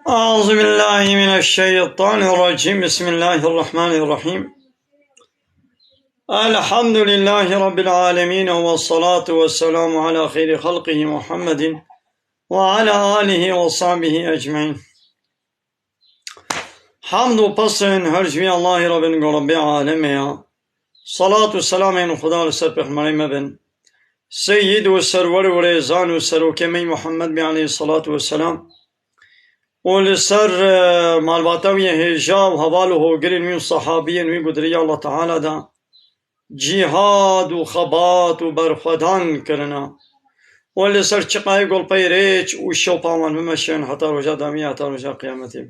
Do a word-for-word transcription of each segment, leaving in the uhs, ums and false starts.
أعوذ بالله من الشيطان الرجيم. بسم الله الرحمن الرحيم. الحمد لله رب العالمين، والصلاة والسلام على خير خلقه محمد وعلى آله وصحبه أجمعين. Hamd û pesên her ji vî Allahî re bin ku Rebbê alemê ya. Salat û selamên Xuda li ser pêxmerê me bin. Seyyid û serwer û rêzan û serokê me Muhammed bê aleyhissalatu vesselam. Û li ser, e, malbata wî hêja û heval û hogirên wî û sahabiyên wî ku di riya Allah Teala de cîhad û xebat û berxwedan kirine. Û li ser çiqayê gulpey rêç û şewpa wan bimeşin heta roja dawî, heta roja qiyametê.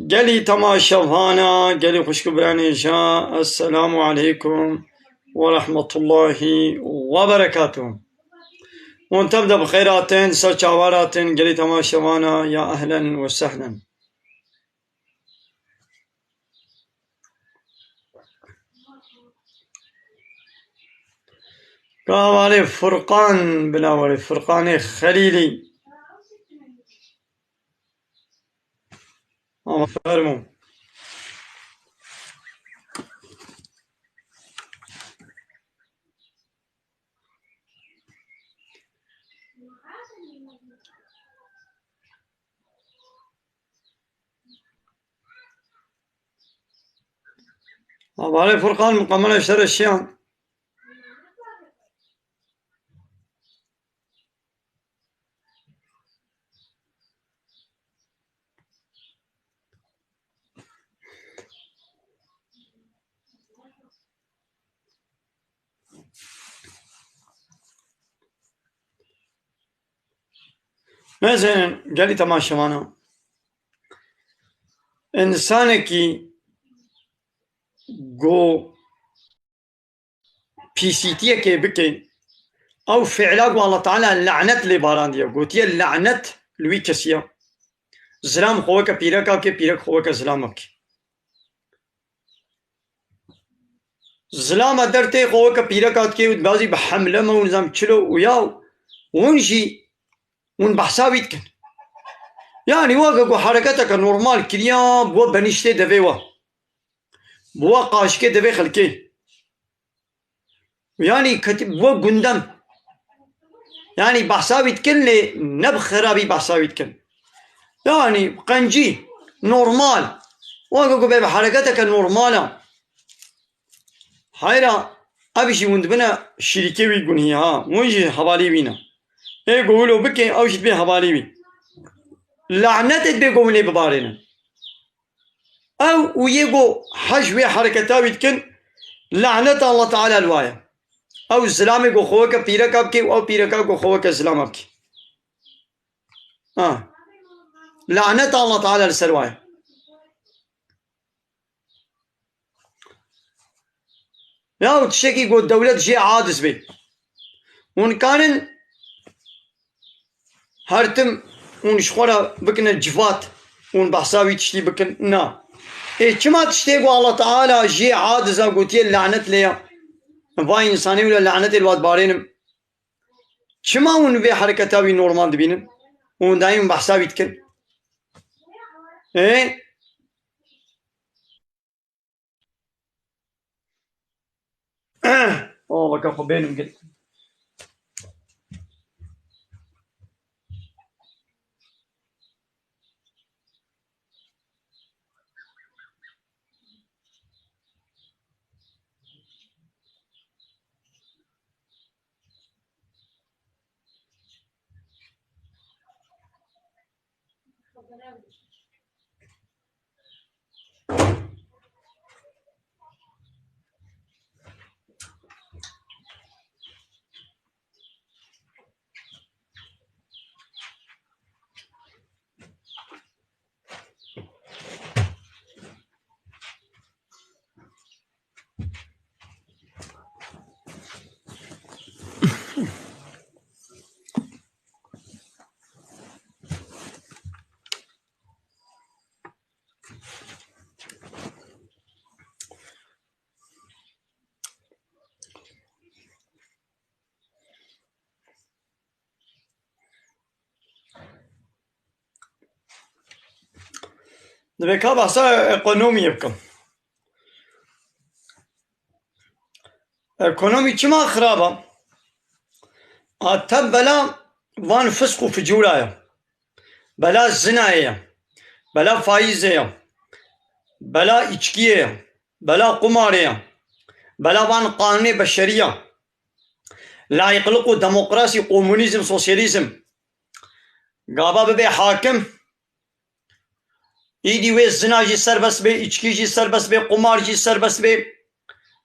Gelî temaşevana, gelî xwişk û biranê ja, Esselamu aleykum ve rahmetullahi ve berekatuh. Hûn tev de bi xêr hatin, ser çavar hatin, gelî temaşevana, ya ehlen ve sehlen. Ka hevalê Furqan bila werê, Furqanê Xelîlî. Ama fermo. Hevalê Furqan, min qemera ji te re şiyan. Neyse, gelî temaşevana. Însanekî ku pîsîtiyekê bike, ew fiila ku Allah Teala lanet lê barandiye, gotiye lanet li wî kesî ye. Zilam xwe weke pîreka bike, pîrek xwe weke zilama bike. Zilama der tê xwe weke pîreka dike û dibazî bi hemle me û nizam çilo û ya hûn jî hûn behsa wî dikin. Yanî weke ku hereketeke normal kiriya, bi we benîştê devê we. Bi we qaşikê devê xelkê. Yanî ketî bi we gundem. Yanî behsa wî dikin lê ne bi xirabî behsa wî dikin. Yanî qencî, normal. Weke ku bê bi hereketeke normal e. Heyra, ev jî hûn dibine şirîkê wî gunî ha. Hûn jî hevalî wî ne. Ê ku wilo bike, ew jî dibê hevalî wî. Lanetê dibê ku hûn lê bibarênin. Ew û yê ku hej wê hereketa wî dikin, laneta Allah Teala li wa ye. Ew zilamê ku xwe weke pîreka bike û ew pîreka ku xwe weke zilama bike. Ha. Laneta Allah Teala li ser wa ye. Ya û tiştekî ku dewlet jê aciz bê. Hûn karin her tim hûn ji xwe re bikine civat, hûn behsa wî tiştî bikin? Na. Ê çima tiştê ku Allah Teala jê aciz a gotiye lanet lê ya? Vay însanê wilo lanetê li wa dibarênim. Çima hûn vê hereketa wî normal dibînin? Hûn daîm behsa wî dikin. Ê? Oh, weke xwe bênim gel. Divê ka behsa ekonomiyê bikim. Ekonomî çima xirab e? A te bela van fisq û ficûra ye. Bela zinayê ye. Bela faîzê ye. Bela îçkiyê ye. Bela qumarê ye. Bela van qanûnê beşerî ye. Layîqlik û demokrasî, komunîzm, sosyalîzm. Gava bibe hakim, îdî wê zina jî serbest bê, îçkî jî serbest bê, qumar jî serbest bê.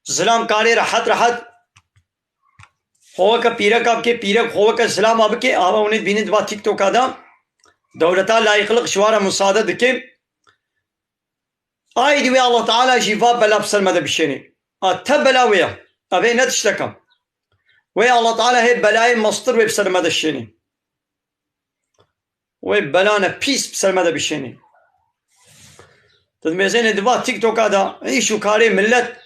Zilam karê rehet rehet xwe weke pîreka bike, pîrek xwe weke zilama bike. Ava hûn ê dibînin di va TikToka de dewleta layîqlik ji wa re musade dike. Aydî wê Allah Teala jî va bela bi ser me de bişênê. A te bela wê ye. Ev ê ne tiştek e. Wê Allah Teala hê belayê mestir wê bi ser me de şênê. Wê belane pîs bi ser me de bişênê. Tu dimêzênê di va TikToka de îş û karê millet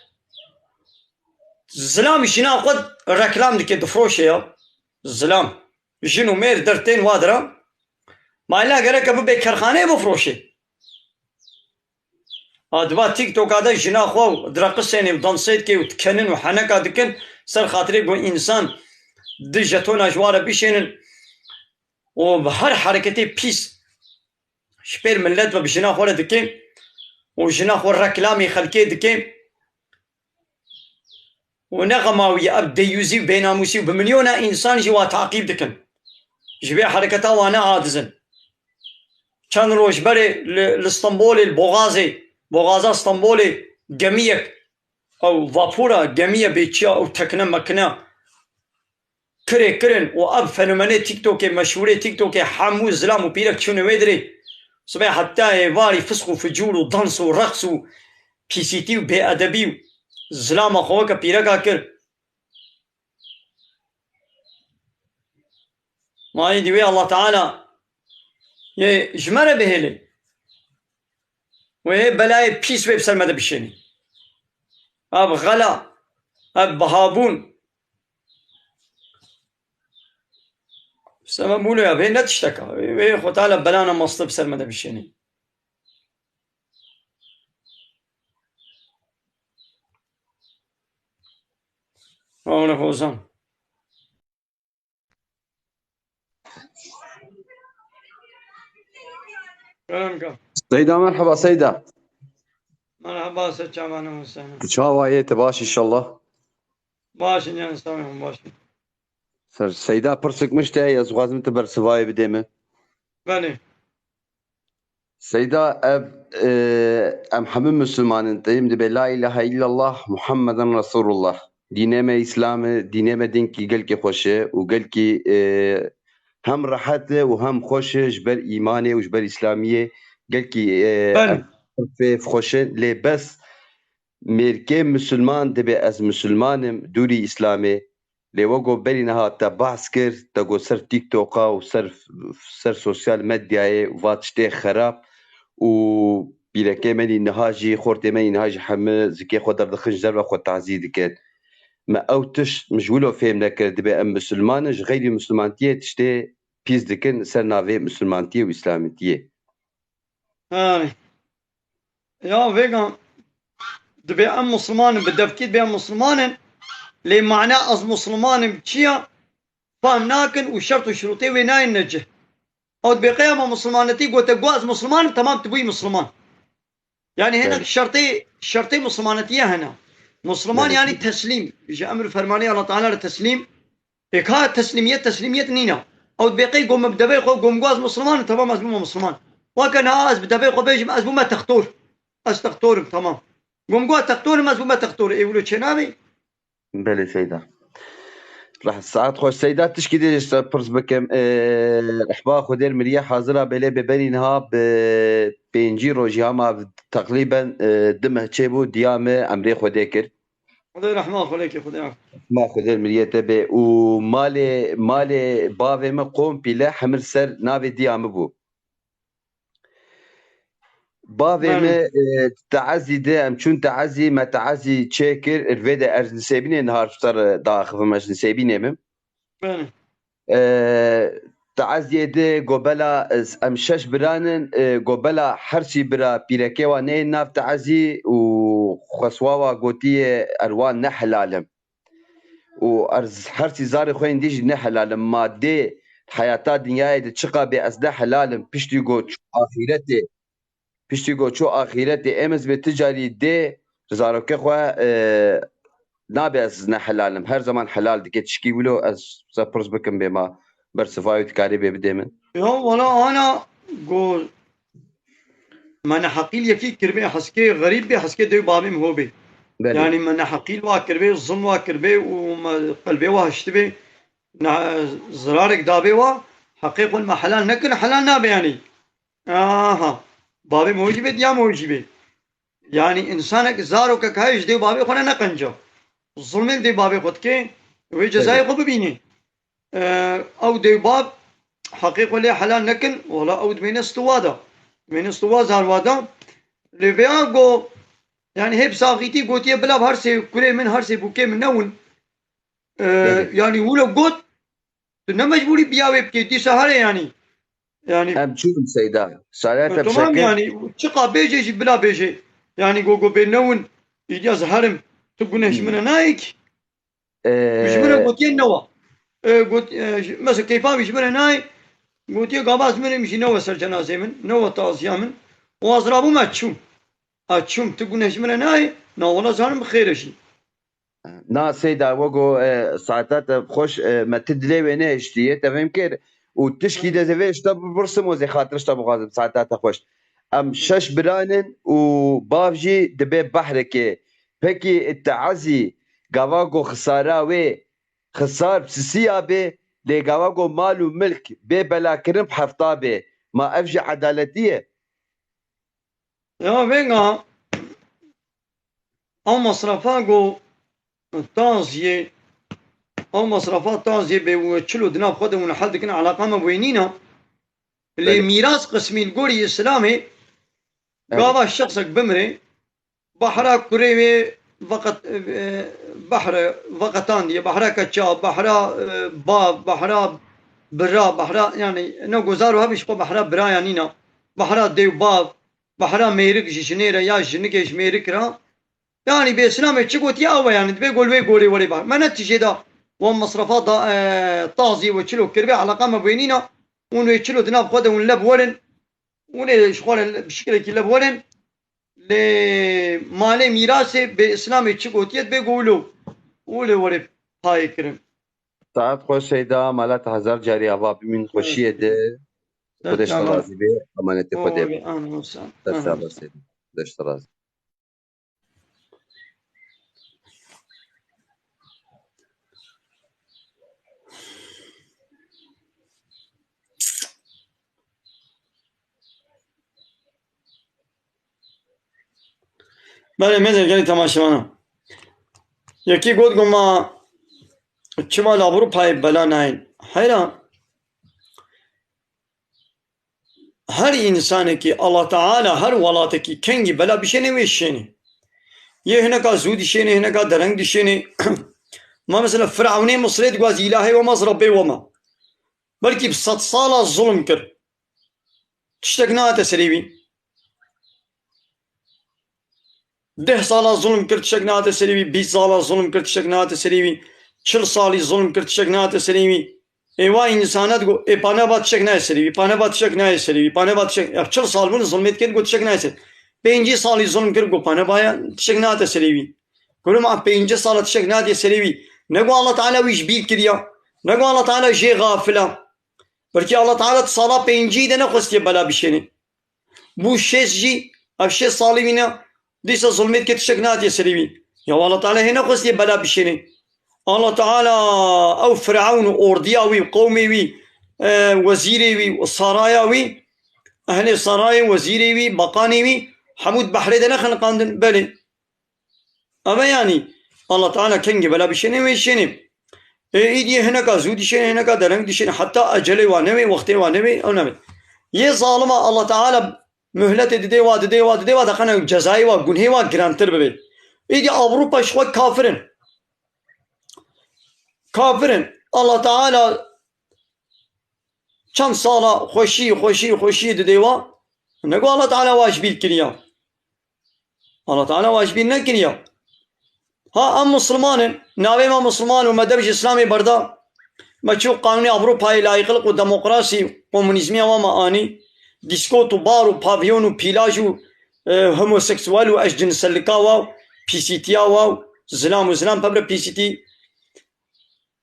zilam jina xwe reklam dike, difroşe ya. Zilam. Jin û mêr dertên wa dira. Ma illa gereke bibe kerxaneyê bifroşê. A di va TikToka de jina xwe û direqisênê û dansê dike û dikenin û heneka dikin, ser xatirê ku însan di jetona ji wa re bişênin û bi her hereketê pîs ji pêr millet ve bi jina xwe re dike û jina xwe reklamê xelkê dike. Û ne xema wî ye, ev deyûzî û bênamûsî û bi milyona însan jî wa taqîb dikin. Ji vê hereketa wa ne aciz in. Çend roj berê li, li Stenbolê, li Boxazê, Boxaza Stenbolê gemiyek, ew vapora, gemiye bê çiya, ew tekne mekine kirê kirin û ev fenomenê TikTokê, meşhûrê TikTokê hemû zilam û pîrek çûne wê dirê. Sibê heta êvarî fisq û ficûr û dans û reqs û pîsîtî û bêedebî û zilama xwe weke pîreka kir. Ma êdî wê Allah Teala yê ji me re bihêlê. Wê hê belayê pîs wê bi ser me de bişênî. Ev xela, ev bihabûn. Sebebûn ya vê ne tiştek e. Wê Xwe Teala belana mastê bi ser me de bişênî. Amine Hozan. Kerem ka. Seyda, merhaba Seyda. Merhaba, se çavan e Hüseyin. Tu çawa yê, te baş inşallah? Baş in, yani, sağ olun, baş in. Ser Seyda, pirsik min ji te heye, ez dixwazim tu bersivayê bidê min. Belê. Seyda, ev, e, em hemû Misliman in, teyim dibe, La ilahe illallah Muhammeden Resulullah. Dînê me Îslam e, dînê me dînkî gelkî xweş e û gelkî, e, hem rehet e û hem xweş e ji ber îmanê û ji ber Îslamiyê. Gelkî, e, Belê. Em fêv xweş in. Lê bes mêrkê Misilman dibe ez Misilman im, dûrî Îslamê. Lê wek ku berî niha te behs kir, te got ser TikToka û ser, ser sosyal medyayê û va tiştê xerab û pîrekê me nî niha jî, xortê me nî niha jî heme zikê xwe derdixin, ji derve xwe tazî dikin. Me ew tişt min ji wilo fêm nekir, dibe em misilman in, ji xeyrî misilmantiyê tiştê pîs dikin ser navê misilmantiyê û îslamitiyê. Erê. Ya vêga dibe em Musulman in, bi devkî dibe em Musulman in. Lê mana ez Musulman im çi ya? Fam nakin û şert û şurûtê wê nayên necih. Ew dibe qey ama Musulmanetî gote, got ez Musulman im, temam tu bûyî Musulman. Yani hinek Belê. şertê, şertê Musulmanetiyê hene. Musulman Belê. yani teslîm. Ji emir fermanê Allah Teala re teslîm. Ê ka teslîmiyet, teslîmiyet nîne. Ew dibê qey gom bi devê xwe gom got ez Musulman im, temam ez bûme Musulman. Weke niha ez bi devê xwe bêjim ez bûme textor. Ez textor im, temam. Gom got textor im, ez bûme textor. Ê wilo çênabê? Belê Seyda. Reh saet xweş Seyda, tişkî dê ji te pirs bikim. Ee, rehba Xwedêr miriye hazira belê bê berî niha bi pêncî rojî hema teqrîben, e, du meh çêbû diya me emrê Xwedê kir. Xwedê rehma xwe lê ke, Xwedê rehma. Ma Xwedê miriyê te bê. Û malê, malê bavê min komple hemir ser navê diya min bû. Bavê Bele. min, e, teezî de, em çûn teezî, me teezî çêkir, vê de ez nisêbînê nihar ser daxivim, ez nisêbînê min. Bele. E, teeziyê di, go bela, e, em şeş biran in, e, go bela hersî bira pîrekê wa neyên nav teezî û xweswa wa gotiye, erwa ne helal im. Û ez hersî zarê xwe yên dî jî ne helal im. Ma dê heyata dinyayê de çiqa bê ez ne helal im. Piştî go çû axîretê, piştî go çû axîretê, em ez bê ti carî dê zarokê xwe, e, nabe ez ne helal im. Her zaman helal dike. Tişkî wilo ez se pirs bikim bê ma bersiva wî dikarî bê bidê min. Ya wala ana go me neheqîl yekî kiribê, heskê xerîb bê, heskê dew babê min ho bê. Belê. Yanî me neheqîl wa kiribê, zilm wa kiribê û me qelbê wa hiştibê, ne, zirarek dabê wa, heqê xwe me helal nekin, helal nabe yanî. Aha. Babê min ho jî bê, diya min ho jî bê. Yanî însanek, zarokek heye ji dew babê xwe re neqenca. Zilmên dew babê xwe dike, wê cezayê Belê. xwe bibîne. Ee, ew dew bab heqê xwe lê helal nekin, wala ew dimêne stûwa de. Dimêne stûwa zarwa de. Lê vêya go, yanî hêp saxîtî gotiye, bila bi her sê kurê min, her sê bûkê min newin. Ee, Belê. yanî wilo got, tu ne mecbûrî biya wê bikê, dîsa here yanî. Yanî Em çûn Seyda. Şayet E, em tamam şekir. yanî, çiqa bêjê jî bila bêjê. Yanî go go bê newin, îdiya ez herim, tu guneh ji min re nayê kî. Ee, Ji min re gotiye newa. E, got, e, ji, mesela keyfa wî ji min re nayê. Gotiye gava ez mirim jî newe ser cenazê min, newe taziya min. Û ez rabûm ez çûm. Ez çûm, tu guneh ji min re nayê, na wala zanim bi xêr e jî. Na Seyda, wego, e, saeta te xweş, e, me ti dilê wê nehiştiye, te fêm kir. Û tişkî de vê ji te bipirsim û zê xatir ji te bixwazim, saeta te xweş. Em şeş biran in û bav jî dibe behrekê. Pekî teezî gava ku xisara wê, xisar pisisiya bê, lê gava ku mal û milk bê belakirin bi hefta bê. Ma ev jî edaletî ye? Ya vêga ew masrafa ku taziyê, ew masrafa taziyê bê û çilo di nav xwe de hûn hel dikin, eleqa me bi wê nîne. Lê Belê. mîras qismî li gorî Îslamê Evet. gava şexsek bimire, bahra kurê wê veqet-, e, bahre veqetandiye, bahra keça, bahra, e, bav, bahra bira, bahra, yanî ne gozar û hebî ji xwe bahra biraya nîna, bahra dê û bav, bahra mêrik ji jinê re ya jinikê ji mêrik re. Yanî bê Îslamê çi gotiye ew e, yanî dibê gol wê gorê werê bar. Me ne tijê de wan mesrefa da, e, tazî we çilo kiribe, eleqa me bi wê nîna. Hûn wê çilo di nav xwe de hûn lev werin. Hûn ê ji xwe re bi şikilekî lev werin. Lê malê mîrasê bê Îslamê çi gotiye dibê go wilo. Wilo were payê kirin. Saet xweş Seyda, mala te hezar carî ava bimîn xweşiyê de. Xwedê ji te razî be, emanetê Xwedê be. Dest sağ ol Seyda. Xwedê ji te razî. Belê, mêzên gelî temaşevanan. Yekî got, got ma çima li Ewropayê bela nayên? Heyra, her însanekî, Allah Teala her welatekî kengî bela bişêne wê şêne. Yê hineka zû dişêne, hineka dereng dişêne. Ma mesela Firewnê Misirê diguaz îlahê we ma, Rebbê we ma. Belkî bi sed sala zulm kir. Tiştek nehate serê wî. Deh sala zulm kir, tiştek nehate serê wî. Bîst sala zulm kir, tiştek nehate serê wî. Çil salî zulm kir, tiştek nehate serê wî. Ê wa însana digo, ê paneba tiştek nayê serê wî, paneba tiştek nayê serê wî, paneba tiştek, ya çil sal bûn zulmê dike, digo tiştek nayê serê. Pêncî salî zulm kir, go paneba ya tiştek nehate serê wî. Kuro ma pêncî sala tiştek nehate serê wî. Ne go Allah Teala wî ji bîr kiriya. Ne go Allah Teala jê xafil a. Belkî Allah Teala di sala pêncî de nexwestiye bela bişêne. Bû şêst jî, ev şêst salî wî ne, dîsa zulmê dike, tiştek nehatiye serê wî. Ya Allah Teala hê nexwestiye bela bişêne. Allah Teala ew Firewn û ordiya wî, qewmê wî, e, wezîrê wî, saraya wî, ehlê sarayê, wezîrê wî, beqanê wî, hemû di behrê de nexeniqandin. Belê. Eve yanî Allah Teala kengê bela bişêne wê şêne. Ê, îdiyê hineka zû dişêne, hineka dereng dişêne. Heta ecelê wa newê, wextê wa newê, ew newê. Yê zalima Allah Teala muhletê didê wa, didê wa, didê wa, deqene cezayê wa, gunhê wa girantir bibe. Îdî Ewropa ji xwe kafir in. Kafir in. Allah Teala Çend sala xweşî, xweşî, xweşî didê wa. Ne ku Allah Teala wa ji bîr kiriya. Allah Teala wa ji bîr nekiriya. Ha, em Musulman in, navê me Musulman û me dev ji Îslamê berda. Me çû qanûnê Ewropayê, layîqlik û demokrasî, komunîzmiya wa me anî. Dîskot û bar û pavyon û pîlaj û, e, homoseksuel û eşcinselika wa, pîsîtiya wa, zilam û zilam pevre pîsîtî.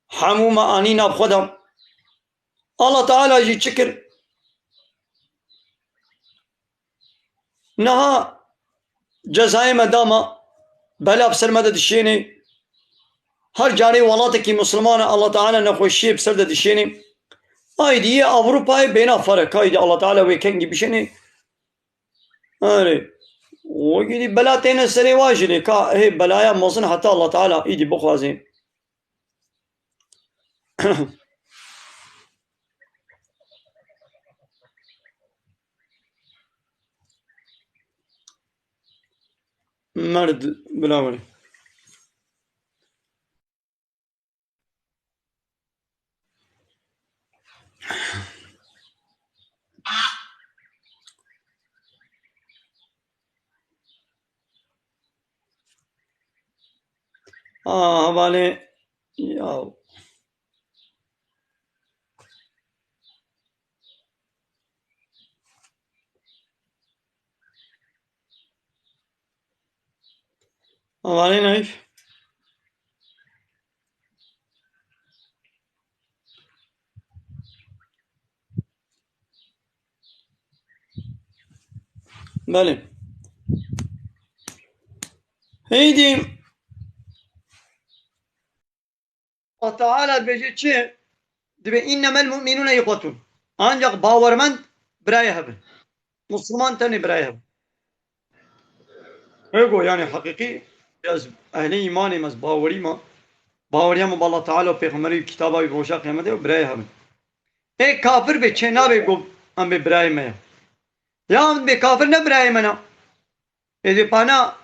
Hemû me anî nav xwe de. Allah Teala jî çi kir? Niha cezayê me dama, bela bi ser me de dişênê. Her carê welatekî Musulman e, Allah Teala nexweşiyê bi ser de dişênê. Aydî yê Ewropayê bêna fere, ka aydî Allah Teala wê kengî bişênê. Erê. Wekî dî bela têne serê wa jî lê, ka hê belaya mezin heta Allah Teala îdî bixwazê. Merd bila were. Ah, hevalê, ya. Hevalê Naîf. Belê. Heydî Allah Teala dibêje çi? Dibê, "Înnemel mu'minûne îxwetûn." Ancak bawermend birayê hev in. Musulman tenê birayê hev in. Ego, yani heqîqî, ez ehlê îmanê me, ez bawerî me. Baweriya me bi Allah Teala û Pêxemberî û kitaba wî roja qiyamete û birayê hev in. Ê kafir bê, çê nabê ku em bê birayê me ye. Ya em bê kafir ne birayê me ne. Ê dê pana,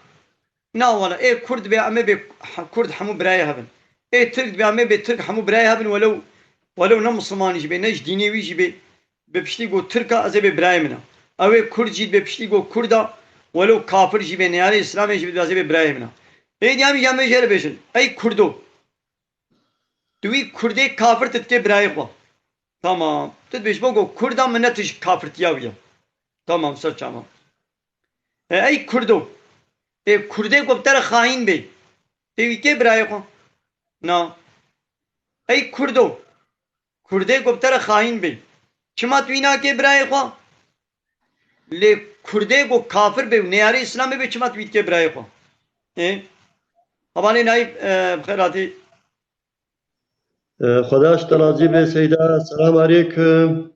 na wala, ê Kurd bê, em ê bê Kurd hemû birayê hev in. Ê Tirk bê, em ê bê Tirk hemû birayê hev in, welew, welew ne Musulmanî jî bê, ne ji dînê wî jî bê. Bi piştî got Tirk a, ez ê bê birayê min a. Ew ê Kurd jî bê piştî got Kurd a, welew kafir jî bê, neyarê Îslamê jî bê, ez ê bê birayê min a. Ê dî em jî em ê jê re bêjin, ey Kurdo. Tu wî Kurdê kafir tu dikê birayê xwe. Tamam. Tu dibêj bo ku Kurda min ne tu ji kafirtiya wî ye. Tamam, ser çavan. E, ey Kurdo. Ê Kurdê ku bi te re xayîn bê. Tê wî kê birayê xwe? Na. Ey Kurdo. Kurdê ku bi te re xayîn bê. Çima tu wî nakê birayê xwe? Lê Kurdê ku kafir bê û neyarê Îslamê bê, çima tu wî dikê birayê xwe? Ê? Hevalê Naîf, e, bi xêr hatî. E, Xweda ji te razî be Seyda. Selam aleykum.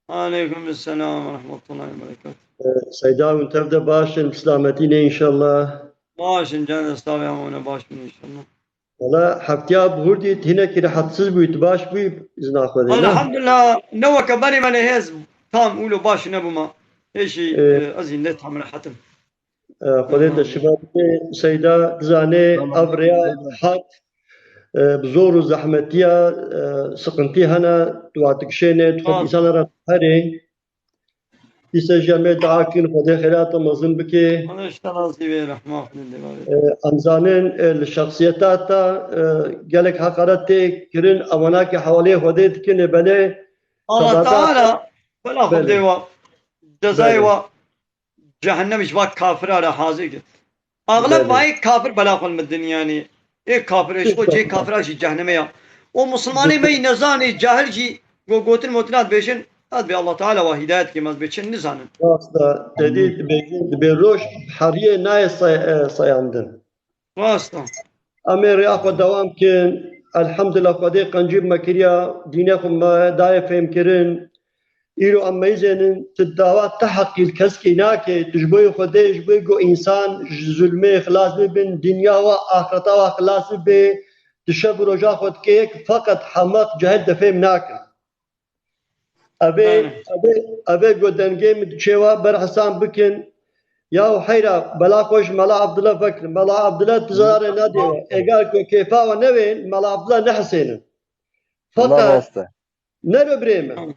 Aleykum selam ve rahmetullahi ve berekatuh. E, Seyda hûn tev de baş in, bi silametî ne înşallah. Baş in can, ez tabi ama ona baş bin înşallah. Wala heftiya bihurdî hinekî rehetsiz bûyî, tu baş bûyî izna Xwedê, ne? Elhamdulillah, ne weke berê me lê hêz tam ûlo baş nebûma. Hêşî, e, e, ez hîn ne tam rehet im. E, Xwedê te şifa bide. Seyda, dizanê ev rêya hak, e, bi zor û zehmetiya, e, siqintî hene, tu wa dikişêne, tu xwe insana re herê. Dîsa jî em ê dua kin, Xwedê xêra te mezin bike. Xwedê ji te razî be, rehma Xwedê lê bavê. E, em zanin, e, li şexsiyeta te, e, gelek heqaret tê kirin, ewana ki hewaleyê Xwedê dikin, ê belê Allah Teala bela xwe bidê wa, cezayê wa cehennem ji va kafira re hazir kir. Axleb vayê kafir bela xwe li min din, yanî ê kafir, ê ji xwe cihê kafira jî cehneme ya. Û musulmanê me yî nezanê, cahil jî go-, gotin motina dibêjin, ez bê Allah Teala wa hidayet kê, ez bê çi nizanin. Rast e, te dî dibêjin, dibê roj heriyê nayê say-, e, sayandin. Rast e. Em ê rêya xwe dewam kin. Elhamdulillah, Xwedê qencî bi me kiriya, dînê xwe me dayê fêhmkirin. Îro em meyzênin, tu dawa te heqî li keskî nake, tu ji bo yê Xwedê, ji bo yê ku însan ji zulmê xilas bibin, dinya wa, axireta wa xilas bibe, tu şev û roja xwe dike yek, feqet hemaq cahil te fêm nakin. Evê, evê, evê ku dengê min diçe wa berhesan bikin, yaw heyra, bela xwe ji Mela Abdullah vekir. Mela Abdullah tu zarê nadê we. Êgar ku kêfa we newên, Mela Abdullah nehesênin. Feqet, rast e. Nero birê min.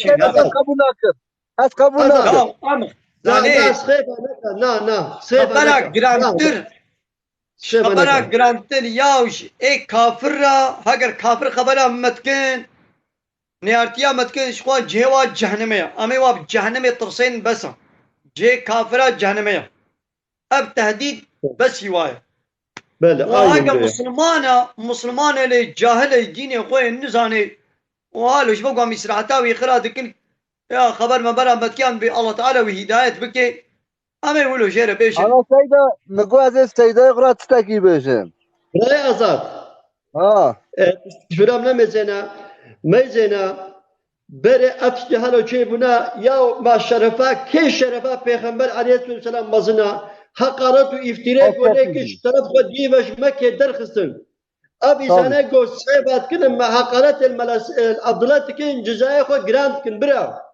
çê, ez qebûl nakim. Ez qebûl nakim. Tamam, ama Na, yani na, sêva neke, na, na, sêva xebera neke. girantir, Na, sêva xebera neke. girantir ya ê kafir ra, heger kafir xebera me dikin, nêartiya me dikin, ji xwe cihê wa cehnimê ya. Em ê wa bi cehnimê tirsên bes a. Cihê kafira cehnimê ya. Ev tehdîd besî wa ye. Belê, Wa aynen heke böyle. Musulmana, Musulmanê lê cahilê dînê xwe yê nizanê, û halo ji bo ku em îstiraheta wî xira dikin, ya xeber me bera me dikiyan bê Allah Teala wî hîdayet bike. Em ê wilo jê re bêjin. Ana Seyda, min got ez ê Seydayê xwe re tiştekî bêjim. Birayê Azad. Ha. E, Firam nemêzêne, meyzêne, berê ev tiştê helo çêbûne, ya ma şerefa, kê şerefa Pêxember aleyhisselatu vesselam mezin e, heqaret û îftîrê ku lê kir, ji teref xwe diyê ve ji me kê derxistin. Ev îsane ku sêbat kirin me heqaretê meles-, e, Abdullah dikin, cizayê xwe giran dikin, bira.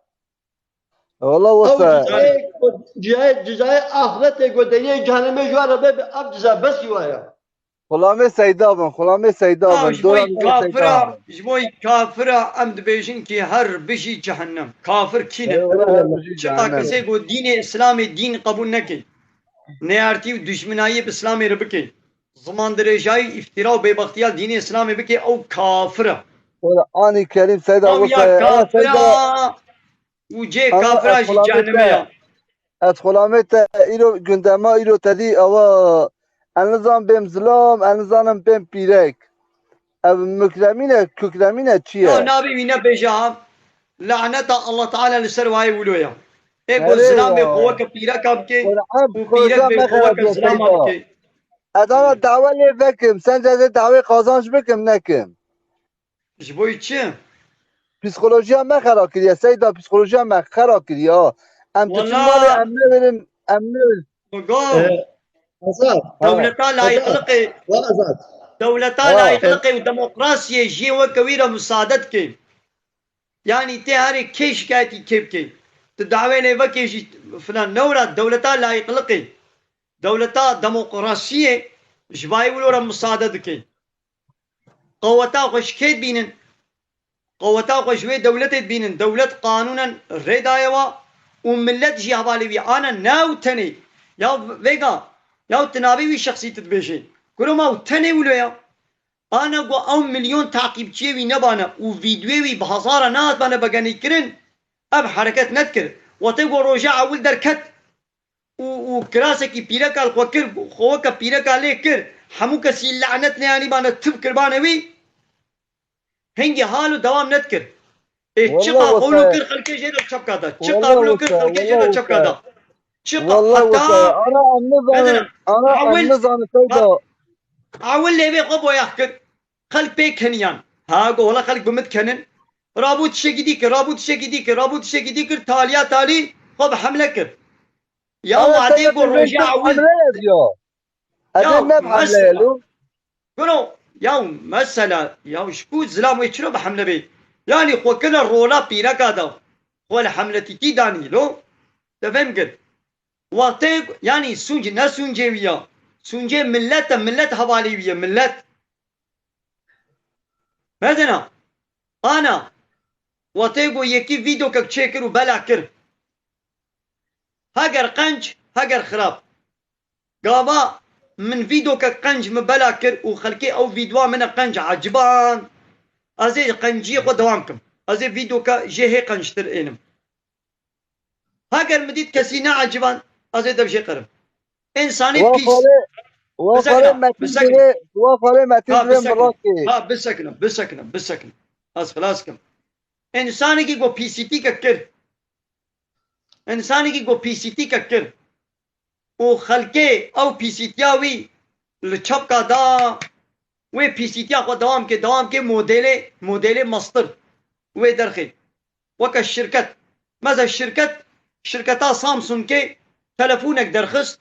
Wala Ew wasa. Cizayê ku, cizayê, cizayê axretê ku deriyê cehennemê ji wan re be, ev ciza besî wa ye. Xulamê Seyda bin, xulamê Seyda bin. Ji bo kafira, ji bo kafira em dibêjin ki her bijî cehennem. Kafir kî ne? Eyvallah, her bijî cehennem. Çiqa kesê ku dînê Îslamê dîn qebûl neke, neyartî û dijminayî bi Îslamê re bike, zimandirêjayî, îftira û bêbextiya dînê Îslamê bike, ew kafir e. Wala anî Kerîm Seyda wisa ya kafira. Û cê kafira jî cehennemê ya. Ez xulamê te îro gundema îro te dî ewa, ez nizam bêm zilam, ez nizanim bêm pîrek. Ev mukremîne, kukremîne çi ye? Ya nabê wî nebêje ha. Laneta Allah Teala li ser wayê wilo ya. Ê ku zilamê xwe weke pîreka bike û pîrek bê xwe weke zilama bike. Ez ana dawe lê vekim, sence ez ê dawê qazanç bikim, nekim? Ji bo çi? Psîkolojiya me xera kiriye, Seyda, psîkolojiya me xera kiriye. Em diçin malê, em newêrin, em newêrin. Go. Ee, Azad, dewleta layıklıkê, Azad. Dewleta layıklıkê û demokrasiyê jiyê weke wî re musade dike. Yani tê herê kê şikayetî kê bike. Tu dawê lê vekê jî filan. Newra dewleta layıklıkê, dewleta demokrasiyê ji bayê wilo re musade dike. Qeweta xwe ji kê dibînin? Qeweta xwe ji wê dewletê dibînin. Dewlet qanûnen rê daye wa û millet jî hevalê wî. Ana ne ew tenê. Ya vêga, ya tu navê wî şexsî tu dibêjê. Kuro ma ew tenê wilo ya. Ana ku ew milyon taqîbçiyê wî nebane û vîdyoyê wî bi hezara nehatbane begenîkirin, ev hereket nedikir. Wextê ku roja ewil derket, û, û kirasekî pîreka li xwe kir, xwe weke pîreka lê kir, hemû kesî lanet neyanîbane, tib kirbane wî, hingî halo dewam nedikir. Ê çiqa xwe wilo kir xelkê jê re çepka da. Çiqa wilo kir xelkê jê re çepka da. Çiqa heta ana em nizanin, ana em nizanin Seyda. Ewil lêvê xwe boyax kir. Xelk pê keniyan. Ha, go wela xelk bi min dikenin. Rabû tiştekî dî kir, rabû tiştekî dî kir, rabû tiştekî dî kir, taliya talî xwe bi hemle kir. Ya wadê ku roja ewil. Ya mesela. Guro, ya mesela, ya ji ku zilam wê çiro bi hemle bê? Yani xwe kine rola pîreka da. Xwe li hemletîtî danî lo. Te fêm kir. Wextê, yani sûc ne sûcê wî ya. Sûcê millet e, millet hevalê wî ye, millet. Mezina. Ana. Wextê ku yekî vîdokek çêkir û bela kir. Heger qenc, heger xirab. Gava min vîdokek qenc min bela kir û xelkê ew vîdwa min e qenc eciban. Ez ê qenciyê xwe dewam kim. Ez ê vîdoka jê hê qenctir ênim. Heger min dît kesî neeciban, ez ê dev jê qerim. Însanê pîs. Wa xalê Metîn divê, wa xalê Metîn divê min rakê. Ha, bisekine, bisekine, bisekine. Ez xilas kim. Însanekî ku pîsîtîkek kir. Însanekî ku pîsîtîkek kir. Û xelkê ew pîsîtiya wî li çepka da, wê pîsîtiya xwe dewam ke, dewam ke modelê, modelê mestir wê derxê. Weke şirket. Meze şirket, şirketa Samsungê telefonek derxist.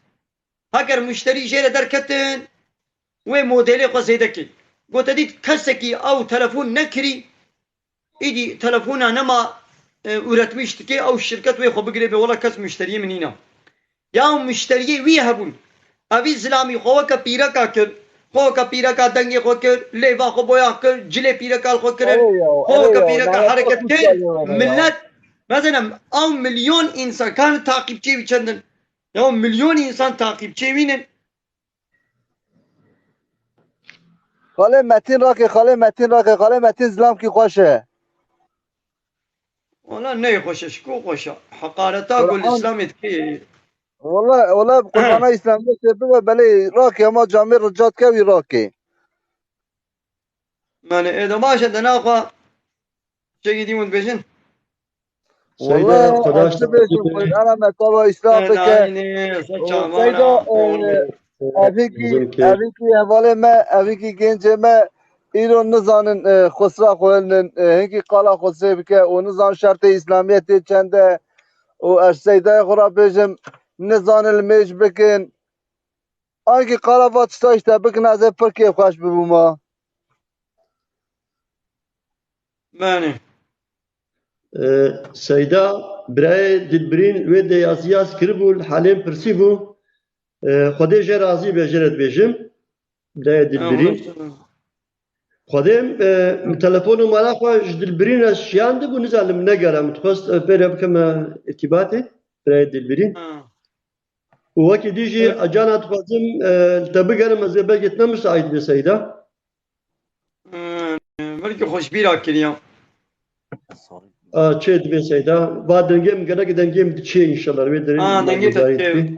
Heger muşterî jê re derketin, wê modelê xwe zêde kê. Gote dît kesekî ew telefon nekirî, îdî telefona nema, e, üretmiş dike, ew şirket wê xwe bigire bê, wela kes muşteriyê min nîne. Ya muşteriyê wî hebûn. Evî zilamî xwe weke pîreka kir. Xwe weke pîreka dengê xwe kir. Lêva xwe boyax kir. Cilê pîreka li xwe kirin. Xwe weke pîreka hereket kir. Millet, mezenem, ew milyon însan, kan taqîbçê wî çendin? Ya milyon însan taqîbçê wî nin. Xalê Metîn rakê, xalê Metîn rakê, xalê Metîn zilamkî xweş e. Wala neyê xweş e, ji ku xweş e? Heqareta ku li Îslamê dikê. Wala, wala bi Qurbana Îslamê tê bibe, belê rakê, hema camê rica dike wî rakê. Mane, ê de baş e, de naxwe. Çekî dî hûn dibêjin? Wele ez çi bêjim, xwe ji ana me tava îsraf bike. Seyda, e, evîkî, evîkî hevalê me, evîkî gencê me îro nizanin, e, xusra xwe hilnin, e, hinkî qala xusrê bike û nizan şertê îslamiyetê çend e û ez Seydayê xwe re bêjim, nizanin li mêj bikin. Ankî qala va tişta îşte bikin, ez ê pir kêfxweş bibûma. Benê. E, Seyda, birayê Dilbirîn wê de yazî yaz kiribû, li Halêm pirsîbû. E, Xwedê jê razî be, jê re dibêjim. Birayê Dilbirîn. Xwedê, e, min telefon û mala xwe ji Dilbirîn re şiyandibû, nizanim negera, min dixwest, e, pê re bikeme îrtîbatê, birayê Dilbirîn. Û wekî dî jî, e, cana dixwazim, e, li te bigerim, ez ê belkî tu ne misaît bê Seyda. Belkî xweşbîra kiriya. A, çê dibê Seyda. Va dengê min, gelek dengê min diçê înşallah. Wê derê. A, dengê te diçê.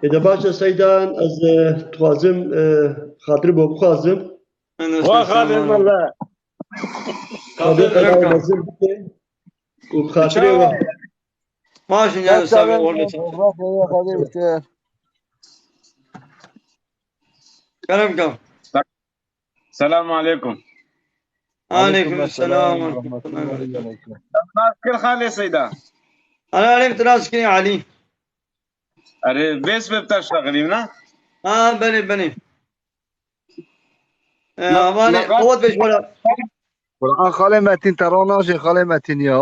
Ê de baş e Seyda, ez, e, dixwazim, e, xatir bo bixwazim. Wa xalê mele. Xatir bo bixwazim. Û bi xatirê we. Baş in, yani, sabê orada. Kerem kam. Selamu aleykum. Aleykum selam ve rahmetullahi ve berekatuhu. Nas kir xalê Seyda. Ana aleykum, tu nas kir Ali. Erê, vês be bita şaxilîm na? Ha, belê, belê. E, amanê, qewet be ji wala. Quran xalê Metin, te ra naşê xalê Metin ya.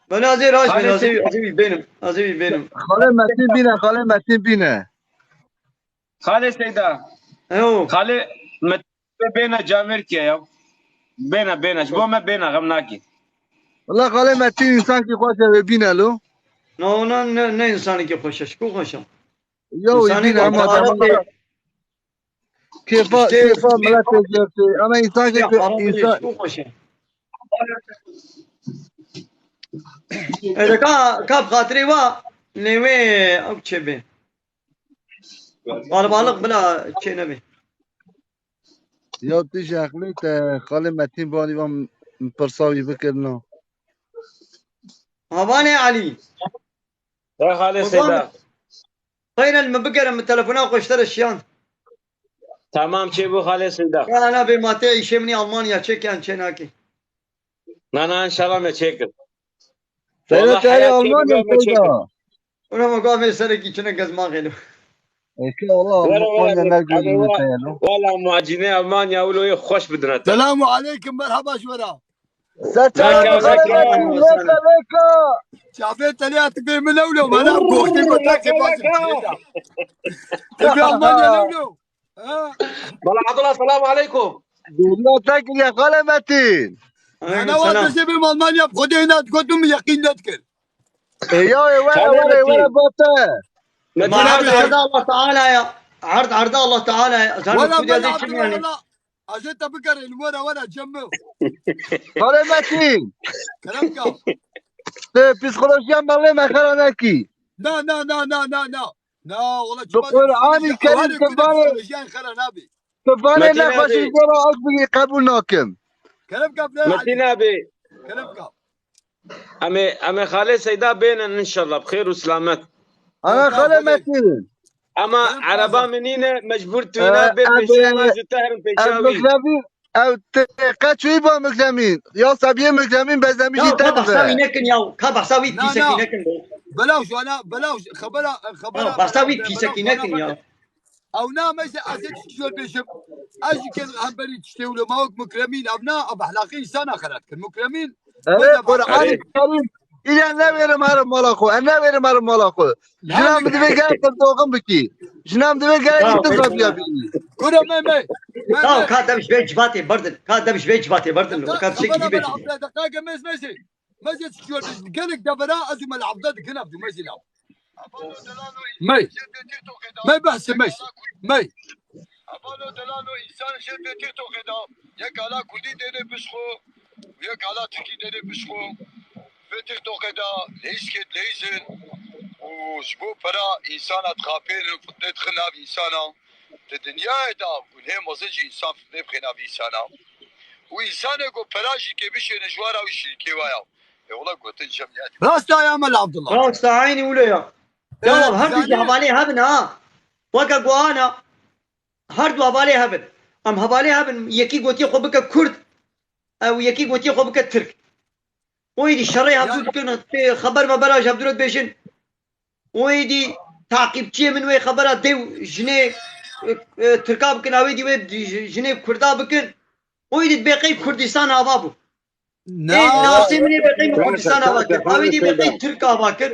Belê, ez ê raş bin, ez ê, ez ê wî bênim, ez ê wî bênim. Xalê Metin bîne, xalê Metin bîne. Xalê Seyda. Ew. Xalê Metin bêne camêrkiye ya. Bêne, bêne. Ji bo me bêne, xem nakî. Wala xalê Metin însankî xweş e, wê bîne lo. Na, na, ne, ne însanekî xweş e, ji ku xweş e? Ya wê bîne ama kêfa, kêfa miletê gertê. Ama însankî, însan. Ede ka, ka bi xatirê wa, lê wê ew çê bê. Qalabalix bila çê nebê. Ya tu ji heqlê te xalê Metin banî van pirsa wî bikirina. Havanê Elî. Xalê Seyda. Xeyr el min bigere, min telefona xwe ji te re şiyand. Tamam, çêbû xalê Seyda. Ya nabê ma te îşê min ê Almanya çêke yan çênakê. Na, na, înşallah me çêkir. Seyda, te herê Almanya Seyda. Ora ma gavê serekî çine gezmaxê lo. Eke Allah Almanya ne gurî te lo. Wala muacînê Almanya wilo yê xweş bidine te. Selamu aleykum, merhaba ji we re. Serçe leka leka. Çavê te lê tu bê min ewlo, bana goştê me te kê bazim çêda. Te bê Almanya ewlo. Bala Abdullah, selamu aleykum. Dûrna te kiriye xalê Metin. Ana wa te jê bê Almanya, Xwedê hina digotum, yeqîn nedikir. E ya, e, were, were, were, bate. Ma erd erda Allah Teala ya. Erd erda Allah Teala ya. Sen Wala, Kudya wala, de kim yani? Wala. Azê te bikerê, li were, were, cem min. Xalê Metin. Kerem ka. Te psîkolojiya malê me xera nekî. Na, na, na, na, na, na. Na, wala. Bi Qur'anî Kerîm te banê. Psîkolojiyan xera nabî. Tu banê nexweşî jê re ew bigî qebûl nakim. Kerem ka. Metin abi. Kerem ka. Em ê, em ê xalê Seyda bênin înşallah bi xêr û silamet. Ana xalê Metin. Ama ereba min nîne, mecbûr tu nabê pêşiya min ji te herim pêşiya wî. Ew te qet çûyî ba Mixlemîn. Ya sebiyê Mixlemîn bezemî jî te dibe. Ka behsa wî nekin ya. Ka behsa wî pîsekî nekin. Belaw ji ana, belaw xebera, xebera. Behsa wî pîsekî nekin ya. Ew na meyse ez ê tişt jor bêjim. Ez jî kên hemberî tiştê wilo ma wek Mukremîn, ev na, ev ehlaqê însana xerat kir. Mukremîn. Erê Qur'anê Kerîm. Île newêrim herim mala xwe. Ez newêrim herim mala xwe. Jina min divê gelek doxin bikî. Jina min divê gelek din zaviya bînî. Kuro me me. Ka ka dem ji vê civatê berdin. Ka dem ji vê civatê berdin. Ka tiştekî dî bêjî. Deqayeke mez mezê. Mezê tişt jor bêjim. Gelek devera ez û me li hevde dikin ev du mezî law. Mey. Mey behsê mey. Mey. Avalo delalo, însan jê vê TikTokê de yek ala kurdî dêrê pişt xwe û yek ala tirkî dêrê pişt xwe. Vê TikTokê de leyîz kêt leyîz in û ji bo pera însana dixapênin û fitnê dixin nav însana. Di dinyayê de gunhê mezin jî însan fitnê bixê nav însana. û însanê ku pera jî kê bişêne ji wara wî şirîkê wa ya. E, wela gotin cem ya. Rast e ya Mela Abdullah. Rast e, eynî wilo ya. Ya, e, her du jî hevalê hebin ha. Weke guhana, her du hevalê hebin. Em hevalê hebin, yekî gotiye xwe bike Kurd, ew yekî gotiye xwe bike Tirk. Û êdî şerê hevdû dikin, tê xeber mebera ji hevdû re dibêjin. Û êdî taqîbçiyê min wê xebera dê û jinê, e, e, Tirka bikin, ew êdî wê di-, ji-, jinê Kurda bikin. Û êdî dibê qey Kurdistan ava bû. Ne. Ê, nasê min ê bê qey min Kurdistan ava kir. Ew êdî bê qey Tirk ava kir.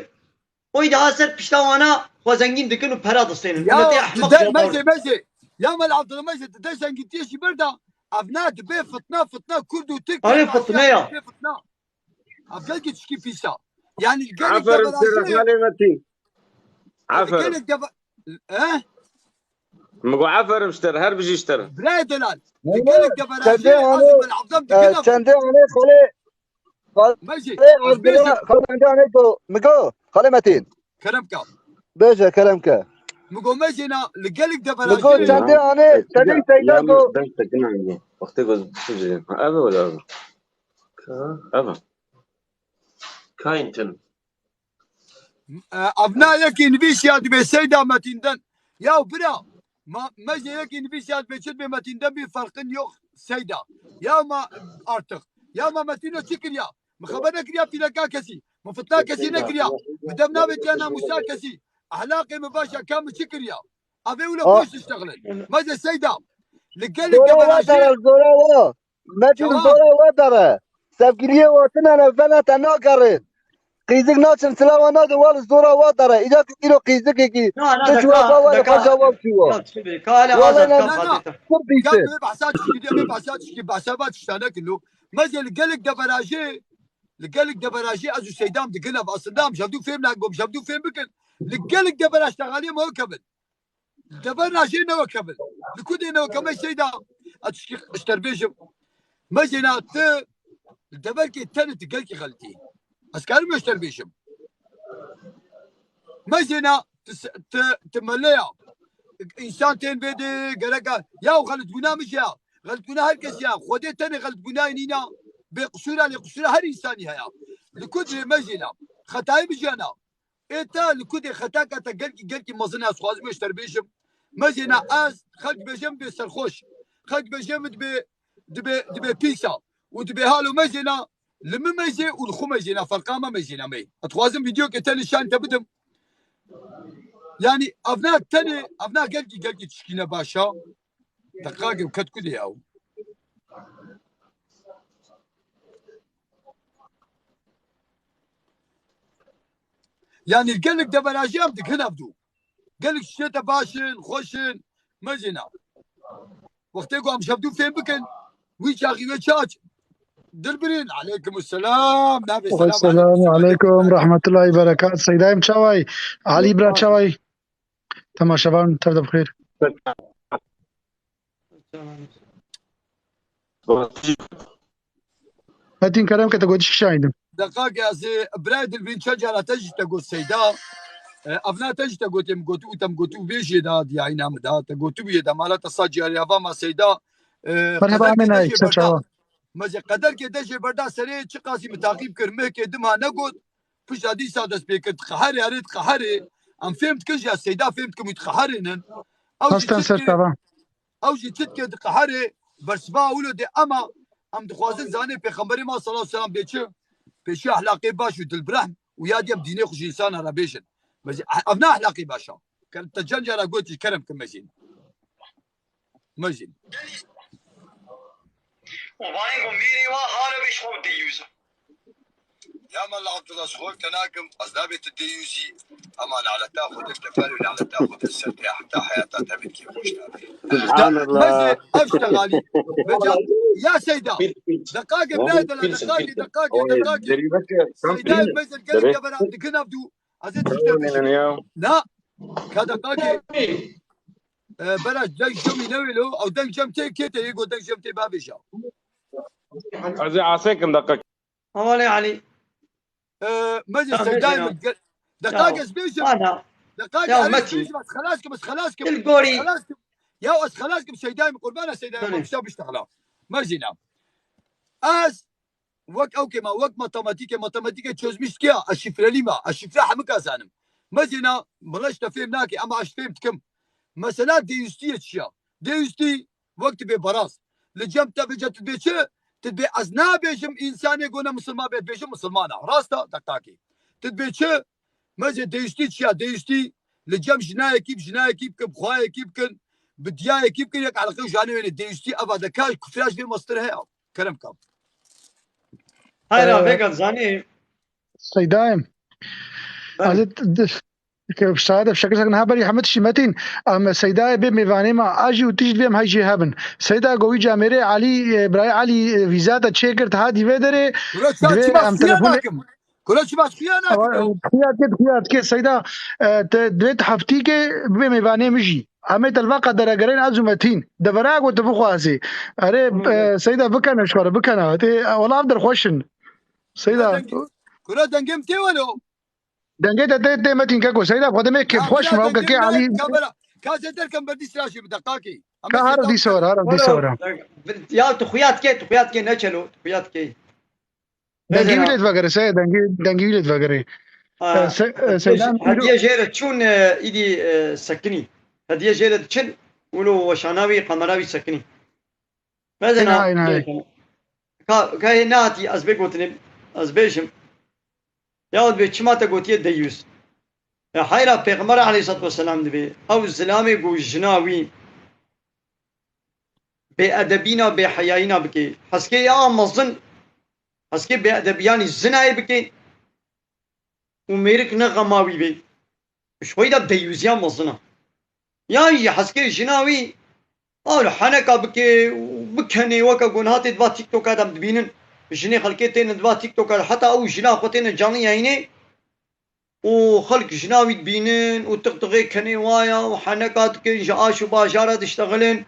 Û êdî ha ser pişta wana xwe zengîn dikin û pera distênin. Ya, milletê ehmeq de mezê, mezê. Ya Mela Abdullah mezê, tu dê zengîntiyê jî berda. Ev ne dibe fitna, fitna Kurd û Tirk. Erê, fitne ya. Dibe fitna. Ev gelkî tişkî pîs e. Yani li gelek deverajê. Aferin, Seyda Xalê Metîn. Aferin. Li gelek deve-, he? Min got, aferin ji te re, her bijî ji te re. Birayê delal. Li gelek deverajê, çendê anê, ez û Mela Abdullah, e, dikin ev. Çendê anê Xalê, Xalê, mejê, Xalê, ez bêjim. Xalê, çendê anê go, min go, Xalê Metîn. Kerem ke. Bêje, kerem ke. Min go mejê na, li gelek deverajê. Min go çendê anê, çendê Seyda go. Dest tekin anî. Wextê go, ev e wela ev e. Ka, ev e. Kain tin. E, ev na yekî nivîsî ya dibê Seyda Metînden. Ya bira, ma, mejê yekî nivîsî ya dibê çi dibê Metînden bir farkın yok Seyda. Ya ma artık. Ya ma Metîno çi kiriya? Min xeber nekiriya pîleka kesî. Min fitna kesî nekiriya. Min dem navêtiya namûsa kesî. Ehlaqê min baş e, ka min çi kiriya? Avê wilo xweş diştexilin. Mejê Seyda. Li gelek deverajê. Zora wa dere, zora wa. Metin, zora we dere. Sevgiliyê we tine ne, vena te nagerin. Qîzik naçin, silawa nadin, wal zora we dere. Îca ki îro qîzikekî. Na, na, tu deka, çiwa ba we, deka, xweca we çiwa. Wala na, na, na. Kur bîtin. Ka bê behsa çişkî, bê behsa çişkî, behsa ba tiştane kilo. Mezê li gelek deverajê, li gelek deverajê ez û Seydam dikin ev aslında em jevdû fêm nakim, jevdû fêm bikin. Li gelek deveraj texaliyê me kevin. Dever najê newekevin. Li ku dê newekevin Seyda? Ez tişkî ji te bêjim. Mejêna tu li deverkê tenê tu gelkî xeltî. Ez karim ji te bêjim. Mejêna tu se-, tu, tu meleya. Însan tên vê dê gereka. Ya xeltbûna min jî ya. Xeltbûna her kes ya. Xwedê tenê xeltbûna nîna. Bê qisûra lê qisûra her însanî heye. Li ku dê mejêna. Xetayê min jî hena. Ê te li ku dê xetaka te gelkî, gelkî mezin e, ez xwazim ji te bêjim. Mejêna ez, xelk bêje min bê serxweş. Xelk bêje min dibê, dibê, dibê pîsa. Û dibê halo mejêna, li min mejê û li xwe mejêna, ferqa me mejêna me. Ez dixwazim vîdeoke te nîşan te bidim. Yanî ev na tenê, ev na gelkî, gelkî tişkîne baş a. Deqaqê û ket ku dê ew. Yanî gelek deverajî em dikin hevdû. Gelek tiştê te baş in, xweş in, mejêna. Wextê ku em ji hevdû fêm bikin, wî çaxî wê çaç. Dilbirîn, aleykum selam. Navê selam, aleykum selam. Ve selamu aleykum, rahmetullahi berekat. Seydayim çaway? Ali bira çaway? Temaşevan, tev de bixêr. Metin kerem ke te gotiş kişayînim. Deqaqê ez ê birayê Dilbîn çend cara te jî te got Seyda. E, evna te jî te gotê min gotû û te min gotû vê jê da diyayîna min da. Te gotû bû yê de mala te sa ciyarî ava ma Seyda. E, merheba, qederkê te jê berda. Mezê qederkê te jê berda serê çiqasî min taqîb kir. Mehkê dima negot. Pişta dîsa dest pê kir, diqeherê, erê diqeherê. Em fêm dikin jî, ez Seyda fêm dikim, wî diqeherênin. Ew jî çi dikê, ew jî çi dikê, diqeherê, bersiva wilo dê ema, em dixwazin zanê Pêxemberê ma sallallahu aleyhi ve sellem bê çi? Pêşiya ehlaqê baş û dilbirehm û ya dî em dînê xwe ji însana re bêjin. Mezê, ev ne ehlaqê baş a. Ker-, te çend cara gotî, kerem kin mejîn. Mejîn. Û bayê ku mîrê wa hale bêj xwe deyûz. Ya Mela Abdullah, ji xwe te nakim, ez nabê tu deyûzî, ema laneta xwe dir teper û laneta xwe dir ser te heta heyata te bin kê xweş nabe. Subhanallah. Mejî, ev ştegalî. Meca, ya Seyda. Pîr, pîr. Deqaqê, birayê de la, pîr, deqaqê, pîr. Deqaqê, deqaqê. Seyda, mezin gelek deveran dikin ev dû. Ez ê tişt te bêjim. Na, ka deqakê. E, bera deng cem wî newêlo, ew deng cem tê kê te yê got deng cem tê bavêja. Ez ê asê kim deqakê. Amanê Elî. E, mezin Seydayê min. Deqakê ez bêjim. Deqakê ez bêjim, ez xelas kim, ez xelas kim. Dil gorî. Xelas kim. Ya ez xelas kim Seydayê min, qurbana Seydayê min, pişta biştexla. Mezîna. Ez wek ew kê ma, wek matematîkê, matematîkê çözmüş dikiya, ez şifrelî ma, ez şifre hemika zanim. Mezêna, mila ji te fêm nake, ama ez fêm dikim. Mesela dêwistiyê çi ya? Dêwistî wek tu bê beraz. Li cem te bêje tu dibê çi? Tu dibê ez nabêjim însanê ku ne misilman be, dibêjim misilman e. Rast e? Deqakê. Tu dibê çi? Mezê dêwistî çi ya? Dêwistî li cem jinayekî bi jinayekî bikin, bi xwayekî bikin, bi diyayekî bikin, yek eleqe û janê wê ne. Dêwistî eva de ka kufra ji vê mestir heye. Kerem ka. Hayra, ee, vêga zanî. Seydayê. Belê. Ez ê t-, d-, ke şayede bi şekil sekine ha berî hemî tiştî Metîn, em Seydayê bê mêvanê me, a jî û tişt vê em hey jê hebin. Seyda go wî camêrê Elî, e, birayê Elî, e, vîza te çêkir, te hatî vê derê, Kuro çima divê çima em xuya telefonê nakim. Kuro çima xuya nakim ew. Xuya dike, xuya dike, Seyda, e, te divê tu heftîkê bê mêvanê min jî. Em ê telva qederegerên ez û Metîn. Devera ku tu bixwazî. Erê, e, Seyda bikene ji xwe re, bikene. Tê, wela ev der xweş in. Seyda. Kuro dengê, kuro dengê min tê welo. Dengê te tê, tê Metîn keko. Seyda, xwe demê kêfxweş me, ew kekê Elî. Kamera. Ka zêder kem berdî sira jî bi deqakê. Ka har dîsa were, har dîsa were. Ya tu xuya dikê, tu xuya dikê, ne çelo, tu xuya dikê. Dengê wî lê divegere, Seyda, dengê, dengê wî lê divegere. Hediye jê re çûn, e, îdî, e, sekinî. Hediye jê re diçin, wilo weşana wî, kamera wî sekinî. Mezena, ka, ka hê nehatî, ez bê gotinê, ez bêjim. Ya dibê çima te gotiye deyûs? Ya heyra Pêxember aleyhissalatu vesselam dibê, ew zilamê ku jina wî bêedebîna, bêheyayîna bike. Heskê ya mezin, heskê bêedebiyanî zinayê bike û mêrik ne xema wî bê. Ji xwe de deyûziya mezin e. Yan jî heskê jina wî, a li heneka bike û bikenê weke gunhatê diva TikToka de em dibînin. Jinê xelkê têne diva TikToka de, heta ew jina xwe têne canlı yayînê. û xelk jina wî dibînin û tiqtiqê kenê waya û heneka dikin ji aş û bajara diştexilin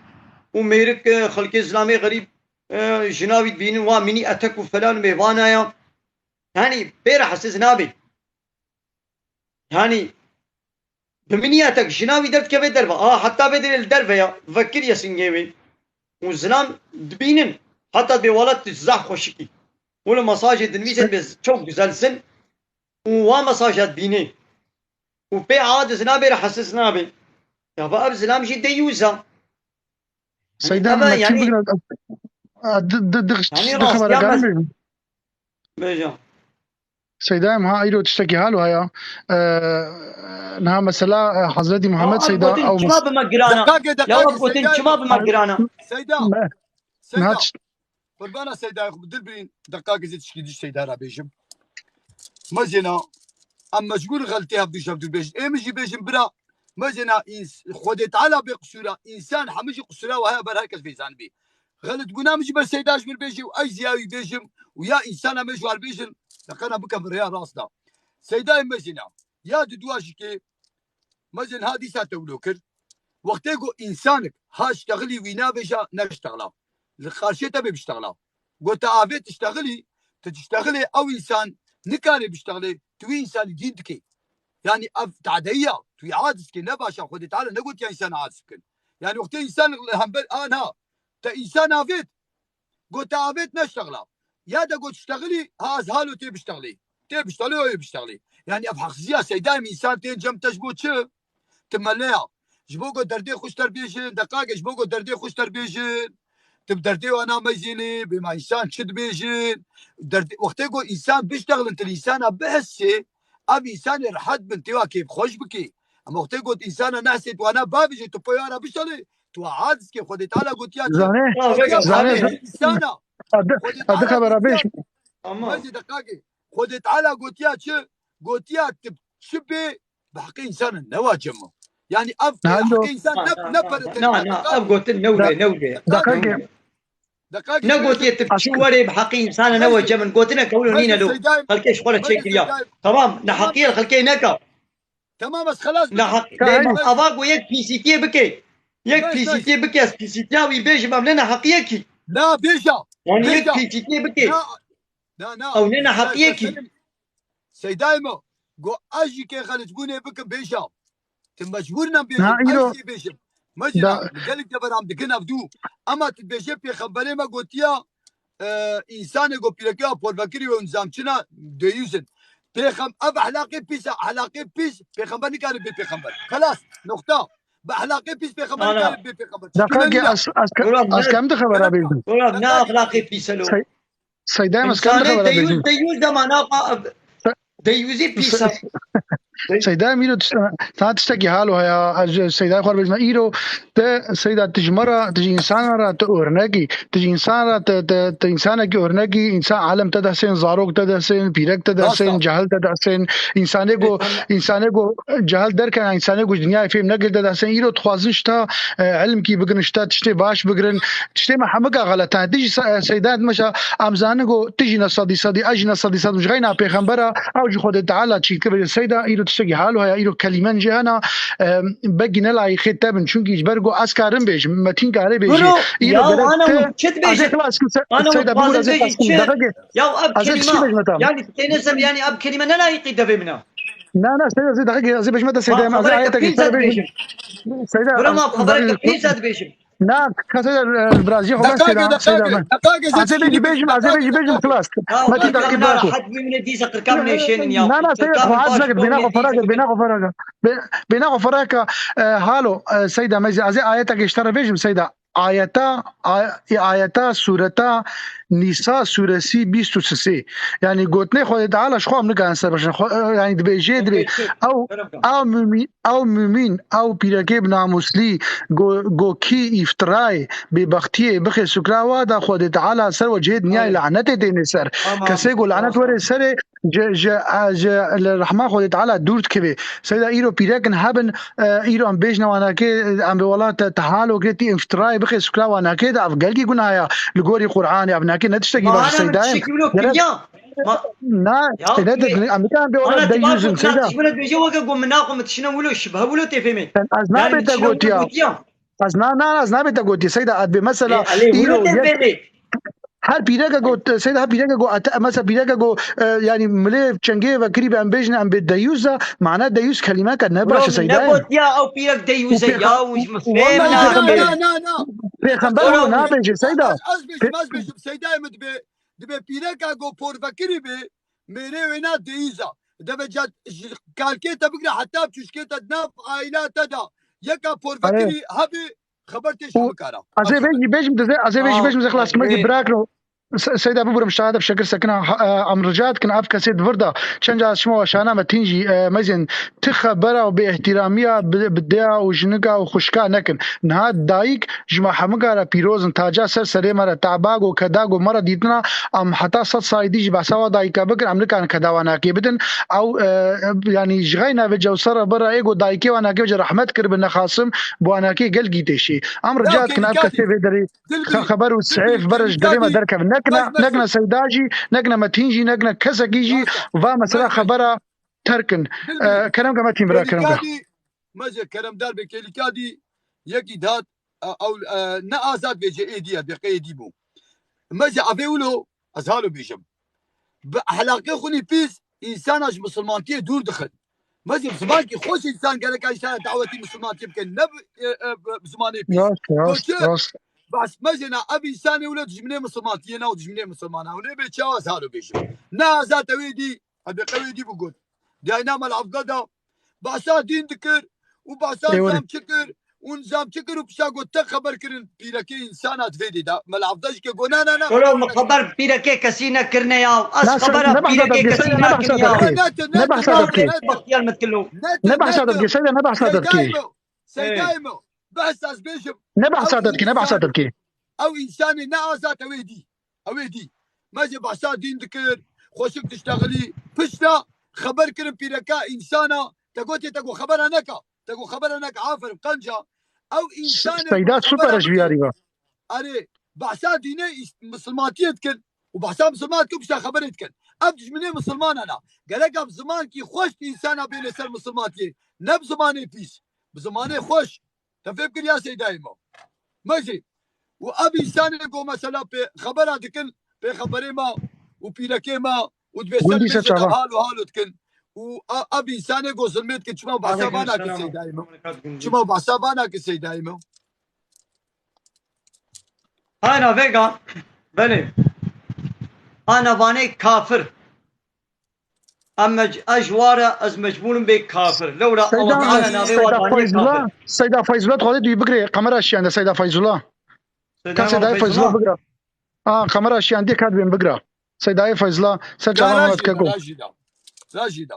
û mêrik, e, xelkê zilamê xerîb, e, jina wî dibînin wa mînî etek û felan mêvana ya. Yanî pê re hesiz nabê. Yanî bi mînî etek jina wî derdikeve derve. A heta vê derê li derve ya vekiriye singê wê. Û zilam dibînin. Heta dibê welat zaf xweşikî. Wilo mesajê dinivîsên bê çok güzelsin. û wa mesaja dibînê û pê a dizina bê re hesis nabê. Ya va ev zilam jî deyûz a. Seyda, me çî bigre, di, di, di, di xebera karim bêjim. Bêja. Seyda, em ha îro tiştekî halo haya. Niha mesela, e, Hezretî Muhammed Seyda ew. Çima bi me girana? Ya gotin çima bi me girana? Seyda. Seyda. Qurbana Seydayê xwe bi dil birîn, deqakê zê tişkî dî Seyda re bêjim. Mezêna, em mecbûr in xeltê hevdû ji hevdû bêjin. Ê min jî bêjin bira, mezêna îns-, Xwedê Teala bê qisûra, însan hemî jî qisûra we heye ber her kes vê zanibê. Xelit guna min jî ber Seyda ji min bêjê û ez ya wî bêjim û ya însana me ji war bêjin, deqena bikin bi rêya rast de. Seydayê mezêna, ya di dua jî kê, Mezin ha dîsa tewlo kir. Wextê ku însanik ha ştexilî wî navêja neştexla. Li qarşê te bê biştexla. Got te avêt ştexilî, tu diştexilê ew însan nikarê biştexlê, tu wî însanî dîn dikê. Yanî ev tadeyiya, tu wî aciz dikê, ne baş e, Xwedê Teala negotiya însan aciz bikin. Yanî wextê însan li hember a niha, te însan avêt, Got te avêt neştexla. Ya de got ştexilî, ha ez halo tê biştexlê. Tê biştexlê, o yê biştexlê. Yanî ev heqsiziya Seyda em însan tên cem te ji bo çi? Tu meleya. Ji bo got derdê xwe ji te bêjin, deqake ji bo got derdê xwe ji te bêjin. Tu bi derdê wana meyzênê, bê ma însan çi dibêjin? Derdê, wextê got însan biştexlin, tu însana bihesê, ev însanê rehet bin, tê wa kêfxweş bikê. Ama wextê got însana nehsê, tu wana bavêjê, tu poya ra biştexlê, Tu aciz ke Xwedê Teala gotiya çi? Zanê, zanê, însana. Xwedê Teala gotiya. Ama. Xwedê Teala gotiya çi? Gotiya tu çi bê bi heqê însanan ne wacib e. Yani ev heqê însan ne ne pere. Na, na, ev gotin ne wê, ne wê. Dakika. Ne gotiye tu çi were bi heqê însanan ne wacib e. Gotine kewlo nîne lo. Xelkê ji xwe re çêkiriya. Tamam, ne heqiye xelkê neka. Tamam, ez xelas bikim. Neheq, ava ku yek P C T'yê bike. Yek P C T'yê bike, ez P C T'ya wî bêjim, ev ne neheqiyekî. Na, bêja. Yani yek P C T'yê bike. Na, na. Ew ne neheqiyekî. Seydayê me, go ez jî kê xelicbûnê bikim, bêja. Tu mecbûr ne bêjim, ez jî bêjim. Mecina, gelek deveram dikin ev dû. Ema tu bêje pêxemberê me gotiya, e, însanê ku pîrekê ya porvekirî wê û nizam çi ne, deyûz in. Pêxem-, ev ehlaqê pîs e, ehlaqê pîs, pêxember nikare bê pêxember. Xelas, noqta. Bi ehlaqê pîs pêxember Ana. nikare bê pêxember. Çi Daqaqê, me nîna? Ez, ez, Murat, ez ne, kem di xebera bêjim. Murat, ne axlaqê pîs e lo? Sey-, Seyda, ez kem di Însanê xebera deyûz, bêjim. Deyûz de mana, deyûzî pîs e. Seyda, em îro tişt-, ta tiştekî halo heye, ez Seyda xwe bêjim. Îro te Seyda, tu ji me re, tu ji însanan re, tu örnekî. Tu ji însan re, tu, tu, tu însanekî örnekî, însan elm te dihsên, zarok te dihsên, pîrek te dihsên, Rast e. cehil te dihsên, însanê ku, Ê, tamam. însanê ku cehil derkene, însanê ku ji dinyayê fêm nekir te dihsên. Îro dixwazin ji te, e, ilmkî bigirin, ji te tiştê baş bigirin. Tiştê me hemika xeleta. Tu jî se-, Seyda, meşa, em zanin ku tu jî ne sedî sedî, ez jî ne sedî sed, ji xeyna pêxembera, ew jî Xwedê Teala çî dike. Bêje Seyda, îro tiştekî halo heye, îro kelîmen jî hene, e, begî ne layîqê te bin. Çunkî ji ber ku ez karim bêjim, Metîn kare bêjî. Bro, Îro ya, gerek ana te, û çi ez ê dibêjim? Xilas kim se-, Ana û Seyda, bibûr, dixwazim ez ê bêjim xilas kim çi? Daqaqê. Ya ev Ez ê tiştî kelîme, bêjim tam. yanî têne ser, yanî ev kelîme ne layîqî devê min e. Na, na, Seyda, ez ê daqaqê, ez ê bêjime te Ma Seyda, em, ez ê xebera ayeteke kî ji te re zad bêjim. bêjim? Seyda, Bro, ma em, xebera em, kî zad bêjim? Na, ka Seyda, e, birazî xwe Daqaqê, Seyda, Seyda, daqaqê, me. daqaqê, Ez ê bêjî bêjim, ez ê bêjî bêjim, xilas. Ha, Metîn, daqaqê, bırak, bırak. Hadi bimine dîza qirka min êşênin ya. Na, na, Seyda, xwe hez nekir, bêna xwe feraq kir, bêna xwe feraq kir. Bê-, bêna xwe feraq kir, e, halo, e, Seyda, meyzî, ez ê ayeteke ji te re bêjim, Seyda. Ayeta, ay-, ayeta, sureta Nîsa suresi bîst û sisê. Yani gotinê Xwedê Teala ji xwe em nikarin ser bixin. Xwe, e, yani dibêjê, dibê, Peki, ew, kerem kan. ew mümîn, ew mümîn, ew pîrekê bi namuslî, go-, go kî îftirayê, bêbextiyê, bixê sukra wa da Xwedê Teala ser we cihê dinyayê Aynen. lanetê tênê ser. Tamam. Kesê ku lanet Tamam. were serê, ji, ji, ji, li rehma Xwedê Teala dûr dikeve. Seyda îro pîrekin hebin, e, îro em bêjne wanakê, em bê wela te, te halo kê tî îftirayê bixê sukra wanakê de, ev gelkî gunah ya. Li gorî Qur'anê, ev nakê ne tiştekî baş e, Seyda. Tiştekî wilo kiriya. Ma-, Na, ya, Seyda, te, em bê wela deyûzin, Seyda. Tiştekî wilo dibêje weke ku min naxwe min tişine wilo şibhe wilo tê fêmê. Ez nabê te gotiya. Ez na, na, na, ez nabê te gotiye. Seyda, ez bê mesela Ê, Elê, îro wilo te yek fêmê. her pîreke got, Seyda, her pîreke got, ete, mesela pîreke got, e, yani milê çengê vekirî be, em bêjin, em bê deyûz e, mana deyûz kelîmeke ne baş e, Seyda. Bro, min negotiya ew pîrek deyûz e, ya, û ji min fêm nake. Na, na, na, na. Pêxember wilo nabêje, Seyda. Ez, ez bêjim, ez bêjim, Seydayê min dibe, dibe pîreka got porvekirî be, mêrê wê na deyûz e. Deve ca ji kalkê te bigre heta çûşkê te di nav aîla te de. Yeka porvekirî hebe, xeber tê ji bikara. Ez ê vê jî bêjim, dizê, ez ê vê jî bêjim, dizê xilas kim, ez jî birakiro. Se-, Seyda, bibûrim şahid, ev şekil sekina, ha, e, em rica dikin, ev kesê di vir de. Çend cara ez şima şana me tîn jî, e, mezin, ti xebera û bêîhtîramiya bi, bi dêya û jinika û xwişka nekin. Niha dayik ji me hemika re pîroz in, taca ser serê me re, taba go, keda go me re dîtina, em heta sed salî dî jî behsa wa dayika bikin, em nikarin keda wanakê bidin. Ew, e, yanî ji xeyna vê cewser re bira ê go dayikê wanakê vêce rehmet kiribin nexasim, bi wanakê gelkî têşî. Em rica dikin, ev kesê vê derê Dilbî, xe-, xeber û dilbî, sihêf bere ji derê me derkevin. Nekine, nekine Seyda jî, nekine Metîn jî, nekine kesekî jî va mesela xebera terkin. Dilbî, e, kerem ke Metîn bira, kerem ke. Meze keremdar be, kêlîka dî yekî dihat, e, ew, e, ne azad vêce êdî ye, deqe êdî bû. Meze evê wilo, ez halo bêjim. Bi ehlaqê xwinî pîs, însana ji misilmantiyê dûr dixin. Meze bi zimankî xweş însan gereka însana dawetî misilmantiyê bikin, ne bi, e, e, bi, bi zimanê pîs. Rast, rast, rast. Bas meze na ev însanê wilo dijminê misilmantiyê ne û dijminê misilmana. Ew nê bê çawa, ez halo bêjim. Ne azad ew êdî, ez deqe wê dî bû got. Diyayna Mel Evda da, Behsa dîn dikir û behsa nizam çi kir û nizam çi kir û pişta got te xeber kirin pîrekê însana di vê dê de. Mela Evda jî ke got, na, na, na, Kolo, min xeber pîrekê kesî nekirine ya. Ez xebera pîrekê kesî nakin ya. Ne behsa te dikî. Bextiyar Mitkilo. Ne behsa te dikî, Seyda, ne behsa te dikî. Seydayê min, behsa ez bêjim. Ne behsa te dikî, ne behsa te dikî. Ew însanê ne azad ew ê dî. Ew ê dî. Me jî behsa dîn dikir, xweşik diştexilî. Pişta xeber kirin pîreka însana, te gotê te ku xebera neka. Te ku xebera neka, aferin, qenca. Ew însanê Seyda ku xebera super ji bike. Viyarî ve. Erê, behsa dînê îs-, misilmantiyê dikin û behsa misilman dikin, pişta xeberê dikin. Ev dijminê misilmanan a. Gerek ev zimankî xweş însana bêne ser misilmantiyê. Ne bi zimanê pîs. Bi zimanê xweş. Te fêm kir ya Seydayê me. Me jî. Û ev însanê ku mesela pê xebera dikin, pêxemberê me û pîrekê me û dibê ser mêjê de halo halo dikin. Û a-, ev însanê ku zilmê dikin, çima behsa vana kir Seydayê me? Çima behsa vana kir Seydayê me? Hayna vêga. Belê. Ana vanê kafir. Em mec-, ez ji wa re ez mecbûr im bê kafir. Lewra Allah Teala navê wa Seyda danê Feyzullah, kafir. Seyda Feyzullah, tu xwedê tu yî bigirê. Kamera şiyende Seyda Feyzullah. Seyda Ka Seyda Feyzullah. Feyzullah bigire. Aa, kamera şiyendî ka dibên bigire. Seydayê Feyzullah, ser çava Muhammed Keko. Rajî da. Rajî da.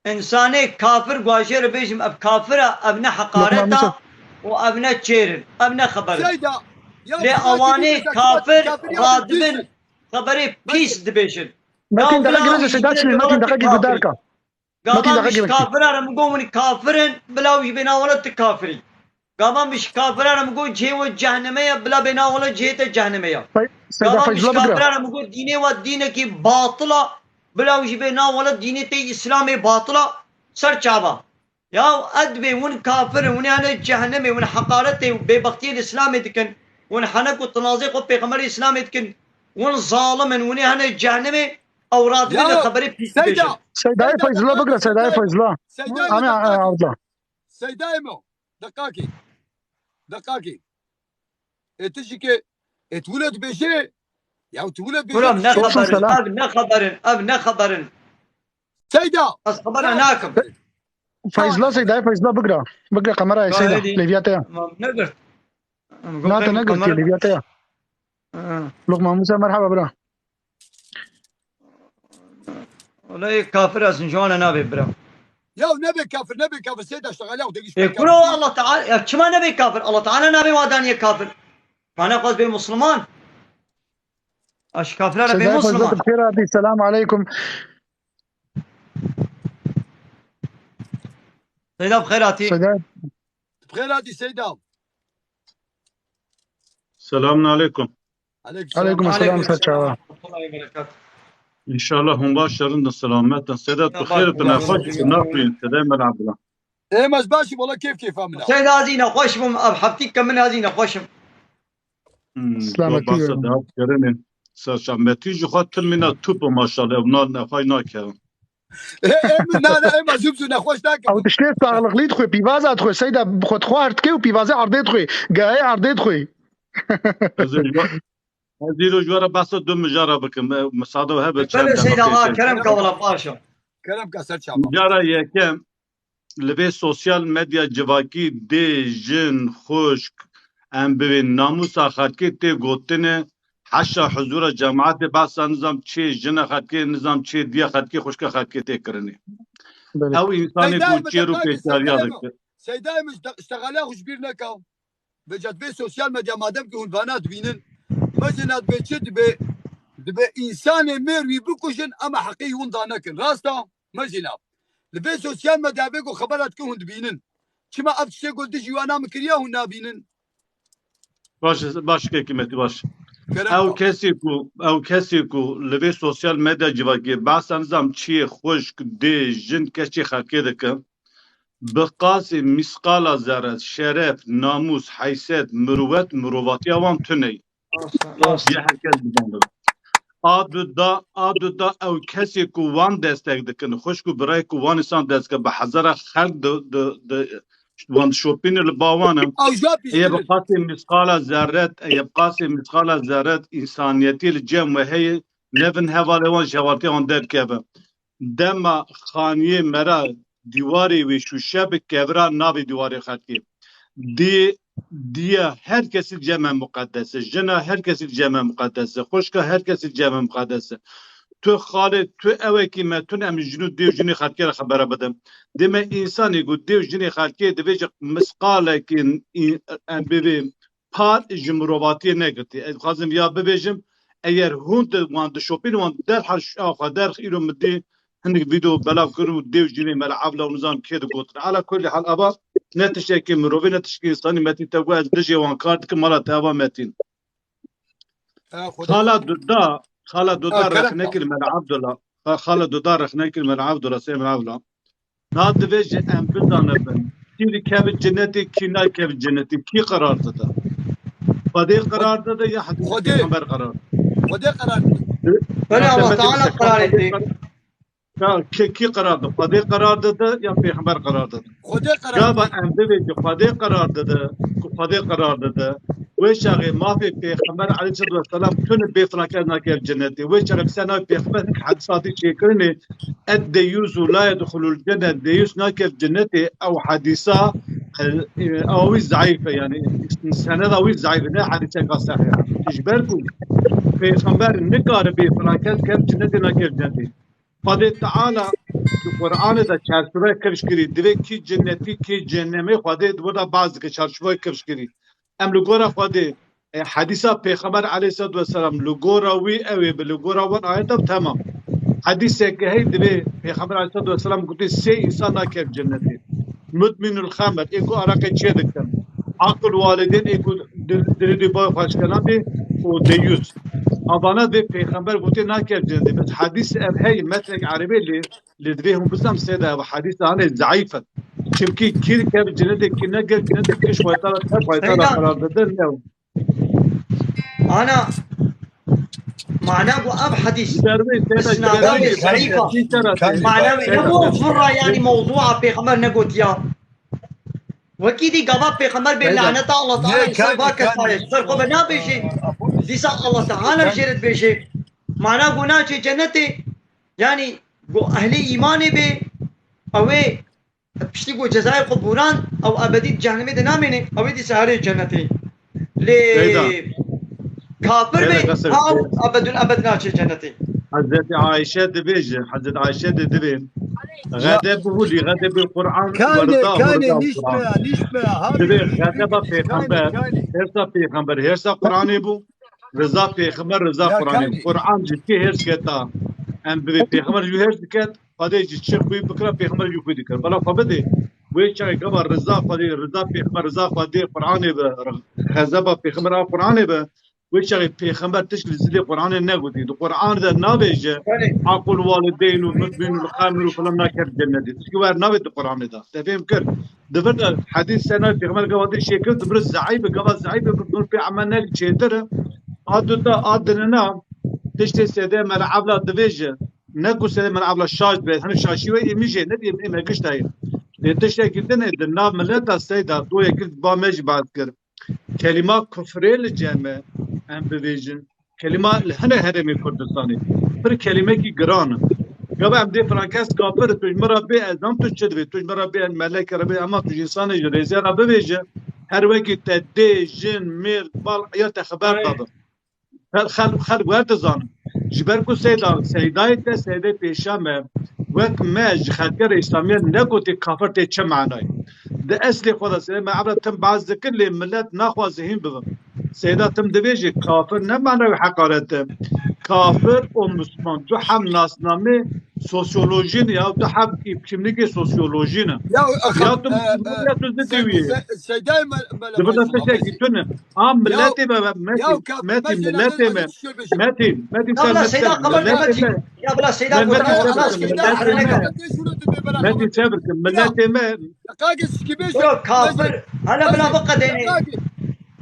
Însanê kafir, guajê re bêjim, ev kafir e, ev ne heqaret e û ev ne çêr in, ev ne xeber in. Lê ewanê kafir radibin, xeberê pîs dibêjin. Metin, deqe girêze Seyda çi, Metin, deqe gir gudarka. Gava min ji kafira re min got, hûn kafir in, bila wî jî bê navale tu kafirî. Gava min ji kafira re min got, cihê we cehnemê ye, bila bê navale cihê te cehnemê ye. Gava min ji kafira re min got, dînê we dînekî batil e, bila wî jî bê navale dînê te Îslamê batil e, ser çava. Ya, ez dibê hûn kafir in, hûn hene cehnemê, hûn heqaretê û bêbextiyê li Îslamê dikin, hûn henek û tinazê xwe pêxemberê Îslamê dikin, hûn zalim in, hûn hene cehnemê, ew radibin xeberê pîs dibêjin. Seydayê Feyzullah bigire, Seydayê Feyzullah. Seydayê Amê, Feyzullah. Abdullah. Seydayê me, deqakê. Deqakê. Ê tu jî ke, ê tu wilo dibêje, ya tu wilo dibêje. Kuram, ne xeber in, ev ne xeber in, ev ne xeber in. Seyda! Ez xebera nakim. Feyzla, Seydayê Feyzla bigire. Bigire kamerayê Seyda. Lêviya te ya. Tamam, negirt. Na te negirtiye, lêviya te ya. Ha. Luqman Musa, merhaba bira. Wele kafir ez ji wan nabê bira. Ya nebe kafir, nebe kafir, Seyda, işte, gala, o da Ê, kuro Allah Teala, ya çima nebe kafir? Allah Teala nabê wa daniye kafir. Mana xwaz bê Müslüman. Aş kafir ara bê Müslüman. Seyda Feyzla, bi xêr hatî, selamu aleykum. Seyda bi xêr hatî. Seyda. Bi xêr hatî Seyda. Selamun aleykum. Aleykum selam, ser çava. Înşallah hûn baş in, selamet in. Seyda, tu xêr, tu nexweş, tu naxwîn, Seyda Mela Abdullah. Ê, ez baş im, wela kêf kêfa min e. Seyda, ez jî nexweş bûm, ev heftî ke min ez jî nexweş im. Hmm, Selametî basa be. Dehat kirinê. Serçam Metî ji xwe tim mîna tup, maşallah, ev nan nexweş nakevin. Ê, ê, min, na, na, ê, ez zû, zû nexweş nakim. Ew tiştê saxliqlî dixwe, pîvaza dixwe, Seyda, bi xwe dixwe erd dike û pîvazê erdê dixwe. Gayê erdê dixwe. Ez ê ji we, ez îro ji we re behsa du mijara bikim. E, misade hebe çend Belê, Seyda, deqîqe. Kerem ka, wela baş e. Kerem ka, ser çava. Mijara yekem, li vê sosyal medya civakî dê, jin, xwişk, em bivên namûsa xelkê tê gotinê, heşa huzûra cemaetê behsa nizam çê jina xelkê, nizam çê diya xelkê, xwişka xelkê tê kirinê. Belê. Ew însanê ku çêr û pêşdariya dike. Seydayê min, işte, işte, xwe ji bîr neke. Vêca divê sosyal medya madem ki hûn vana dibînin, mesela divê çi dibe, dibe însanê mêr wî bikujin, ama heqê hûn da nekin. Rast a? Mesela. Li vê sosyal medya vê ku xebera dikin hûn dibînin. Çima ev tiştê ku dijî wana min kiriya hûn nabînin? Baş, baş kekî Metî, baş. Kerem Ew bak. Kesî ku, ew kesî ku li vê sosyal medya civakê behsa nizam çiyê xwişk, dê, jin, keçê xelkê dike, bi qasê mîsqala zerret şeref, namûs, heyset, mirûwet, mirovatiya wan tune ye. Rast e, rast e. Yê her kes bizanibe. A du da, a du da ew kesê ku wan destek dikin, xwişk û birayê ku wan însan dest dike, bi hezara xelk di, di, di, wan dişopîne li ba wan e. Ew jî pîs Ê bi dibe. Qasê mîsqala zerret, ê bi qasê mîsqala zerret însaniyetî li cem we heye, nevin hevalê wan ji hevaltiya wan derkeve. Dema xaniyê me re dîwarê wê şûşe bi, kevira navê dîwarê xelkê. Dê, diya her kesî cem e muqedes e. Jina her kesî cem e muqedes e. Xwişka her kesî cem e muqedes e. Tu xalê, tu ewekî me tune em jin û dê û jinê xelkê re xebera bidin. Dê me însanê ku dê û jinê xelkê divê ji misqalekî em bivê par ji mirovatiyê negirtî. Ez dixwazim ya bibêjim, eger hûn di wan dişopîn, wan derhal şa xwe derx îro min dê hinek vîdeo belav kir û dê û jinê me li evla û nizam kê digotin. Ala kulî hal ava ne tiştekî mirovî, ne tiştekî însanî. Metîn te got ez dijê wan kar dikim, mala te ava Metîn. E, Xwedê Xala Duda, Xala Duda Ha, kerem rexne kir Mela Abdullah. Xa-, Xala Duda rexne kir Mela Abdullah, Seyê Mela Abdullah. Na divê ji em bizanibin. Kî dikeve cinetê, kî nakeve cinetê, kî qerar dide? Xwedê qerar dide ya Hezretî Xwedê. Pêxember qerar dide? Xwedê qerar dide. Belê, Allah Teala qerarê dide. Ya kî, kî qerar dide? Xwedê qerar dide ya Pêxember qerar dide? Xwedê qerar dide. Gava em bibêjin Xwedê qerar dide, ku Xwedê qerar dide. Wê çaxê mafê Pêxember aleyhisselatu vesselam tune bê filan kes nake cennetê. Wê çaxê bi ser navê Pêxember hinek hedîs hatî çêkirinê, "Ed-deyûsu la yedxulul cennet", deyûs nake cennetê, ew hedîsa, e, e, ew wî zeîf e, yanî seneda wî zeîf e, ne hedîseka sehîh e. Ji ber ku Pêxember nikare bê filan kes ket cennetê, nake cennetê. Xwedê Teala di Qur'anê de çarçoveya kifş kirî. Divê kî cennetî, kî cehennemê, Xwedê di wir de behs dike, çarçoveya kifş kirî. Em li gora Xwedê, e, hedîsa Pêxember aleyhisselatu vesselam li gora wî ew ê bi, li gora wan ayeta bi, temam. Hedîseke hey divê Pêxember aleyhisselatu vesselam gotê sê însan naket cennetê. Mudminul xemr, ê ku araqê çê dikin. Aqul walidên, ê ku di-, dilê dê bayê xwe şikelandê û deyûs. Avana dê Pêxember gotê naket cennetê. Bes hedîs ev hey metnek erebê lê, lê divê hûn bizan sê de ev hedîs anê zeîf e. Çimkî kî dike bi cennetê, kî ne, gel cennetê kişt xwetara, te xwetara Seyda. Qerar didin, ne. Ana, mana ku ev hedîs Ji ber wê tê de, ji ber isnada wê wê zayîf e. Mana wê ne bu zurra, yani mewdua Pêxember negotiya. Wekî dî gava Pêxember bê laneta Allah Teala insan va kesayê. Ser xwe ve nabêjê. Dîsa Allah Teala jê re dibêjê. Mana ku naçê cennetê, yani ku ehlê îmanê bê, ew ê Piştî ku cezayê xwe bûran, ew ebedî di cehennemê de namêne, ew ê dîsa herê cennetê. Lê Seyda. Kafir Seyda, be, qesir. Ha, ebedül ebed naçe cennetê. Hezretî Ayşe dibêje, Hezretî Ayşe de dibê, Ya. Xedeb û lî xedebê Qur'an Kane, werda, kane, werda nişme Qur'an. Ya, nişme ya, abi. Dibê xedeba Pêxember, Kane, kane. Hêrsa Pêxember, hêrsa Qur'anê bû. Riza Pêxember, riza Ya, Qur'anê bû. Kane. Qur'an ji kê hêrs keta? Em bibê Pêxember jû hêrs diket. Xwedê ji çi xwî bikira, Pêxember jî xwî dikir. Bela xwe bidê. Wê çaxê gava riza Xwedê, riza Pêxember, riza Xwedê, Qur'anê bi, xezeba Pêxember a Qur'anê bi. Wê çaxê Pêxember tişt li zilê Qur'anê negotî. Di Qur'anê de nabêje, Belê. Aqul walideyn û mudmin û xamir û filan naket cennetê. Tişkî wer nabê di Qur'anê de. Te fêm kir? Di vir de hedîs sena Pêxember gava dê şêkir, di vir zeîf e, gava zeîf e, bi vir pê emel nek çêtir e. A duda, a dinina, tiştê sêde mele evla divêje. Ne ku sê min evla şaş be, hinek şaşî wê ê min jê nedî, ê me giş dayê. Lê tiştekî din e, di nav mileta Seyda, doyekî ba me jî behs kir. Kelîma kufrê li cem e, em bibêjin. Kelîma li hinek herêmê Kurdistanê. Pir kelîmekî giran e. Gava em dê filan kes kafir, tu ji min re bê, ez zam tu çi divê, tu ji min re bê, melekê re bê, ema tu ji însanê ji rêzê re bibêje, her wekî te dê, jin, mêrd, bal, ya te xeber dabe. Xel-, xel-, xelk wer dizanin. Ji ber ku Seyda, Seydayê te, Seydê pêşa me, wek me ji xelkê re Îslamiye negotê kafir tê çi manayê. Di eslê xwe de Seydê me evra tim behs dikir, lê milet naxwaze hîn bibin. Seyda tim dibêje kafir ne manayê heqaret e. Kafir û Misliman du heb nasnamê sosyolojî ne ya, du heb kimlikê sosyolojî ne. Ya, Ya tu e, Misliman e, ya tu zidî Se-, wî. Se-, Seydayê me, me Di vir de tiştekî tune. A miletê me, me, Ya, Metîn, ka-, Metîn, Metîn, miletê me. Metîn, Metîn, Ya sen bla Metîn, Seyda, qemer miletê Metîn. Me. Ya bla Seyda, Me, Metîn, qemer sen miletê Metîn, Metîn, Metîn, Metîn, sen Metîn, miletê me. Deqakê sikî bêje. Bro, kafir. Hala bla biqedêne. Deqakê.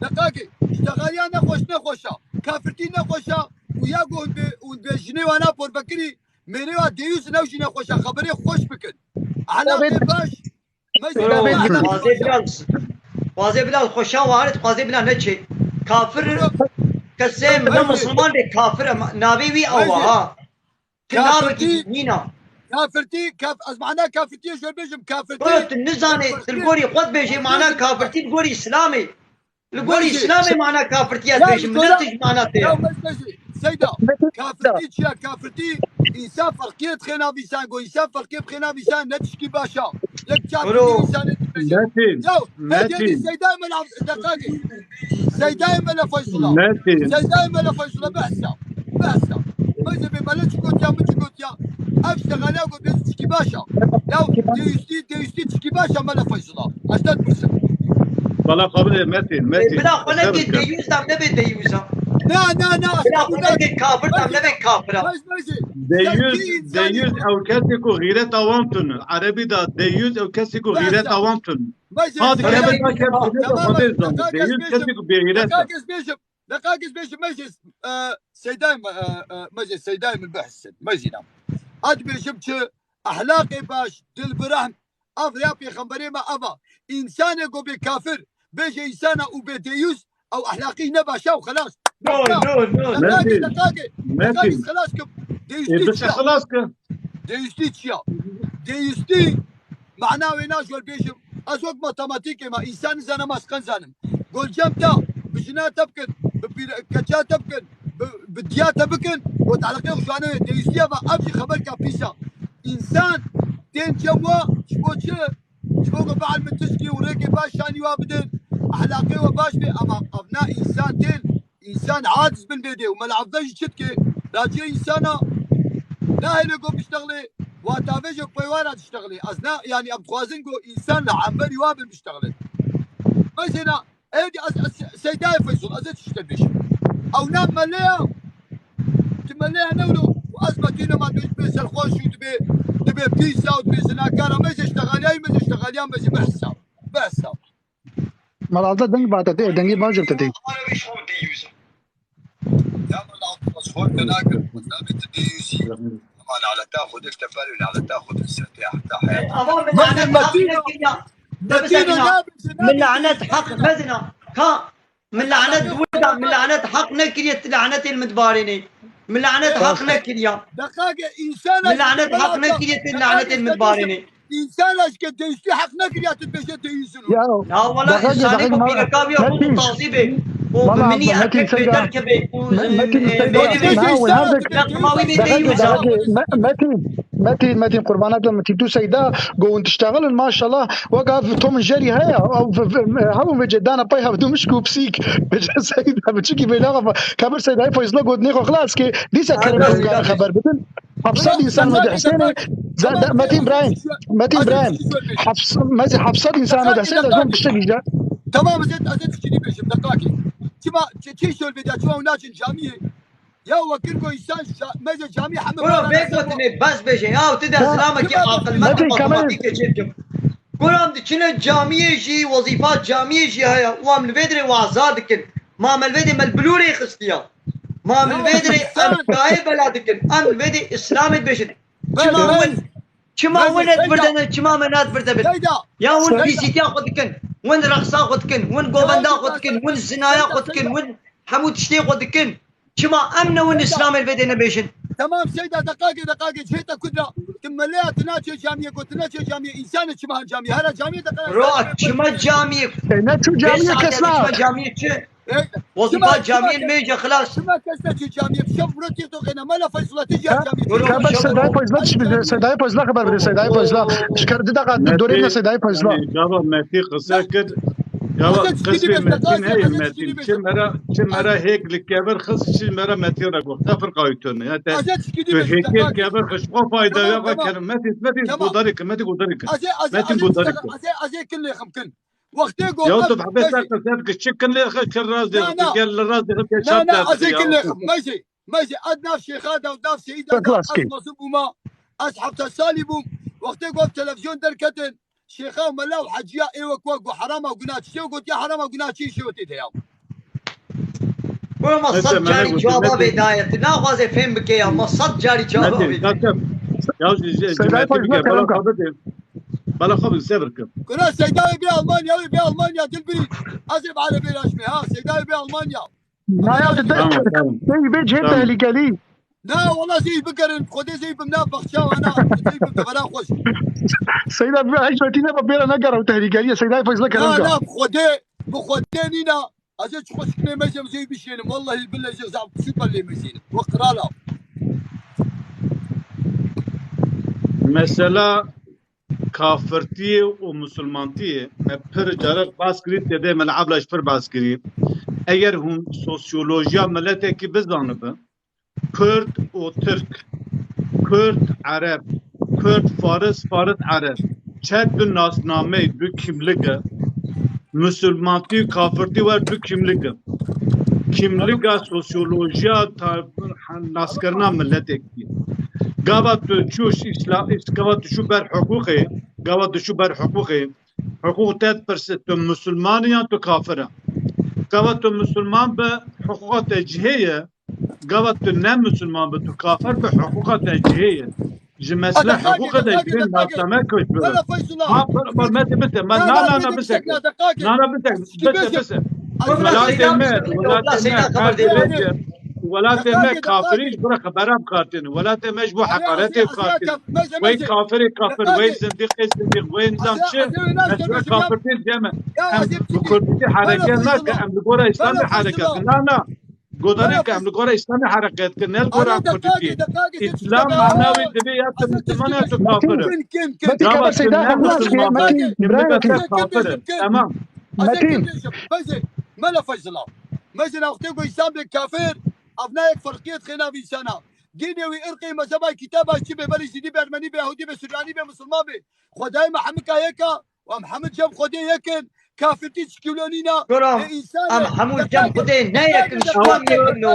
Deqakê. Ji texaliya nexweş, nexweşa. Kafirtî nexweşa. Û ya ku hûn bê, hûn bê jinê wana por vekirî, mêrê wa deyûs ne jî nexweşa. Xeberê xweş bikin. Ehlaqê baş. Mezin Bro, Bilal, Bilal. Xwazê Bilal, Xwazê Bilal xweşa warit, Xwazê Bilal neçê. Kafir, kesê ne Mezin. Musulman de kafir, navê wî awa Mezin. Ha. Ki navê Kafirtî, ki nîna. Kafirtî, kaf-, ez mana kafirtî jor bêjim, kafirtî. Bro, tu nizane, tu li gorî xwe dibêjê, mana kafirtî li gorî Îslamê. Li gorî Mezin. Îslamê mana kafirtiye Ya, dibêjin, Seyda, milet ji mana te ya ye. Mezin, Seyda, kafirtî çi ya? Kafirtî însan ferqiyê dixê nav însan, go însan ferqiyê bixê nav însan ne tişkî baş a. Yek çar Bro. Însanê dibêje. Metîn, Ya, Metîn. Hegê Seyda Emel Av-, deqakê. Seyda Emel Feyzullah. Metîn. Seyda Emel Feyzullah behsa. Behsa. Mezin bê mele çi gotiya, min çi gotiya. Ev şexaliya ku bê tişkî baş a. Ya, deyûstî, deyûstî tişkî baş a mele Feyzullah. Ez te dipirsim. Bala xwe bidê Metîn, Metîn. Bila xwe neke deyûz da nebe deyûz a. Na, na, na, Bila xwe neke kafir da nebe kafir a. Mezin, mezin. Deyûz, deyûz ew kesê ku xîreta wan tune. Erebî da deyûz ew kesê ku xîreta wan tune. Mezin, Ha, dikeve Seyda, na kesê ku tamam, xwe bê zan. Deyûz kesê ku bêxîret e. Deqakê bêjim. Deqakê bêjim, mejê, e, Seydayê me, e, e, mejê Seydayê min bihsin, mejîna. Ez bêjim çi, ehlaqê baş, dil bi rehm, ev rêya pêxemberê me ev a. Însanê go bê kafir, bêje însana û bê deyûs, Ew ehlaqî ne baş e û xelas. No, no, no. Deqakê, Metin, deqakê. Metin. Deqakê xelas kim. Ê, dêyustî bişe çi ya? Xelas kim. Dêyustî çi ya? Dêyustî mana wê na ji we bêjim. Ez wek matematîkê me, însan nizanim, ez qen zanim. Golcem te, bi jina te bikin, bi pîre-, keça te bikin, bi, bi diya te bikin, got eleqê xwe ji wan newê, dêyustî ev e, ev jî xeberka pîs e. Însan tên cem we, ji bo çi? Ji bo ku bielmin tişkî û rêkê baş şanî wa bidin, ehlaqê we baş bê, ama ev na însan tên, însan aciz bin vê dê û Mela Evda jî çi dike? Raciya însana nahêle ku biştexilê, wata vê jî peywa re diştexilê. Ez na, yanî em dixwazin ku însan li hemberî wa bin biştexilin. Mesela, êdî ez, ez Seydayê Feyzul, ez ê tiştek bêjim. Ew na meleya, tu meleya newro, û ez Metîne ma dibê, dibê serxweş û dibê, dibê pîsa û dibê zinakara, me jî ştexaliya, me jî ştexaliya, me jî behsa. Behsa. Mala Evda deng ba te tê, dengê baş te tê. Ya Mala Evda, ez xwe te nakim, ez nabê tu dêyûzî. Ama laneta Xwedê li te ber û laneta Xwedê li ser te heta heyat. Ama min Metin, lanet hak Metin, nekiriya. Metin, Metin, lanet hak, mezina. Ka, min lanet duwida, min lanet hak nekiriye, tu lanetê li min dibarênê. Min lanet hak nekiriye. Deqakê, însan Min lanet hak nekiriye, tu lanetê li min dibarênê. Însan ji ke dêyustî heq nekiriya tu dibêje dêyûzin û. Ya, ya wela deqekê, însanê deqekê, ku ma-, pîreka wî ya ku Metin, mutazî be û bi wela minî Metin erkek bê Seyda, derkeve û, Me-, Metin e, Seyda, mêrê bê na, û her dek-, deqma wî bê deqekê, dêyûza. Deqekê, Me-, Metin, Metin, Metin, qurbanat be Metin, tu Seyda, go hûn tiştexilin, maşallah, weka Tom and Jerry heye, ew v-, v-, hevûn vêce dana pey hevdu mişk û pisîk. Vêce Seyda, biçikî bêlaxa, ka bir Seydayê Feyzula gotinê xwe xilas ke, dîsa kerem hûn gane xeber bidin. Heft sed însan me dihsêne, Metin Brahim, Metin Brahim, heft sed, me zî heft sed însan me dihsêne, ez wan tiştekî ji. Tamam, ez ê, ez ê tiştekî bêjim, deqakê. Çima, çi, çi şol vêca, çima hûn naçin camiyê? Ya wekir ku însan ca-, me zî camiyê heme Bro, bê gotinê, bes bêje. Ya tu de zilamekî aqilmend û matematîkê çêdikim. Guram diçine camiyê jî, wezîfa camiyê jî heye. Û em li vê dirê waza dikin. Ma me li vê dê me li bilûrê xistiya. Ma em li vê dirê em kayê bela dikin. Em li vê dê Îslamê dibêjin. Çima win, çima win et birde ne, çima me nat birde bin? Ya win pîsîtiya xwe dikin, win rexsa xwe dikin, win govenda xwe dikin, win zinaya xwe dikin, win hemû tiştê xwe dikin. Çima em ne win Îslamê li vê dê nebêjin? Tamam Seyda, deqakê, deqakê, cihê te kudra. Tu meleya, tu naçê camiyê, ku tu neçê camiyê, însanê çima han camiyê? Hera camiyê deqakê. Ro, çima camiyê? E, ne çû camiyê kes na. Çima camiyê çi? E, wezîfa camiyê mêje xilas. Çima kes neçû camiyê? Şev biro TikTokê ne, mala Feyzula tê camiyê. Ka bes Seydayê Feyzula tişt bide, Seydayê Feyzula xeber bide, Seydayê Feyzula. Ji ker di deqa dorê bine Seydayê Feyzula. Gava Metî qise kir. Ya qismê Metin heye, Metin. Çi mera, çi mera hêk li kevir xist, çi mera Metin re got. Te firqa wî tune. Ya te, tu hêkê kevir xist. Xwe fayda ya ve kerim. Metin, Metin, godarî kir, Metin, godarî kir. Metin, godarî kir. Ez ê, ez ê kin lêxim kin. Wextê got. Ya tu hebe ser qise kir, çi kin lêxim, kin raz dêxim, gel li raz dêxim, gel çap dêxim. Ez ê kin lêxim. Mejê, mejê, ez nav şêxa de û nav seyîda de, ez mezin bûma. Ez hevdeh salî bûm. Wextê got televîzyon derketin. Şêxa û mela û heciya ê wek we got herama guna çi? Şêw got ya herama guna çi, şêw tê de ya. Bro, ma sed carî cewaba vê daye. Tu naxwaze fêm bike ya. Ma sed carî cewaba vê daye. Ya ji, ji, ji Metin bike. Bala xwe bide. Bala xwe bide, sebir kim. Kura Seydayê bê Almanya, wê bê Almanya, dilbirî. Ez ê bi erebê re ji me, ha, Seydayê bê Almanya. Naya dide. Tamam, tamam. Sey bê cihê tehlikelî. Na, wala zey bikerin, Xwedê zey bim na baxça wana, zey bim devera xweş. Seyda bi heyşmetî ne, bêra negera û tehlikelî ye, Seydayê Feyzla kerem ka. Na, na, Xwedê, bi Xwedê nîna, ez ê çi xweşik lê mejim zey bişênim, wallahî billehî zey zaf super lê mejînim. We qirala. Mesela kafirtiyê û misilmantiyê me pir carek bas kirî, tê de me li Ebla jî pir bas kirî. Eger hûn sosyolojiya miletekî bizanibin, Kurd û Tirk, Kurd Ereb, Kurd Faris, Faris Ereb, çend du nasnameyê, du kîmlik e, misilmantî û kafirtî wer du kîmlik e. Kîmlika sosyolojiya ta-, naskirina miletekî. Gava tu çû îsla-, îs-, gava tu çû ber hiqûqê, gava tu çû ber hiqûqê, hiqûq te dipirse, tu misilman î yan tu kafir î? Gava tu misilman bi, hiqûqa te cihê ye, gava tu ne misilman bi, tu kafir bi, hiqûqa te cihê ye. Ji mesele hiqûqa te cihê nasname koç bi. Ha, bar, bar, me te bite. Na, na, na, bite. Na, na, bite. Bite, bite. Welatê me, welatê me, her derece, welatê me kafirî ji bo xebera bikartînin. Welatê me ji bo heqaretê bikartînin. Wey kafirê kafir, wey zindîqê zindîq, wey nizam çi, me ji we kafir tê cem e. Em bi kurdîtî hereket nake, em li gora Îslamê hereket. Na, na. Godarê ke em li gora Îslamê hereket kin, ne li gora kurdîtî. Îslam mana wî divê ya tu Misliman ya tu kafir e. Metin, Gava Kabeşê tu daxwe ne xilas kê, Misliman be, Metin, tu Ibrahim, millet te kafir e. Tamam. Metin. Mele Feyzila. Mezin axtê ku Îslam bê kafir, ev ne yek ferqiyet xêna vî însana. Dînê wî, irqê, mezheba, kitaba çi bê, belê Zîdî be, Ermenî be, Yahudî be, Suryanî be, Misilman be. Xwedayê me hemika yek a, û em hemik cem Xwedê yek in. Kafirtî çikîlo nîna. Gora, ê, însan em e. Hemû cem Xwedê ne yek in, ji wan yek in o.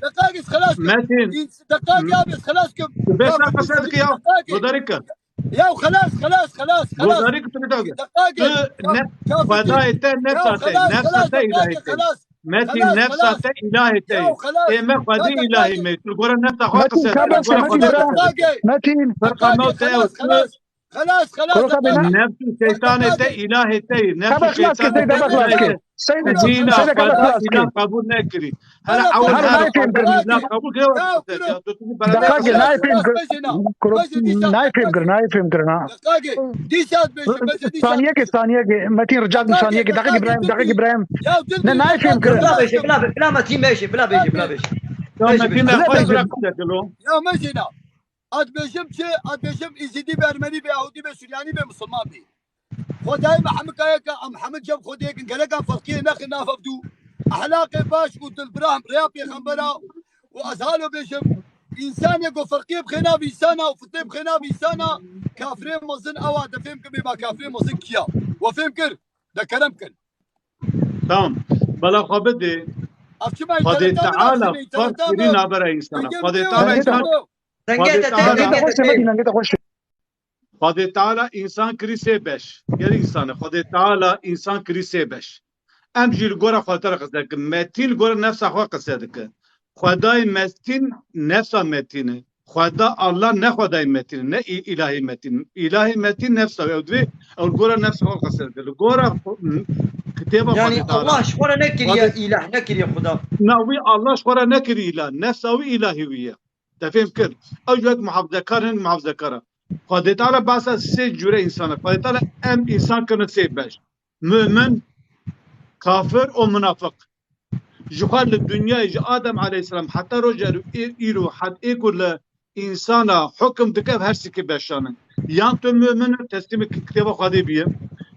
Deqaqê, deqaqê, xelas kir. Metin. Îns-, deqaqê abi, xelas kir. Tu bêsa qise dike ya. Godarî kir. Ya xelas, xelas, xelas, xelas. Godarî kir tu bidagê. Deqaqê. Tu ne, Xwedayê te nefsa te, nefsa te îlahê te. Metin, nefsa te îlahê te. Ê me Xwedê îlahê me. Tu gora nefsa xwe qise dike. Metin, Kabeşê, Metin, Metin. Ferqa me û te ew. Xelas, xelas. Nefs û şeytanê te îlahê te ye. Nefs û şeytanê te îlahê te. Hîna, Xweda îlah qebûl nekirî. Hele ew her nayê fêm kirin. Îlah qebûl kiriye. Deqaqê, nayê fêm kirin. Nayê fêm kirin, nayê fêm kirin ha. Saniyekê, saniyekê. Metin, rica dikim, saniyekê. Deqaqê, Îbrahim, deqaqê, Îbrahim. Ne, nayê fêm kirin. Bila bêje, bila bê-, bila Metin bêje, bila bêje, bila bêje. Ya Metin, ne xweş re qise kilo. Ya Metin, a. A dibêjim çi? A dibêjim Îzîdî be, Ermenî be, Yahûdî be, Suryanî be, Misilman be. Xwedayê me hemika yek e, em hemik cem Xwedê yek in, gerek em ferqiyê nexin nav hevdû. Ehlaqê baş û dilbira hem rêya pêxembera û ez halo bêjim, însanê ku ferqiyê bixê nav însana û fitnê bixê nav însana, kafirê mezin ew a, de fêm kir bê ba kafirê mezin kiya. We fêm kir? De kerem kin. Tamam. Bela xwe bidê. Ev çima Xwedê Teala ferq kirî navbera însana. Xwedê Teala însan Dengê te, dengê te xweş e, Medîn, dengê te xweş e. Xwedê Teala însan kirî sê beş. Gelî însan e. Xwedê Teala însan kirî sê beş. Em jî li gora xwe te re qise dikin. Metîn li gora nefsa xwe qise dike. Xwedayê Metîn nefsa Metîn e. Xweda Allah ne Xwedayê Metîn e, ne î-, îlahê Metîn. Îlahê Metîn nefsa wî. Ew divê ew li gora nefsa xwe qise dike. Li gora xwe, kitêba Xwedê Teala. Yani Allah ji xwe re nekiriye îlah, nekiriye Xweda. Na, wî Allah ji xwe re nekiriye îlah. Nefsa wî îlahê wî ye. Te fêm kir? Ew ji wek muhafizekar hin, muhafizekar e. Xwedê Teala behsa sê cûre însan e. Xwedê Teala em însan kirine sê beş. Mumin, kafir û munafiq. Ji xwe li dinyayê ji Adem aleyhisselam heta roja î-, îro, het ê ku li însana hukim dike, ev her sê kê beşan in. Yan tu mumin e, teslîmê ki-, kitêba Xwedê bîye,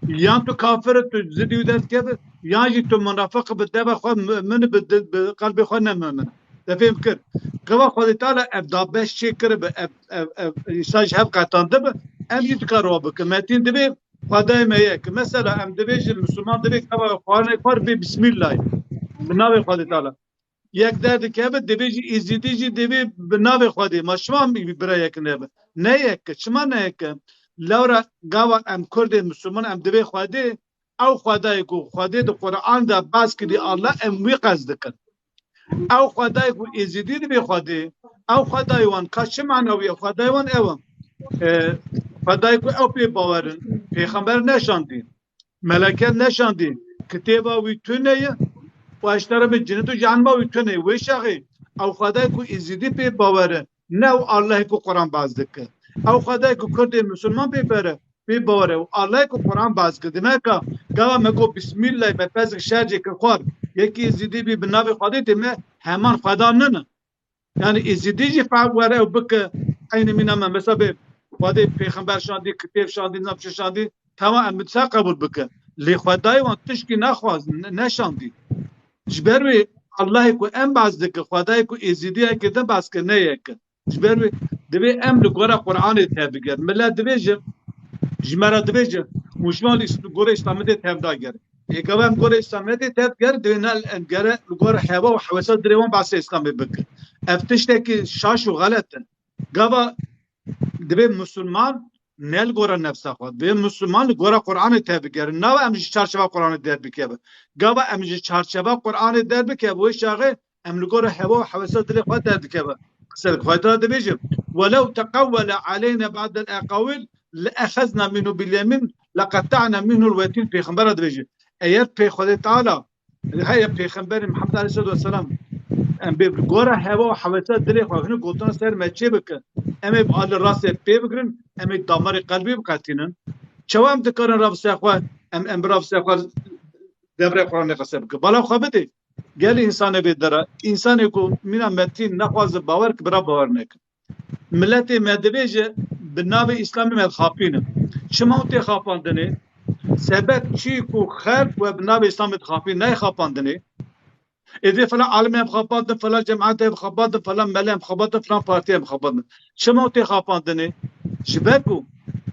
yan tu kafir e, tu zidî wî derdikeve, yan jî tu munafiq e, bi deva xwe mumin e, bi di-, bi qelbê xwe ne mumin e. Te fêm kir? Keva Xwedê Teala ev dabeş çê kiribe, ev, ev, ev, însan ji hev qetandibe, em jî dikare wa bikin. Metîn divê Xwedayê me yek. Mesela em divê ji Misilman divê keva xwarinê xwar bê Bismîllayê. Bi navê Xwedê Teala. Yek derdikeve, divê jî Êzîdî jî divê bi navê Xwedê. Ma çima em bira yek nebe? Ne yek e. Çima ne yek e? Lewra gava em Kurdê Misilman em divê Xwedê, ew Xwedayê ku Xwedê di Quran de behs kirî Allah, em wî qez dikin. Ew Xwedayê ku Êzîdî dibê Xwedê, ew Xwedayê wan ka çi mana wî ye? Xwedayê wan ew e. E, Xwedayê ku ew pê bawer in, pêxember neşandî, meleke neşandî, kitêba wî tune ye, û eştera bi cinet û cehenema wî tune ye. Wê şaxê, ew Xwedayê ku Êzîdî pê bawer e, ne ew Allahê ku Quran behs dike. Ew Xwedayê ku Kurdê Misilman pê bere, pê bawer e. Û Allahê ku Quran behs kir, demeka, gava me got, Bismillah, me pezek şercê kir xwar. Yekî Êzîdî bî bi navê Xwedê tê me heman Xweda nine. Yani Êzîdî jî fe-, were û bike eynî mîna me. Mesela bê Xwedê pêxember şandî, kitêb şandî, nizam çi şandî, tamam em sa qebûl bike. Lê Xwedayê wan tişkî naxwaz, ne-, neşandî. Ji ber wê Allahê ku em behs dike, Xwedayê ku Êzîdî yek e, de behs kir, ne yek e. Ji ber wê divê em li gora Qur'anê tevbigerin. Millet dibêje, ji me re dibêje, hûşman li Îs-, gora Îslamiyetê tevdager. Ê gava em gora Îslamiyetê tevger, divê ne em gere li gora hewa û hewesa dilê wan behsê Îslamê bikin. Ev tiştekî şaş û xelet e. Gava divê Musulman ne li gora nefsa xwe, divê Musulman li gora Qur'anê tevbigerin. Nava em ji çarçeva Qur'anê derbikeve. Gava em ji çarçeva Qur'anê derbikeve, wê çaxê em li gora hewa û hewesa dilê xwe derdikeve. Qisê li xwe dibêjim. Welew teqewwele aleyna ba'del eqawil le exezna minhu bil yemin le qeta'na minhu l wetin. Pêxembera dibêje. Eger pê Xwedê Teala Heye Pêxemberê Mihemed aleyhisselatu vesselam, em bê gora hewa û hewesa dilê xwe hinek gotina ser me çê bike. Em ê bi alî rastê pê bigirin, em ê damarê qelbê biqetînin. Çawa em dikarin ravise xwe, em, em bi ravise xwe devrê Qur'anê qise bikin? Bala xwe bidê. Gelî însanê vê dera, însanê ku mîna metîn nexwaze bawer ki bira bawer nekin. Miletê me divêje bi navê Îslamê me dixapîne. Çima ew tê xapandinê? Sebeb çi ku xelk we bi navê Îslamê dixapîne, nayê xapandinê? Êdî filan alimê em xapandin, filan cemaetê em xapandin, filan mele em xapandin, filan partiyê em xapandin. Çima ew tê xapandinê? Ji ber ku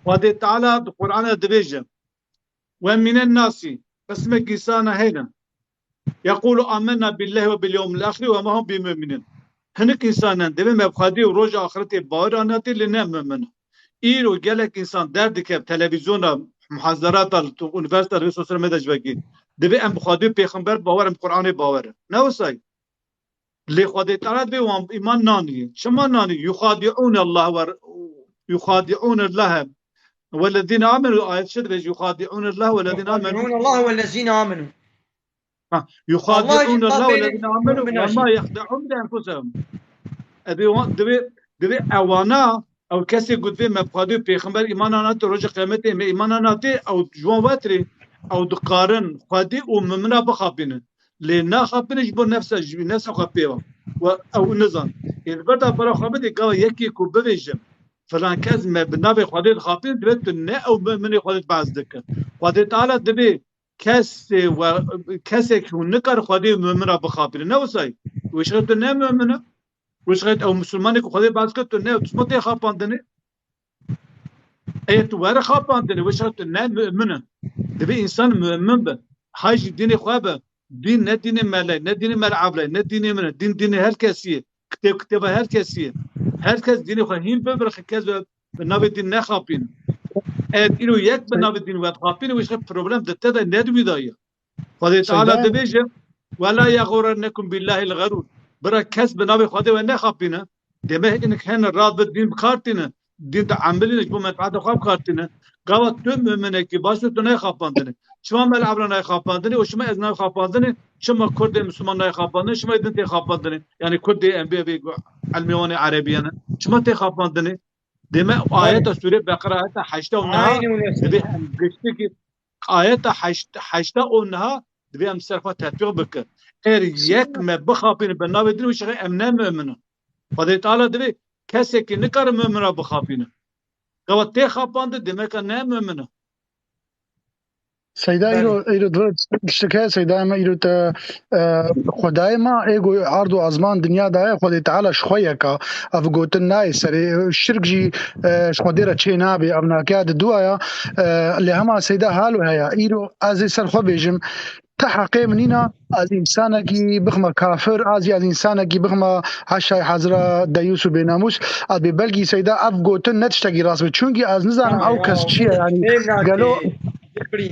Xwedê Teala di Qur'ana divêje, "Ve minen nasi", qismek însana hene, "yekulu amenna billahi ve bil yevmil axiri ve ma hum bi mu'minin." Hinek însanan divê me bi Xwedê û roja axretê bawer anatê lê ne mu'min. Îro gelek însan derdikeve televizyona, muhazerata li tu-, unîversîta li vê sosyal medya ji vekî. Divê em bi Xwedê û pêxember bawer, em Qur'anê bawer. Ne wisa ye. Lê Xwedê Teala divê wan îman nanî. Çima nanî? "Yuxadi'ûne Allah ve, yuxadi'ûne Allah ve lezîne amenu." Ayet çi divê? "Yuxadi'ûne Allah ve lezîne amenu." يخادعون الله والذين آمنوا. Ha, "Yuxadi'ûne Allah ve lezîne amenu ve ma yexde'ûn bi enfusihim." Divê wan, divê, divê ewana, ew kesê ku divê me bi Xwedê û pêxember îman anate, roja qiyametê me îman anate, ew ji wan wetirê, ew dikarin Xwedê û mumina bixapînin. Lê naxapînin ji bo nefsa, ji nefsa xwe pê ve. We ew nizan. Ê li ber de bala xwe bidê, gava yekê ku bibêje, filan kes me bi navê Xwedê dixapîne, divê tu ne ew muminê Xwedê behs dike. Xwedê Teala divê kesê we, kesek hûn nikare Xwedê û mumin re bixapîne. Ne wisa ye. Wê şixê tu ne mumin e. Wê şixê ew misilmanê ku Xwedê behs kir, tu ne, tu çima tê xapandinê? Ê tu were xapandinê, wê şixê tu ne mumin e. Divê însan mumin be. Hay jî dînê xwe be. Dîn ne dînê mele, ne dînê mele evlay, ne dînê min e. Dîn dînê her kesî ye. Kitêb kitêba her kesî ye. Her kes dînê xwe hîn bibirixe, kes bi navê dîn nexapîn. Ev îro yek bi navê dîn vedixapîne, wê ji problem di te de ne di wî de ye. Xwedê Teala dibêje, "Ve la yexurennekum billahil xerûr." Bira kes bi navê Xwedê we nexapîne. Deme hinek hene rad bi dîn bi kar tîne. Dîn di emilîne, ji bo menfaeta xwe bi kar tîne. Gava tu muminekî baş tu nayê xapandinê. Çima mela evla nayê xapandinê û çima ez nayê xapandinê? Çima Kurdê Misliman nayê xapandinê? Çima din tê xapandinê? Yani Kurdê em bê, bê elmê wan ê erebiyane. Çima tê xapandinê? Deme ayeta Sûrê Beqera, ayeta heşta û neha, divê em giştikî ayeta heşt, heşta û neha divê em ser xwe tetbîq bikin. Eger yek me bixapîne bi navê din, wê şixê em ne mumin in. Xwedê Teala divê kesekî nikare mumin re bixapîne. Gava tê xapandin, demeka ne mumin e. Seyda, îro, îro diro tiştek heye, Seyda, em îro te, e, Xwedayê me ê ku erd û azman dinya daye, Xwedê Teala ji xwe yek e. Ev gotin nayê serê. Şirk jî, e, ji Xwedê re çê nabe. Ev nakeya di dua ya. E, lê hema Seyda halo heye. Îro ez ê ser xwe bêjim. Ti heqê min nîna, ez însanekî bixme kafir, ez jî ez însanekî bixme heşay hazira deyûs û bênamûs. Ez bê belkî Seyda ev gotin ne tiştekî rast be. Çunkî ez nizanim ew kes çi ye, yanî gelo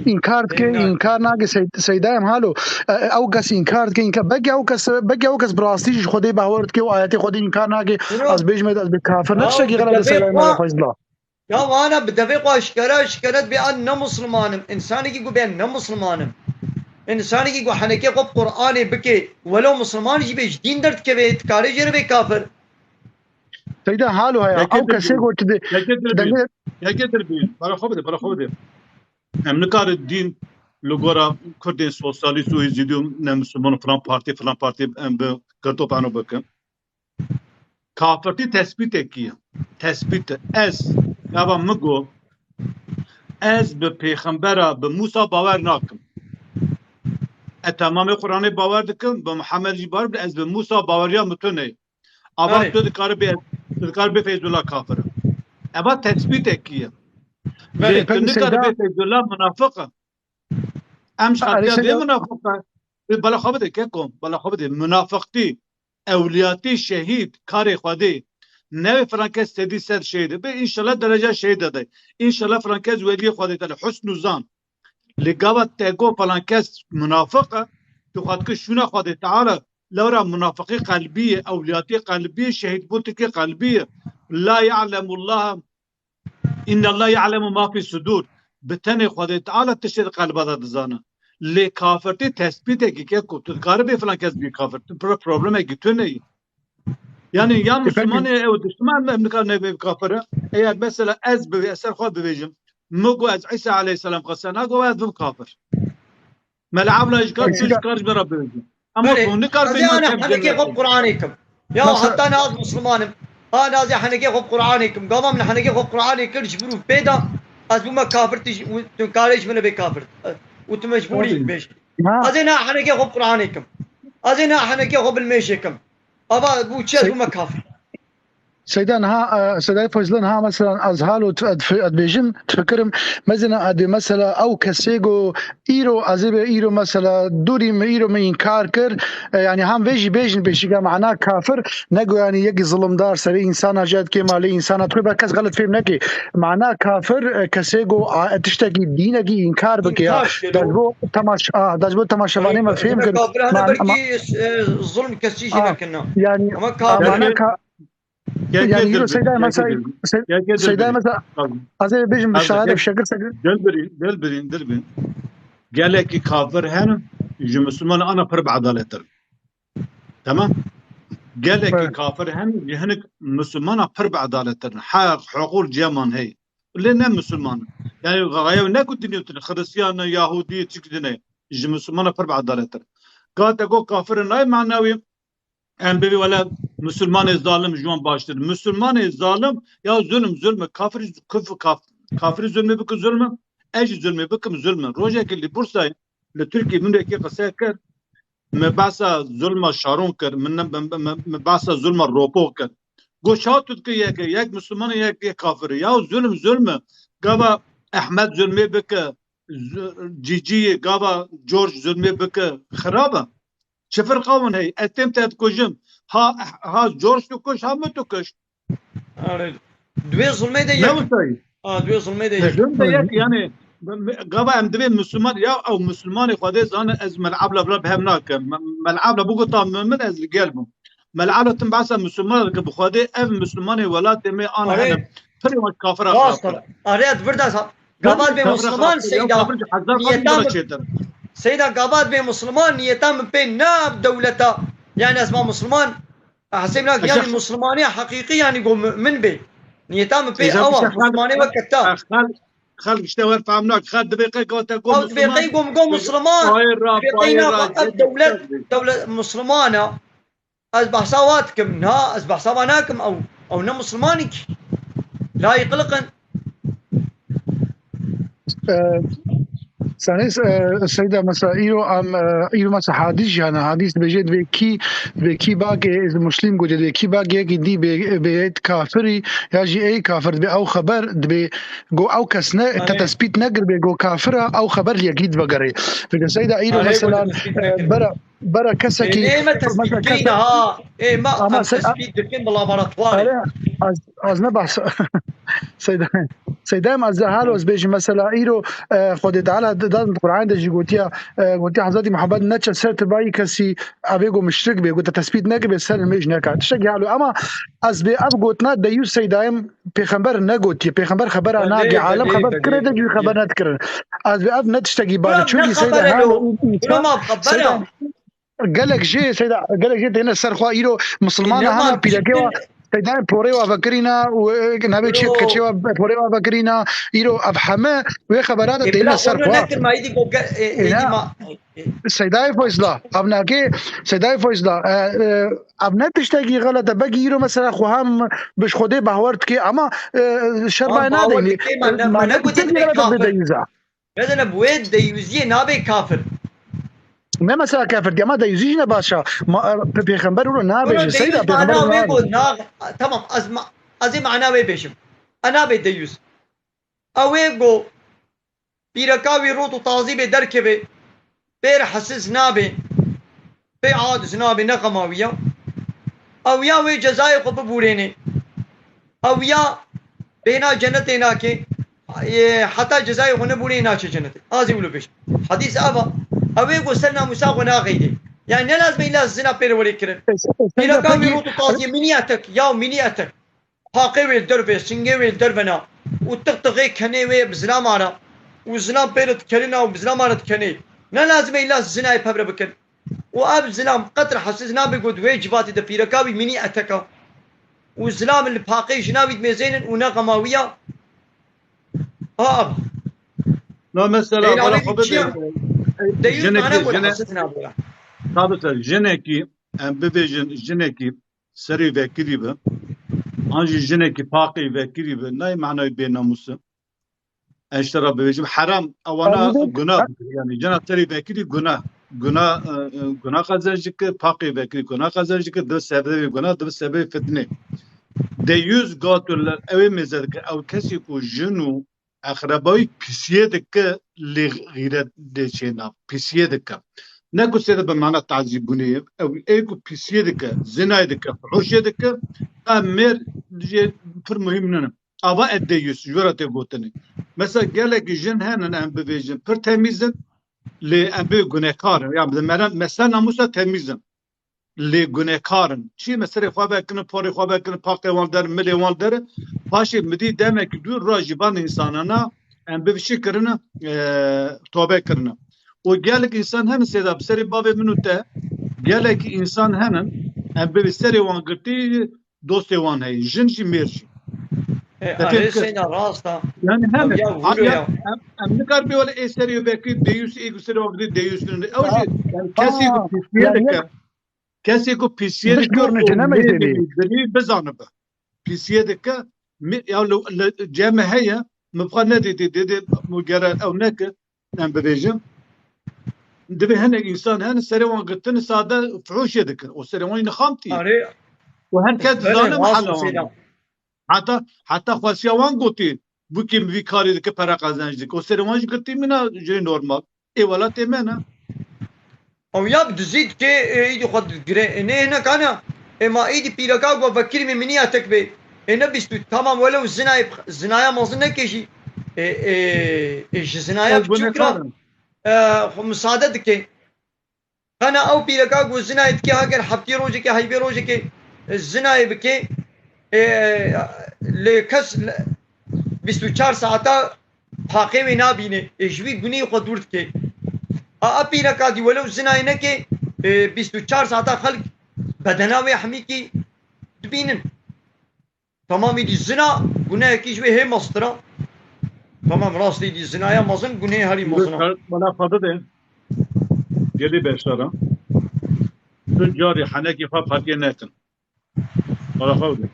înkar dike, înkar nake. Sey-, Seyda em halo. E, e, ew kes înkar dike, înkar, belkî ew kes, belkî ew kes bi rastî jî ji Xwedê bawer dike û ayetê Xwedê înkar nake. Ez bêjim ez bê kafir ne tiştekî xelet e, Seyda em halo xwe zila. Ya wana bi devê xwe eşkere, eşkere dibê ez ne Musliman im. Însanekî ku bê ne Musliman im. Însanekî ku henekê xwe bi Qur'anê bike, welo Musliman jî bê, ji dîn derdikeve, dikare jê re bê kafir. Seyda halo heye. Ew kesê ku tu dê, yekê tu dengê, yekê dirbî. Bala xwe bide, bala xwe bide. Em nikarin dîn li gora Kurdên sosyalîst û Êzîdî û ne Misliman û filan partî, filan partî em bi girtop eno bikin. Kafirtî tespîtekî ye. Tespît e. Ez, gava min got, ez bi pêxembera, bi Mûsa bawer nakim. Ez temamê Qur'anê bawer dikim, bi Mihemed jî bawer dikim, ez bi Mûsa baweriya min tune ye. Ava tu dikarî bê, tu dikarî bê Feyzullah kafir e. Eva tespîtekî ye. Lê tu nikarî bê Feyzullah munafiq e. Em ji xeltiya dê munafiq e. Bala xwe bide keko, bala xwe bide. Munafiqtî, ewliyatî, şehîd, karê Xwedê. Newê filan kes sedî sed şehîd e. Bê înşallah dereca şehîd de. Înşallah filan kes weliyê Xwedê te. Husnû zan. Li gava te got filan kes munafiq e, tu xwe dikir şûna Xwedê Teala, lewra munafiqî qelbî ye, ewliyatî qelbî ye, şehîdbûtikî qelbî ye. La ya'lemullah, innallaha ya'lemu ma fî sudur. Bi tenê Xwedê Teala tiştê di qelba de dizane. Lê kafirtî tespîtekî ke ku tu dikarî bê filan kes bî kafir. Tu pro-, problemekî tu neyî. Yani ya Efendim? Musulmanê ew diştiman em nikar nebe kafir e. Eğer mesela ez bi eser xwe bibêjim. Min got ez İsa aleyhisselam xwe sena got ez bim kafir. Mela Abla ji kar Eksik- tu ji kar ji bera bibêjim. Ama Belê, tu nikar ez ê bêjim ana kem henekê xwe bi Qur'anê kim. Ya Nasıl? Hatta ne az Müslümanım. Ha ne az ya henekê xwe bi Qur'anê kim. Gava min henekê xwe bi Qur'anê kir ji bir û pê da. Ez bûme kafir tu ji- û tu karê ji min bê kafir. Û tu mecbûrî Tabii. bêjî. Ha. Ez ê na henekê xwe bi Qur'anê kim. Ez ê na henekê xwe bilmêşê kim. Ava bû çi ez Sey- bûme kafir. Seyda niha, e, Seydayê Feyzla niha mesela ez halo tu-, ez fi-, ez dibêjim, difikirim, mezina ez dê mesela ew kesê go îro, ez ê bê îro mesela dûrî min, îro min înkar kir, e, yani hem vê jî bêjin pêşîga mana kafir, ne go yani yekî zulumdar serê însana jî dikê malê însana, tu ber kes xelet fêm nekê. Mana kafir, e, kesê go a-, tiştekî dînekî înkar bike ya. Înkar kir. Dest bo temaş-, a, dest bo temaşevanê me fêm kir. Kafir hene Ma-, ma-, belkî, e, zulm kesî jî a, nekirina. Yani, Ama a, kafir mana ka-, Gel, gel, Yani, dur, Hiro, dur, Seyda gel, mesela, gel, dur. Se-, Gel, gel, dur, Seyda dur. mesela, Tamam. az önce bizim Tamam, müşahede gel. Şakir Seyda. Gel, bir, gel, bir, indir, bir. Gelekî kafir hene, ji Müslüman ana pir bi adaletir. Tamam? Gelekî Evet. kafir hene, ji hinek Müslümana pir bi adaletir. Haq, hukuk ceman hey. Lê ne Müslüman. Yani, gayev ne ku dinê tu, Hristiyan, Yahudi, çik dine. Ji Müslümana pir bi adaletir. Gate go kafir nay manawi, Em bibî wele Musulmanê zalim ji wan baştir. Musulmanê zalim ya zulm, zulm e. Kafir, kuf-, kaf-, kafirî zulmê bike zulm e. Ez jî zulmê bikim zulm e. Rojekê li Bursayê, li Tirkiyê min wekî qise kir. Me behsa zulma Şaron kir. Min ne, me, me, me, me behsa zulma Ropo kir. Got, "Çawa tu dikî yek, yek Musulmanê, yek, yek kafirî. Ya zulm, zulm e. Gava Ehmed zulmê bike, zu-, Cîcî, gava George zulmê bike, xirab e." Çi firqa hûn heye? Ez têm te dikujim. Ha, ha George tu kuj, ha min tu kuj. Are. Duê zulmê de Ne yek. Wisa ye? Ha, duê zulmê de Ne yek. Zulm de yek, yani, gava em divê Müslüman, ya ew Müslümanê Xwedê zane ez Mel Abla bila bi hev nakim. Me-, Mel Abla bigota min, ez li gel bûm. Mel Abla tim behsa Müslüman dike, bi Xwedê ev Müslümanê welatê me an Are. hene. Pir wek kafira Rast xirab e. Are, ez vir de sa-, Gavat bê Musliman Seyda. Niyeta min, Seyda, gavat bê Musliman, niyeta min pê ne dewleta. Yani ez ma Musliman, hesê min yani Muslimaniya heqîqî yani go mümin bê. Niyeta min pê ewa, Muslimaniya wek keta. Xelk işte wer fehm nak. Xelk divê qey gate go Musliman. Divê qey go, go Musliman. Divê qey na ev dewlet, dewlet Muslimana. Ez behsa wa dikim. Na, ez behsa wa nakim. Ew, ew ne Muslimanî ki. La yê qiliq in. Ee, Sen, e, Seyda, mesela, îro em, e, îro mesela hadîs jî hene. Hadîs dibêje, divê kî, divê kî bagê, ez Muslim gote, divê kî bagê yekî dî bê, bê kafirî, ya jî ey kafir, divê ew xeber, divê go ew kes ne, te tespît nekir bê go kafir e, ew xeber li yekî dibe gerê. Divê Seyda, îro mesela, e, bera, Bera kesekî Ê, ê, me tespît mesela keyne kese- ha. Ê, me Ama em se- tespît dikin bi laboratuvarê. Are, az, az ne bahs. Seyda, Seyda em az halo ez bêjim mesela îro, e, Xwedê Teala di, di Qur'an de jî gotiya, e, gotiya Hazretî Muhammed neçe ser tibayî kesî avê go müşrik bê, gote tespît neke bê ser mêj neka. Tiştekî halo ama ez bê ev gotina deyûs Seyda em Pêxember negotiye, pêxember xebera nagê, alem xeber dikire de jî xeber nedikirin. Ez bi ev ne tiştekî baş e. Çunkî Seyda halo û Seyda gelek jê, Seyda, gelek jê têne ser xwe îro misilmana hemen pîrekê wa Seyda porê wa vekirîna û, e, navê çi keçê wa porê wa vekirîna îro ev heme wê xebera de têne ser xwe. Seydayê Foyzla, ev nake, Seydayê Foyzla, e, e, ev ne tiştekî xelet e. Belkî îro mesela xwe hem bi ji Xwedê bawer dike, ama, e, şermayê nadeyî. Bawer dike, me ne, me ne gote divê kafir. Mezene bi wê deyûziyê nabe kafir. Ne mesela kafir diye, ama deyûzî jî ne baş e. Ma, e, pe-, pêxember îro nabêje. Seyda pêxember îro nabêje. Tamam, ez ma-, ez ê mana wê bêjim. E nabe deyûz. Ew ê go pîreka wî rot û tazî bê derkeve, pê re hesiz nabe, pê aciz nabe, ne xema wî ya. Ew ya wê cezayê xwe bibûrêne. Ew ya bêhna cenetê nake, ê, heta cezayê xwe nebûrê naçe cenetê. Azî wilo bêje. Hadîs ava. Ew ê go ser namûsa xwe naxeyde. Yani ne lazim e îlla zina pê re were kirin. Pîreka wî rot û tazî, mini etek, ya mini etek. Paqê wê li derve, singê wê li derve na û tiqtiqê kenê wê bi zilama re û zilam pê re dikerina û bi zilama re dikenê. Ne lazim e îlla zinayê pevre bikin. Û ev zilam qet rehsiz nabe ku di wê civatê de pîreka wî mînî eteka. Û zilam li paqê jina wî dimêzênin û ne xema wî ya. A, a. Na mesela, Ê, bala navê xwe çi bide. Ya? Deyûs Jinekî, mane ku jine-, rehsiz nabe ya. Tabi ser, jinekî, em bibêjin, jinekî serê vekirî bi, an jî jinekî paqê vekirî bi, nayê manayê bênamûs e. Ez ji te re bibêjim, heram, ewana Anladım. Gunah, yani cena serê vekirî gunah. Gunah, e, e, gunah qezenc dike, paqê vekirî gunah qezenc dike, dibe sebebê gunah, dibe sebebê fitnê. Deyûs gatul ew ê mêze dike, ew kesî ku jin û eqrebayî pisiyê dike, lê xîret lê çêna, pisiyê dike. Ne ku sê de bi mana tazîbûnê ye, ew ê ku pisiyê dike, zinayê dike, fuhuşê dike, ev mêr jê pir muhîm nîne. Ava eddeyus, ji we re tê gotinê. Mesela gelekî jin henin, em bibêjin, pir temîz in, lê em bê gunekar in. Ya, bi mere-, mesela namûsa temîz in. Lê gunekar in. Çi me serê xwe vekinin, porê xwe vekinin, paqê wan derin, milê wan derin. Paşê mi dî demekî dûr ra jî van însanana em bi çi kirine, e, tobe kirine. Û gelek însan henin sêda bi serê bavê min û te, gelek însan henin em bi serê wan girtî dostê wan heye. Jin jî mêr jî. E, Te fêm arê kir? Seyda rast a. Yani Ew henin. Ya, Abi vûro ya, ya. em, em nikar bê wele ê serê vekî deyus ê serê wan girtî deyus nûne. Ew jî, yani kesê ku Aa, pisiyê yani dike. Kesê ku pisiyê dike, o mêrê dilî bizanibe. Pisiyê dike, mi-, ya li, li cem me heye, mi bi xwe nedîtî, dê, dê, mu gere ew neke, em bibêjin. Divê hinek însan hene, serê wan girtin, sade fuhuşê dikin. O serê wan yine xamtî. Arê. Û her kes dizane mi hela wan. Heta, heta xwesiya wan gotî, bûkî min vî karê dike, pere qezenc dike. O serê wan jî girtî mîna, jê normal. Ê welatê me ne. Ew ya bi dizî dike, ê, îdî xwe digire. Ê, ne, ne kana. Ê, ma îdî pîreka ku vekirî min miniya tek bê. Ê, ne bîst û, tamam, welew zinayê, zinaya mezin neke jî. Ê, ê, ê, ji zinaya biçûk re, ê, xwe misade dike. Kana ew pîreka ku zinayê dike, heger heftî rojekê, heyvê rojekê, e, zinayê bike, e, lê kes le-, bîst û çar saeta paqê wê nabîne, e, ji wî gunehê xwe dûr dike. A, a pîreka dî welew zinayê neke, e, bîst û çar saeta xelk bedena wê hemîkî dibînin. Tamam, îdî zina gunehekî ji wê hê meztir a. Tamam, rast, îdî zinaya mezin gunehê herî mezin a. Bala xwe bide. Gelî beşdar a. Tu carî henekî xwe partiye nekin. Bala xwe bide.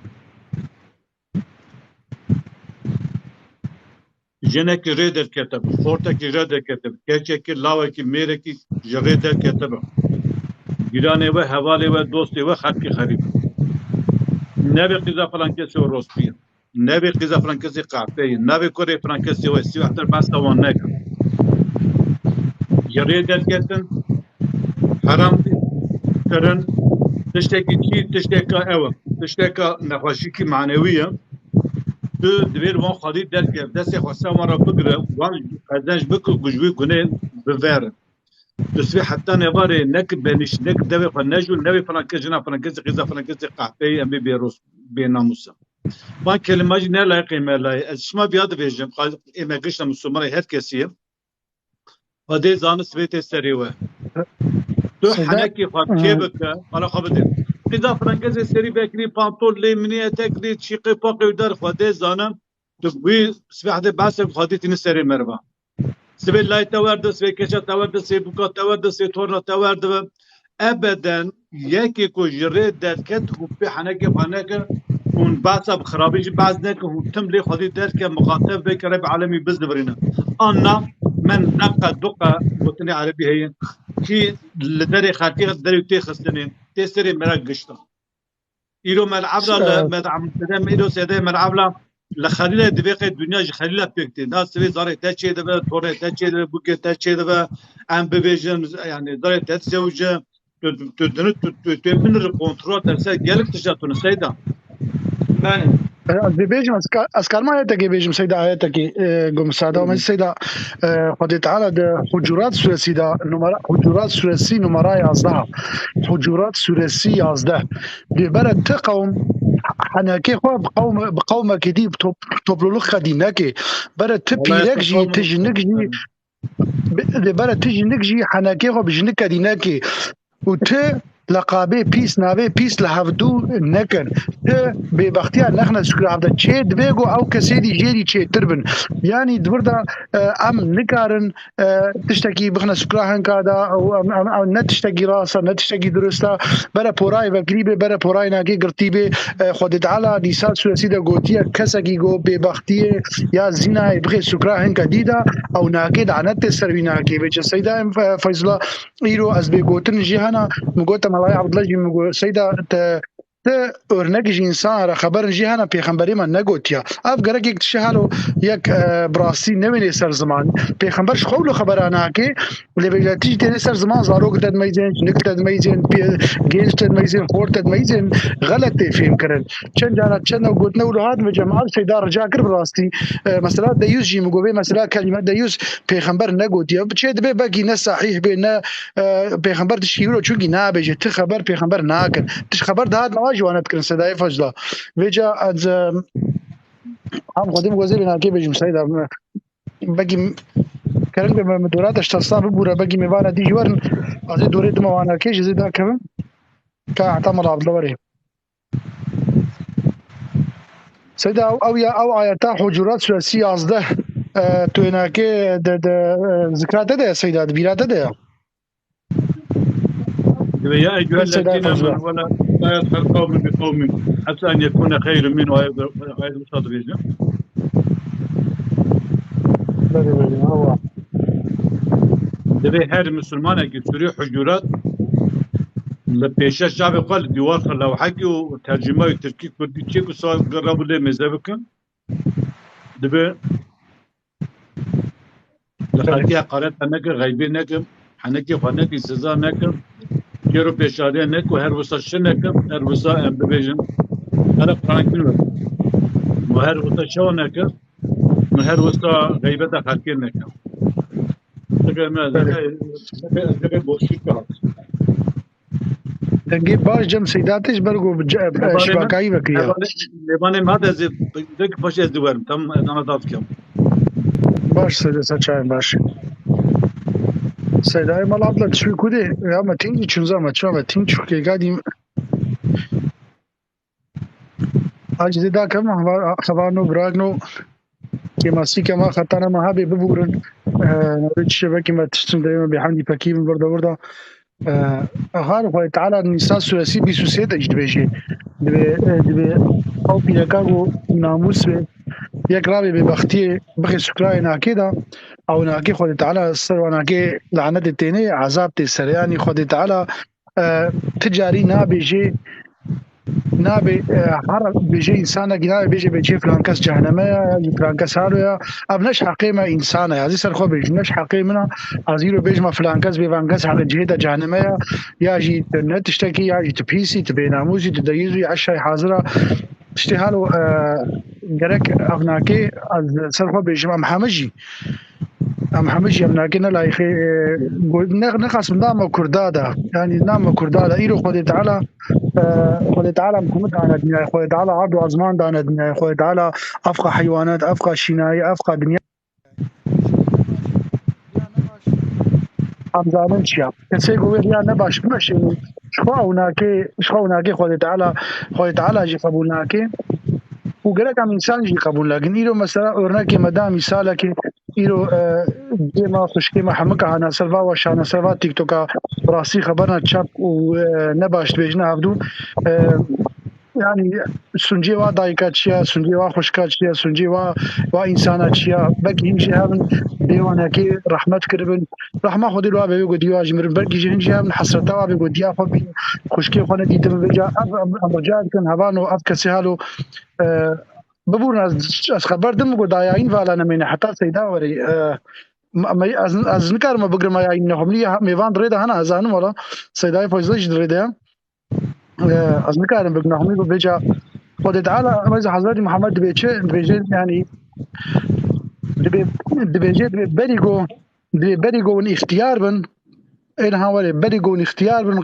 Jinekî rê derketibe, xortekî rê derketibe, keçekî, lawekî, mêrekî ji rê derketibe. Giranê we, hevalê we, dostê we, xelkê xerîb. Nebê qîza filan kesê we rostbî ye. Nebê qîza filan kesê qehpeyê. Nebê kurê filan kesê we sî wehter behsa wan nekin. Ji rê derketin, heram kirin, tiştekî çi, tişteka ew e. Tişteka nexweşîkî manewî ye. Tu divê li wan xwedî derkeve, destê xwe ser wan re bigire, wan qezenc bike ku ji wî gunê biverin. Tu sibê heta nevarê, ne ki benîş, ne ki devê xwe nejû, ne wê filan kes jina filan kesê, qîza filan kesê qehpeyê, em bê bêroz, bênamûs in. Van kelima jî ne layiqê me layê. Ez şima viya dibêjim, ê me gişta Mislimanê her kesî ye. Xwedê zane sibê tê serê we. Tu Seyda, henekî xwe kê bike, bala xwe bide. Qîza filan kesê serî vekirî pantol lê minî etek lê çîqê paqê û der Xwedê zane. Tu wî sibê hedê behsek Xwedê tîne serê meriva. Sibê layê te werde, sibê keça te werde, sibê bûka te werde, sibê torna te werde be. Ebeden yekê ku ji rê derket hûn pê henekê xwe neke, hûn behsa bi xirabî jî behs neke, hûn tim lê Xwedî derke, muxateb be ke Rebî alemî bizdivirîne. Anna men neqe duqe gotinê erebî heye, kî li derê xelkê derê tê xistinê, tê serê me re gişta. Îro me li evla li, me di em sedem îro sedeyê me li evla li Xelîlê divê qey dinya ji Xelîla pêk tê. Na sivê zarê te çê dibe, torê te çê dibe, bûkê te çê dibe, em bibêjin, yani zarê te disewice, tu, tu, tu, tu, tu, tu, tu, tu, tu, kontrol te ser gelek tişta tune Seyda. Belê. Ez dibêjim, ez ka-, ez karma ayetekê bêjim, Seyda, ayetekê, e, ku misade. Hı hı. Seyda, e, Xwedê Teala di Hucurat suresî de numara, Hucurat suresî numara yazdeh. Hucurat suresi yazdeh. Dê bere ti qewm henekê xwe bi qewm, bi qewmekî dî, bi top-, topluluk xedî neke. Bere ti pîrek jî, ti jinik jî, Lê bere ti jinik jî henekê xwe bi jinika dî nekê. Û ti leqabê pîs, navê pîs li hevdû nekin. Ti bêbextiya nexne sukra hevde. Çê dibe ku ew kesê dî jê dî çêtir bin. Yanî di vir de, e, em nikarin, e, tiştekî bixne sukra hinka de, ew em, em, ew ne tiştekî rast e, ne tiştekî dirust e. Bere porayê vekirî bê, bere porayê nakê girtî bê. E, Xwedê Teala Nîsa suresî de gotiye, kesekî ku bêbextiyê ya zînayê bixê sukra hinka dî de, ew nakê lanetê ser wî nakê. Vêce Seyda, e, Feyzullah, îro ez bê gotin jî hena, min gote Melayê Abdullah jî min got, Seyda, te, te örnek ji însan re xeberin jî hena, pêxemberê me negotiya. Ev gerek yek tişe halo yek, e, bi rastî newênê ser ziman. Pêxember ji xwe wilo xebera nake, lê vêca tî jî têne ser ziman, zarok te dimeyzên, jinik te dimeyzên, pê-, gênc te dimeyzên, xor te dimeyzên, xelet tê fêm kirin. Çend cara çend ew gotine wilo hat, vêca min ev Seyda rica kir bi rastî. E, mesela deyûs jî min got, vê mesela kelîme deyûs pêxember negotiye. Çê dibe belkî ne sahîh bê, ne, e, pêxember tişkî wilo çunkî nabêje. Ti xeber pêxember nakin. Ti ji xeber dihat, me jî wane dikirin Seydayê Fazla. Vêca ez, e, em xwedî min gozê vê nakê bêjim Seyda. Belkî kerem be me, me dora te ji tersa bibûre, belkî mêvana dî jî werin. Ez ê dorê dima wana kê ji zê dakevim. Ka heta mala Abdullah werê. Seyda, ew, ew ya, ew ayeta Hucurat suresi yazdeh, e, tu ênakê de, de, e, zikra te de ya Seyda, di bîra te de ya. Divê ya eyyuhellezîne amenu ve la yesxer qewmun min qewmin esa en yekûne xeyrun minhum, ayet, ayet wisa dibêje. Belê, belê, ewa. Divê her misilmanekî surê Hucurat li pêşiya çavê xwe li dîwar xwe lewhekî û tercûmayî tirkî kurdî çêk û sa girra bû lê mêze bikin. Divê li xelkê heqareta neke, xeybê neke, henekê xwe neke, siza neke, kêr û pêşariya neke û her wisa çi neke, her wisa em bibêjin, here Quran kî neke. Û her wisa çawa neke, û her wisa xeybeta xelkê neke. Dike me, dike, dike, dike boşluk hat. Dengê baş cem Seyda te ji ber ku bi ce-, şibakayî vekiriya. Mêvanê, mêvanê me de ez ê, dek baş ez dî werim. Tam ez ana dad dikim. Baş Seyda, ser çayan baş. Seydayê mala Abdullah çi ku de? Ya me tîn çûn zama, çawa me tîn çû kê gadî. Hacî Zêda kevin heval, hevalno, birakno, kêmasî kema xetana me hebê bibûrin. Eee, çi şevekê me tiştin de me bêhemdî pekî bin burada burada. Eee, har Xwedê Teala Nîsa suresî bîst û sê de jî dibêje. Dibê, e, dibê ew pîreka ku namûs be, yek ravê bêbextiyê bixê sukrayê nakê de, ew nakê Xwedê Teala ser wa nakê lanetê tênê, ezab tê serê. Yanî Xwedê Teala e, ti carî nabêjê, nabê, e, her bêjê însanekî nabê bêjê bê çê filan kes ceheneme ya, ya jî filan kes halo ya. Ev ne ji heqê me însan e. Ez ê ser xwe bêjim, ne ji heqê min e. Ez îro bêjim filan kes bê van kes heqê cihê de ceheneme ya, ya jî tu ne tiştekî, ya jî tu pîsî, tu bênamûsî, tu deyîzî, eşay hazira. Tiştê halo, e, gerek ev nakê ez ser xwe bêjim, em heme jî Em hemî jî em nakê ne layîqê, e, go-, ne, ne qasm dame Kurda de. Yanî name Kurda de. Îro Xwedê Teala, e, Xwedê Teala em hemî dane dinyayê. Xwedê Teala erd û azman dane dinyayê. Xwedê Teala efqa heywanat, efqa şînayî, efqa dinya. Em zanin çi ya. Kesê ku wê riya ne baş bimeşînin, ji xwe ew nake, ji xwe ew nake Xwedê Teala, Xwedê Teala jî qebûl nake. Û gerek em însan jî qebûl nakin. Îro mesela örnekê me da, mîsalekê, îro, e, dê me, xwişkê me hemika hana ser va weş, hana ser va TikToka, bi rastî xeberna çep û, e, ne baş dibêjine hevdû. E, yanî suncê wa dayika çi ye, suncê wa xwişka çi ye, suncê wa, wa însana çi ye. Belkî hîn jî hebin dê wanekê rehmet kiribin. Rehma Xwedê li wa be wê ku diya jî mirin. Belkî jî hîn jî hebin hesreta wa be ku diya xwe bîn, xwişkê xwe nedîtin. Vêca ev, em, em rica dikin hevalno, ev kesê halo, e, bibûrin, ez, ez xeber dim ku dayayîn vala nemêne heta Seyda werê. E, me, me, ez, ez nikarim me bigrim me yayîn nexwe. Min ya mêvan di rê de hene, ez zanim wala Seydayê Feyzullah jî di rê de ye. E, ez nikarim bigrim nexwe. Min vêca Xwedê Teala, em ez Hezretî Muhammed dibê çi? Dibêje, yanî, dibê, dibêje, dibê berî ku, dibê berî ku hûn îxtiyar bin, ê niha werê, berî ku hûn îxtiyar bin,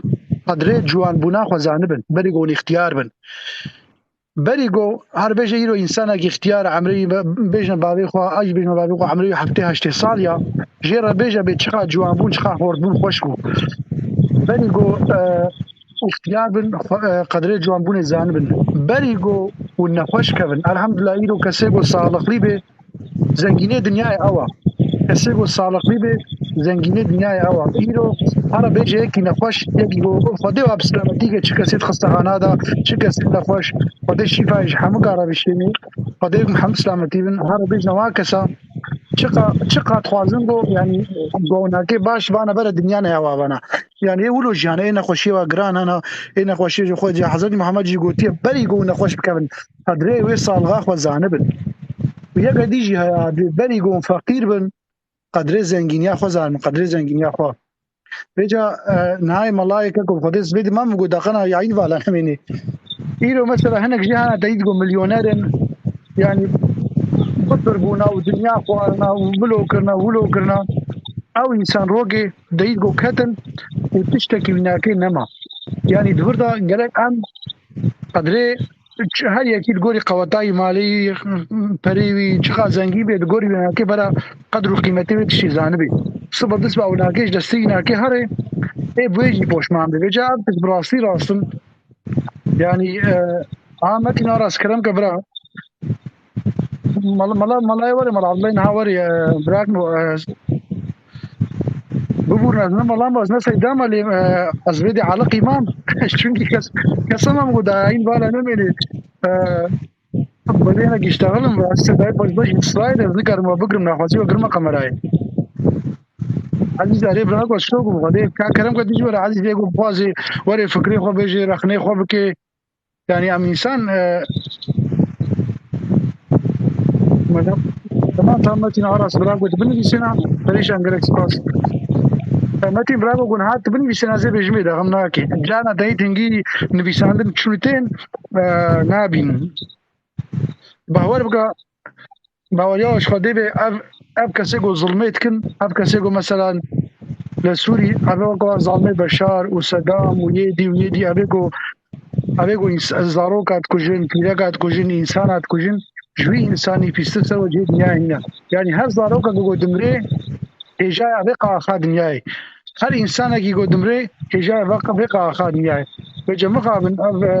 qedrê ciwanbûna xwe zanibin. Berî ku hûn îxtiyar bin. Berî go her bêje îro însanek îxtiyar, emrê wî be-, bêjne bavê xwe, ez jî bêjme bavê xwe, emrê wî heftê heştê sal ya. Jê re bêje bê çiqa ciwan bûn, çiqa hord bûn, xweş bû. Berî go, e, îxtiyar bin, xwe, e, qedrê ciwanbûnê zanibin. Berî go û nexweş kevin. Elhamdulillah, îro kesê go saxlixlî bê, zengînê dinyayê ew a. Kesê go saxlixlî bê, zengînê dinyayê ew a. Îro here bêje yekî nexweş, yekî go Xwedê wa bi selametî ke, çi kesê di xistexana de, çi kesê nexweş, Xwedê şîfayê ji hemû kara bişênî, Xwedê hemû selametî bin. Here bêjne wa kesa, çiqa, çiqa dixwazin go, yanî, go nakê baş vana bere dinya ne ew a vana. Yanî ê wilo jî hene, ê nexweşiyê wa giran hene, ê nexweşiyê ji xwe jî Hezretî Muhammed jî gotiye, berî go nexweş bikevin, qedrê wê salxa xwe zanibin. Û yeke dî jî heye, berî go feqîr bin, qedrê zengîniya xwe zanibin, qedrê zengîniya xwe. Vêca, e, nihayê melayê keko bi Xwedê sibê dima min got, daqena yayîn vala nemênê. Îro mesela hinek jî hene te dît go milyoner in, yanî bipir bûna û dinya xwarina û wilo kirina, wilo kirina. Ew însan rokê deyît go ketin û tiştekî wî nakê nema. Yanî di vir de gerek em qedrê ç-, her yekî li gorî qewetayî malê wî, perê wî, çiqa zengî bê, li gorî wî nakê bera qedr û qîmetê wê tiştî zanibî. Siba dist ba wî nakê ji destê wî nakê herê, ê bi wê jî poşman bê. Vêca ev tişt bi rastî rast in. Yanî, e, ha Metîn Aras, kerem ke bira. Mala, mala, malayê were, mala Abdullah niha were, e, birak mo, e, bibûrin ez ne mala me, ez ne Seyda me lê, e, ez vê de aliqî mam. Çunkî kes, kesa me got, ayîn vala nemênê. E, Belê ne giştaxilin ve, ez Seydayê Feyzla jî Îsraîl, ez nikarim we bigirim, naxwazî we girme kamerayê. Ezîz erê bira got, şok bû, Xwedê, ka kerem ke dijî were, Ezîz ê got, bixwazê, were fikrê xwe bêjê, rexnê xwe bikê. Yanî em însan, e, madem, tamam, tamam, Metîn Aras, bira got, binivîsêna, perêşan gerek spas. E, Metîn bira got, niha tu binivîsêna, zê bêjimê de, xem nake. Cana te hît hingî nivîsandin çûn tên, e, nabîn. Bawer bike, Baweriya ji Xwedê be, ev, ev kesê ku zilmê dikin, ev kesê ku, meselan, li Sûrî, ev weke zilmê Beşar û Sedam û yê dî û yê dî, ev ê ku, ev ê ku ins-, zaroka dikujin, pîreka dikujin, însana dikujin, ji wî însanî pîstir ser wecihê dinyayê nîne. Yanî her zarokek ku dimrê, hêjaya vê qaxa dinyayê. Her însanekî ku dimrê, hêjaya vê qa-, vê qaxa dinyayê. Vêca mixabin ev, e,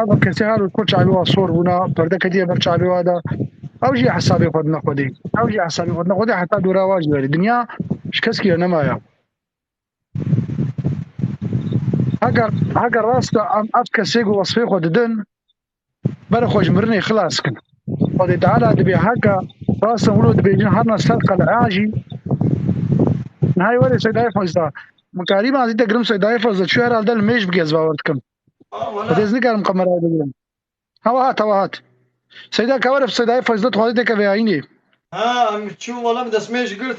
ev kesê her ku çavê wa sor bûna, perde ketiye ber çavê wa de. Ew jî hesabê xwe dine Xwedê. Ew jî hesabê xwe dine Xwedê, heta dora wa jî werê. Dinya ji keskî re nemaye. Heger, heger rast e em ev kesê ku wesfê xwe didin, bere xwe ji mirinê xilas kin. Xwedê Teala dibê heke rast e wilo dibêjin herna ser qel'a jî. Nihayê were Seydayê Feyzla. Min karî ma zî te girim Seydayê Feyzla. Çû herhalde li mêj bike ez bawer dikim. Xwedê ez nikarim kamerayê bigirim. Hewa hat, hewa hat. Seyda ka were Seydayê Feyzla dixwaze têke vê ayînê. Ha, em çû wala min destmêj girt.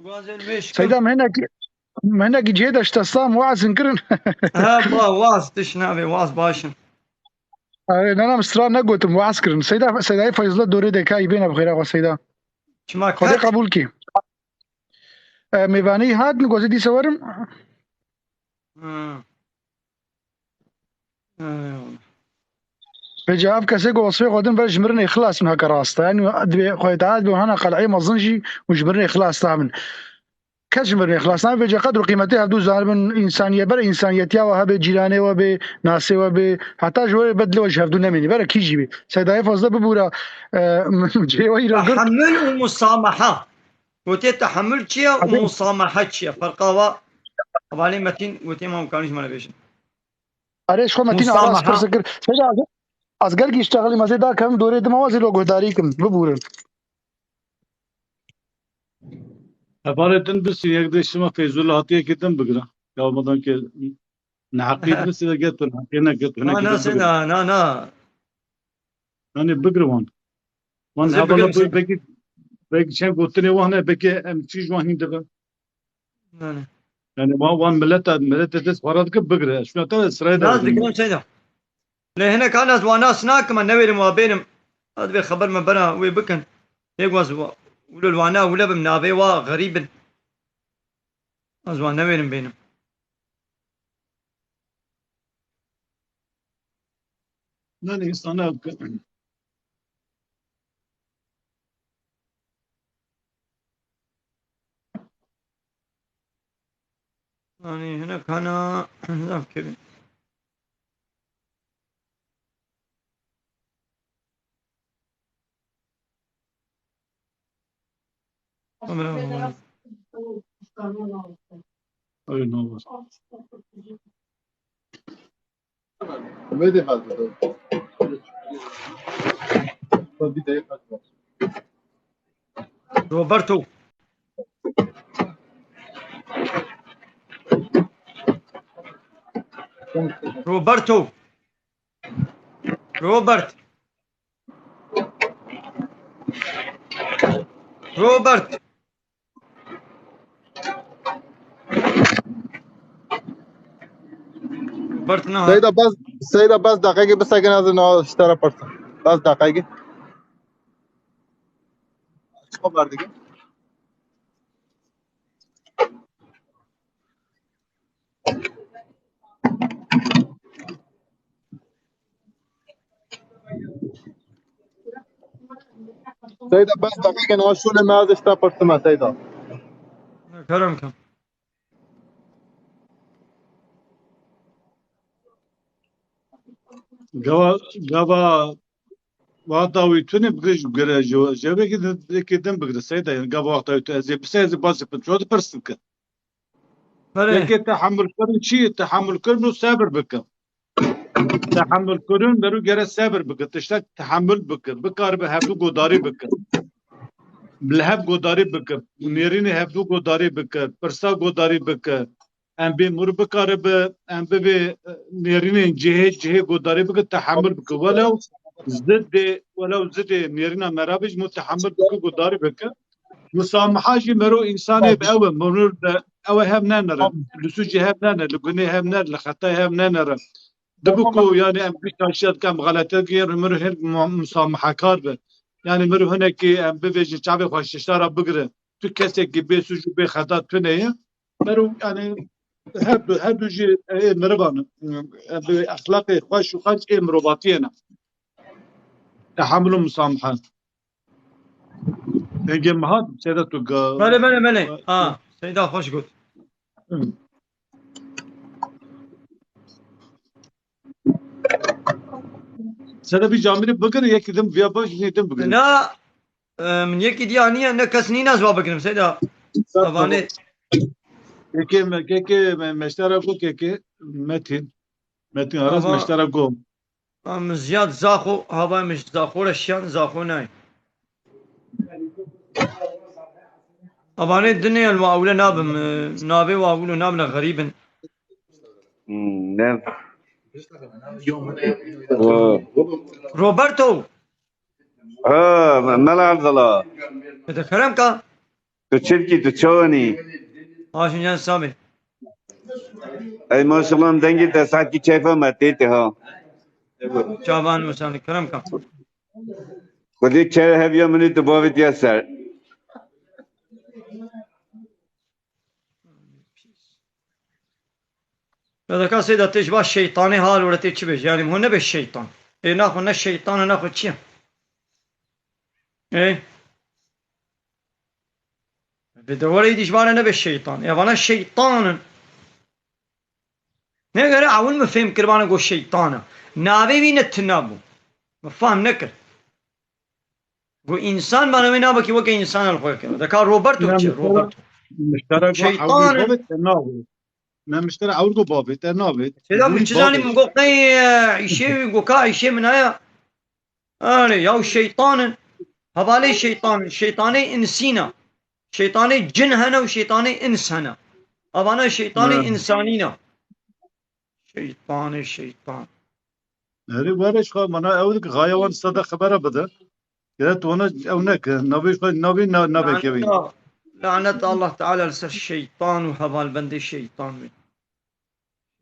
Gazên mêj kir. Seyda, me hinekî, me hinekî cihê de ji te stam wazin kirin. Ha, ba, waz, tiş navê, waz baş in. Erê, ne, ne, min stran negotim, waz kirin. Seyda, Seydayê Feyzla dorê de kayî bêne bi xêra xwe Seyda. Çima Xwedê ket? Qebûl kî. E, mêvanî hat, min gozê dîsa werim. Hmm. Eyvallah. Vêca ev kesê ku wesfê xwe din ver ji mirinê xilas in heke rast e. Yanî divê Xwedê Teala divê hana qel'ê mezin jî û ji mirinê xilas nabin. Kes ji mirinê xilas nabe. Vêca qedr û qîmetê hevdû zanibin, însaniyet, ber însaniyetiya we hebe, cîranê we bê, nasê we bê, heta ji we bed dilê we ji hevdû nemînî. Bere kî jî bê. Seydayê Fazla bibûra, e, cihê we îro girt. Tehemmül û musamaha. Gotê tehemmül çi ye û musamaha çi ye? Ferqa wa, hevalê Metîn gotê, ma kanî ji me re bêjin. Erê, ji xwe Metîn Aras pirs kir. Seyda, ez, ez gelkî ji texlî mezê dakevim dorê dima wazî lo guhdarî kim. Bibûrin. Hevalê din bisî, yek de şima Feyzullah hatiye ki din bigira. Ya madan ki neheqî bisî de getir, heqî ne getir, ne Na, na, getir. Seyda, na, na. Yanî bigir wan. Wan hevala bigir, belkî, belkî çend gotinê wan hene, belkî em çî ji wan hîn dibe. Yanî. Yanî wan, wan mileta, mileta dest xwe re dike bigire. Şuna te sirayê de. Nas dikirim Seyda. Lê hinek an ez wan nas nakim, ez newêrim wa bênim. Ez divê xeber me bera wê bikin. Yek waz wa, wilo li wana wile bim, navê wa xerîb in. Ez wan newêrim bênim. Ne, ne, însana Yanî hinek hene zaf kevin. Öyle ne var? Roberto. Roberto. Robert. Robert. Robert, na. Seyda, bes, Seyda, bes deqekê bisekin, ez na ji te re pirsim. Bes deqekê. Xeber dike. Seyda, bes deqekên aşûlê me, ez ji te pirsim, Seyda. Kerem kem. Gava, gava wexta wî tune bigire ji gure ji, ji vekî din, yekê din bigire, Seyda, yani gava wexta wî tu ez ê bise, ez ê bas ê pirsim, çawa dipirsin ki? Belê. Yekê tehemûlkirin çi ye? Tehemûlkirin û sebir bike. Tehemûlkirin beru gere sebir bike. Tiştek tehemûl bike. Bikaribe hevdû godarî bike. Li hev godarî bike. Nêrînê hevdû godarî bike. Pirsa godarî bike. Em bê mir bikaribe, em bibê, e, nêrînên cihê, cihê godarî bike, tehemûl bike. Welew zidê, welew zidê nêrîna me re be jî, mû tehemûl bike, godarî bike. Musamaha jî mero însanê bi ew e, miro de ew e hev nenere. Li sûcê hev nenere, li gunê hev nenere, li xetayê hev nenere. Dibi ku, yani, em gişt şaşiya dike, em xelete dike, miro hin mu-, musamahekar be. Yani, miro hinekî em bivêjin çavê xwe ji tişta re bigire. Tu kesekî bê sûc û bê xeta tune ye. Mero, yani, her du, her du jî ê mirivan, e, bi exlaqê xweş û xaç ê mirovatiyê ne. Tehemûl û musamaha. Dengê min hat, Seyda, tu ga- Belê, belê, belê. Ha, Seyda xweş got. Hı. Seyda, vî camîrê bigir, yekî din viya baş, yekî din bigir. Na, e, min yekî diya niye, ne kes nîne ez wa bigirim, Seyda. Tabanê. Kekê me, kekê me, meştera ku kekê, Metin. Metin Aras, meştera ku. Em ziyad zaxo, havayê min ji zaxo re şiyan, zaxo nayê. Evanê dinê el wa ewle nabim, e, navê wa ewlo nabine xerîbin. Hmm, ne? Roberto! Ha, me-, Mela Abdullah. Te kerem ka? Tu çi dikî, tu çawanî? Haşim can Sabî. Ey maşallah, dengê te satkî keyfa me tê tê ha. Çavan Musanî, kerem ka. Xwedê kere heviya min û tu bavê tiya ser. Ya deka Seyda tê ji ba şeytanê hal were tê çi bêje? Yani hûn nebe şeytan. Ê naxwe ne şeytan e, naxwe çi ye? Ê? Vê de were îdî ji bane nebe şeytan. Ya vana şeytan in. Ne gere ewil min fêm kir bana go şeytan e. Navê wî ne tune bû. Min fehm nekir. Go însan bana wê nabekî weke însan el xwe kir. Deka Roberto çi? Roberto. Şeytan in. Me miştera ewil go bavê te navê. Seyda min çi zanî, min go qey, e, îşê wî, go ka îşê min heye. Erê, yaw şeytan in. Hevalê şeytan in. Şeytanê insî ne. Şeytanê cin hene û şeytanê ins hene. Evana şeytanê insanî ne. Şeytanê şeytan. Erê, were ji xwe, mana ew dik xaya wan sada xebera bide. Gere tu wana ew neke, navê xwe, navê na-, nabekevî. Lanet, lanet Allah Teala li ser şeytan û hevalbendê şeytan wî.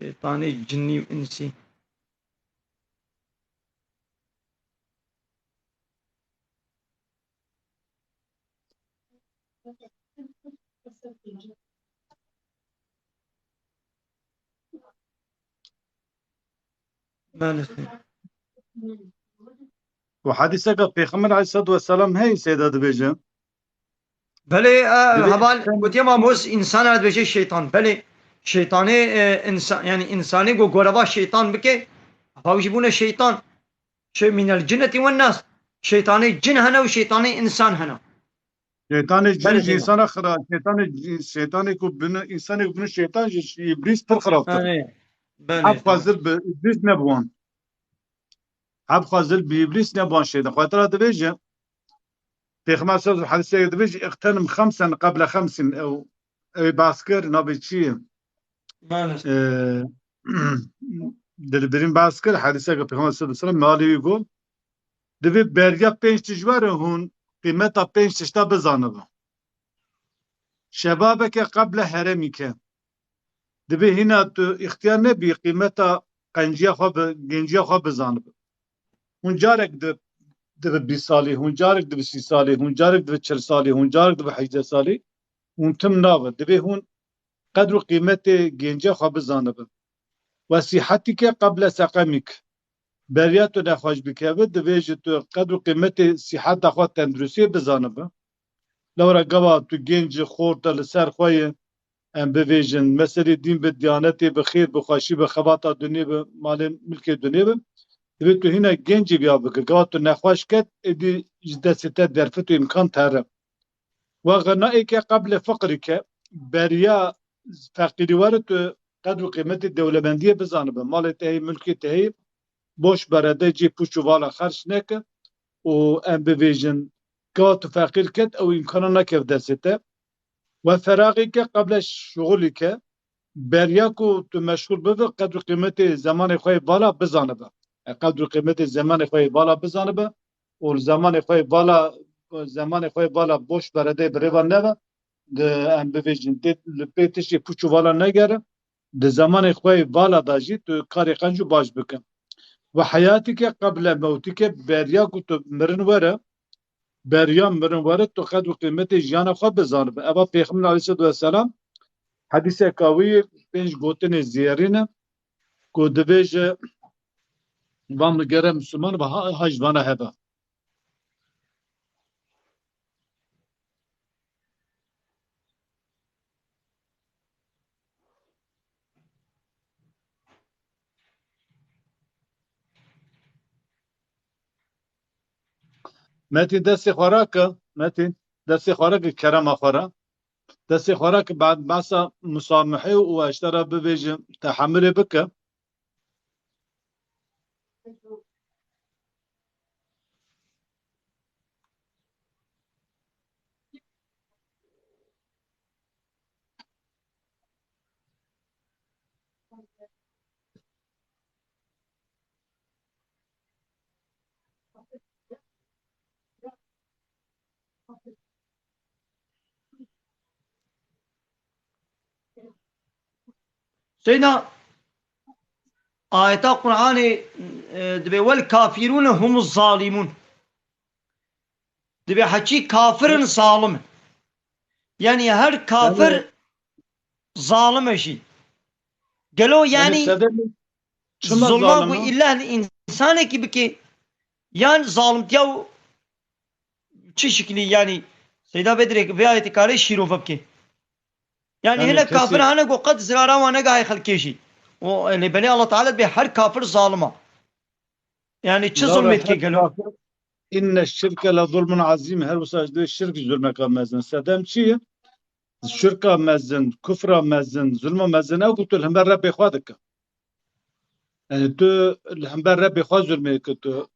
Şeytanê cinnî û insî. Maalesef. Û hedîseke Pêxember aleyhissalatu vesselam heye, Seyda dibêje. Belê, e, Dibê heval sen gotiye ma mos însan e dibêje şeytan. Belê, şeytanê, e, însan, yani însanê ku goreva şeytan bike, heval jî bûne şeytan. Şey, minel cinneti wen nas. Şeytanê cin hene û şeytanê însan hene. Şeytanê cin Belê, jî Seyda. Însana xira, şeytanê cin, şeytanê ku bini, însanê ku bini şeytan jî, jî îblîs pir xirabtir. Belê, belê, Hep tamam. Xwezir bi îblîs nebûwan. Hep xwezir bi îblîs nebûwan şeytan. Xwetira dibêje, Pêxember sallallahu aleyhi ve sellem hedîsê dibêje, "İğtenim xemsen qeble xemsin." Ew, ew ê behs kir, navê çi ye? Maalesef. Ee, dilbirîn behs kir, hedîseke Pêxember sallallahu aleyhi ve sellem, mealê wî got, divê beriya pênc tişt were hûn qîmeta pênc tişta bizanibe. Şebabeke qeble heremike. Divê hîna tu îxtiyar nebî, qîmeta qenciya xwe bi, genciya xwe bizanibe. Hûn carek di, dibi bîst salî, hûn carek dibi sî salî, hûn carek dibi çil salî, hûn carek dibi hejdeh salî, hûn tim nabe. Divê hûn qedr û qîmetê genciya xwe bizanibe. Ve sîhetîke qeble seqemîk. Beriya tu nexweş bikeve, divê ji tu qedr û qîmetê sîheta xwe, tenduristiyê bizanibe. Lewra gava tu genc î, xort e, li ser xwe ye, em bivêjin, meselê dîn bi, diyanetê bi, xêr bi, xweşî bi, xebata dunê bi, malê milkê dunê bi, divê tu hîna gencî viya bikir. Gava tu nexweş ket, êdî ji destê te derfet û îmkan tere. Ve xinaike qeble fiqrike, beriya feqîrî were tu qedr û qîmetê dewlemendiyê bizanibe. Malê te heyî, milkê te heyî, boş berede cê pûç û vala xerç neke û em bivêjin, ka tu feqîr ket, ew îmkana nakev destê te. Ve feraxîke qeble şuxulîke, beriya ku tu meşxûl bibe, qedr û qîmetê zemanê xwe yê vala bizanibe. E, qedr û qîmetê zemanê xwe yê vala bizanibe û li zemanê xwe yê vala, zemanê xwe yê vala boş beredeyê bi rêva nebe, di, em bivêjin, tê li pê tiştê pûç û vala negere, di zemanê xwe yê vala de jî tu karê qenc û baş bike. Ve heyatîke qeble mewtîke, beriya ku tu mirin were, beriya mirin were, tu qedr û qîmetê jiyana xwe bizanibe. Eva Pêxember aleyhisselatu vesselam hedîseka wî pênc gotinê zêrî ne, ku dibêje, van li gere Misliman ve ha, ha ji vana hebe. Metîn, destê xwe rake. Metîn, destê xwe rake, kerema xwe re. Destê xwe rake, behsa musamehê û eştera bivêje, tehemilê bike. Seyda, ayeta Qur'anê, e, dibê, "Wel kafirûne humuz zalimun." Dibê heçî kafir in, zalim in. Yani her kafir Yani zalim e jî. Gelo Yani yani sebebê çima zulma zalim ku e? illa li insanekî bike, yan zalimtiya û çi şiklî yani Seyda Bedirê vê ayetê kare şîrove bike. Yani Yani hine kesê kafir hene ku qet zirara wan negahê xelkê jî. O, e, lê belê Allah Teala dibê her kafir zalim a. Yani çi Lala zulmê dike her gelo? kafir, inne şirke le zulmun azîm. Her wisa ji şirk zulmeka mezin. Sedem çi ye? Şirka mezin, kufra mezin, zulma mezin ew ku tu li hember Rebbê xwe dike. Yani tu li hember Rebbê xwe zulmê dike, tu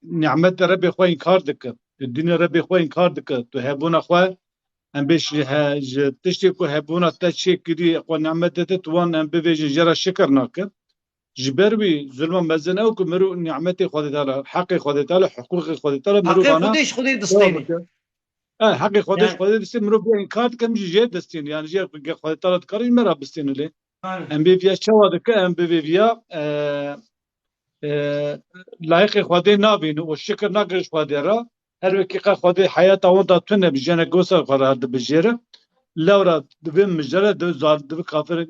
nîmetê Rebbê xwe înkar dike, tu dînê Rebbê xwe înkar dike, tu hebûna xwe, em bê ji he-, ji tiştê ku hebûna te çêkirî, xwe nîmetê te, tu wan em bivêjin jê re şikir nake. Ji ber wî zulma mezin ew ku mirov nîmetê Xwedê Teala, heqê Xwedê Teala, hiqûqê Xwedê Teala mirov Heqê vana Xwedê ji Xwedê dewa distênê. bike. E, heqê Xwedê ji Yani Xwedê distê, mirov bê înkar dike, min jî jê distîn. Yani jê Xwedê Teala dikare ji me re bistîne lê. Yani. Em bê viya çawa dike, em bê vê viya, e, e, layiqê Xwedê nabîne û şikir nake ji Xwedê re. Her wekî qe Xwedê heyata wan da tune bi jene gosa xwe re dibijêre. Lewra divê mijere, divê zal-, divê kafir,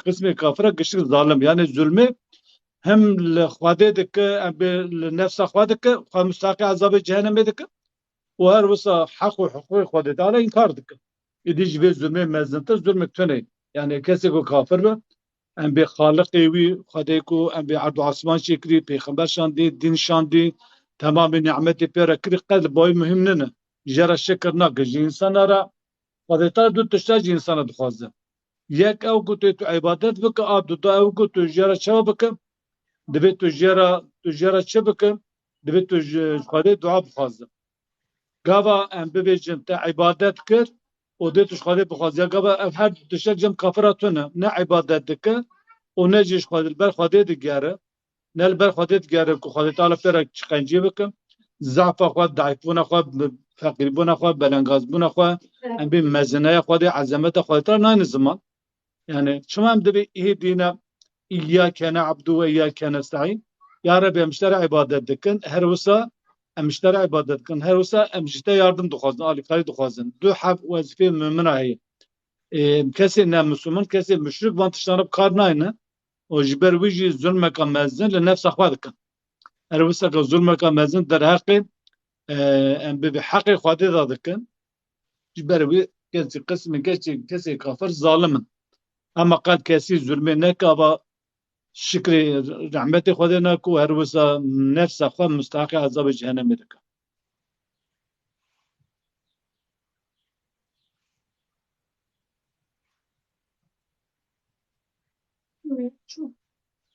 qismê kafira giştik zalim. Yani zulmê Hem li Xwedê dike, em bê li nefsa xwe dike, xwe mustahaqê ezabê cehenemê dike û her wisa heq û hiqûqê Xwedê Teala înkar dike. Êdî ji vê zulmê mezintir zulmek tune ye. Yani kesê ku kafir be, em bê Xaliqê wî, Xwedê ku em bê erd û asman çêkirî, pêxember şandî, dîn şandî, temamê nimetê pê re kirî, qet li ba wî muhîm nîne. Jê re şikir nake. Ji însana re Xwedê Teala du tişta ji însana dixwaze. Yek ew ku tê tu îbadet bike, a duda ew ku tu jê re çawa bike, divê tu jê re, tu jê re çi bike, divê tu ji, ji Xwedê dua bixwaze. Gava em bibêjin te îbadet kir û dê tu ji Xwedê bixwazî. Ya gava ev her du tiştek cem kafira tune. Ne îbadet dike û ne jî ji Xwedê, li ber Xwedê digere. Ne li ber Xwedê digere ku Xwedê Teala pê re çi qencî bike. Zefa xwe, deîfbûna xwe, feqîrbûna xwe, belengazbûna xwe, em bê mezineya Xwedê, ezemeta Xwedê Teala nayne ziman. Yani çima em dibê êdîne îyyâke ne'budu ve îyyâke nesta'în? Ya Rebbi, em ji te re îbadet dikin, her wisa em ji te re îbadet dikin, her wisa em ji te yardim dixwazin, alîkarî dixwazin. Du heb wezîfê mumina heye. Ê, kesê ne misliman, kesê muşrik van tiştan re bi kar nayne û ji ber wî jî zulmeka mezin li nefsa xwe dikin. Her wisa ke zulmeka mezin derheqê, e, em bi, bi heqê Xwedê de dikin. Ji ber wî kesî qismê kesî, kesê kafir zalim in. Hema qet kesî zulmê neke, ava şikrê rehmetê Xwedê nake û her wisa nefsa xwe mustahaqê ezabê cehenemê dike.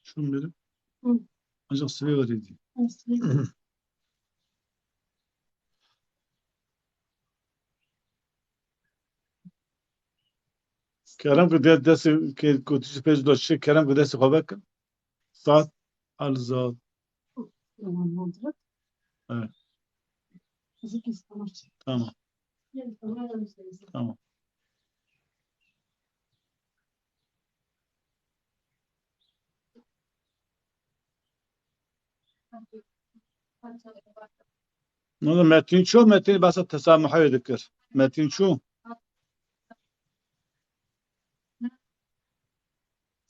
Şunu dedim. Hı. Ancak sivê veriydi. Hı, sivê. Kerem ku de-, destê ke-, ku tu jî pêş de çi, kerem ku destê xwe vekin. Saat Alzad. Evet. Tamam. Tamam. Ne Metin çû, Metin basa tesamuhê dikir. Metin çû.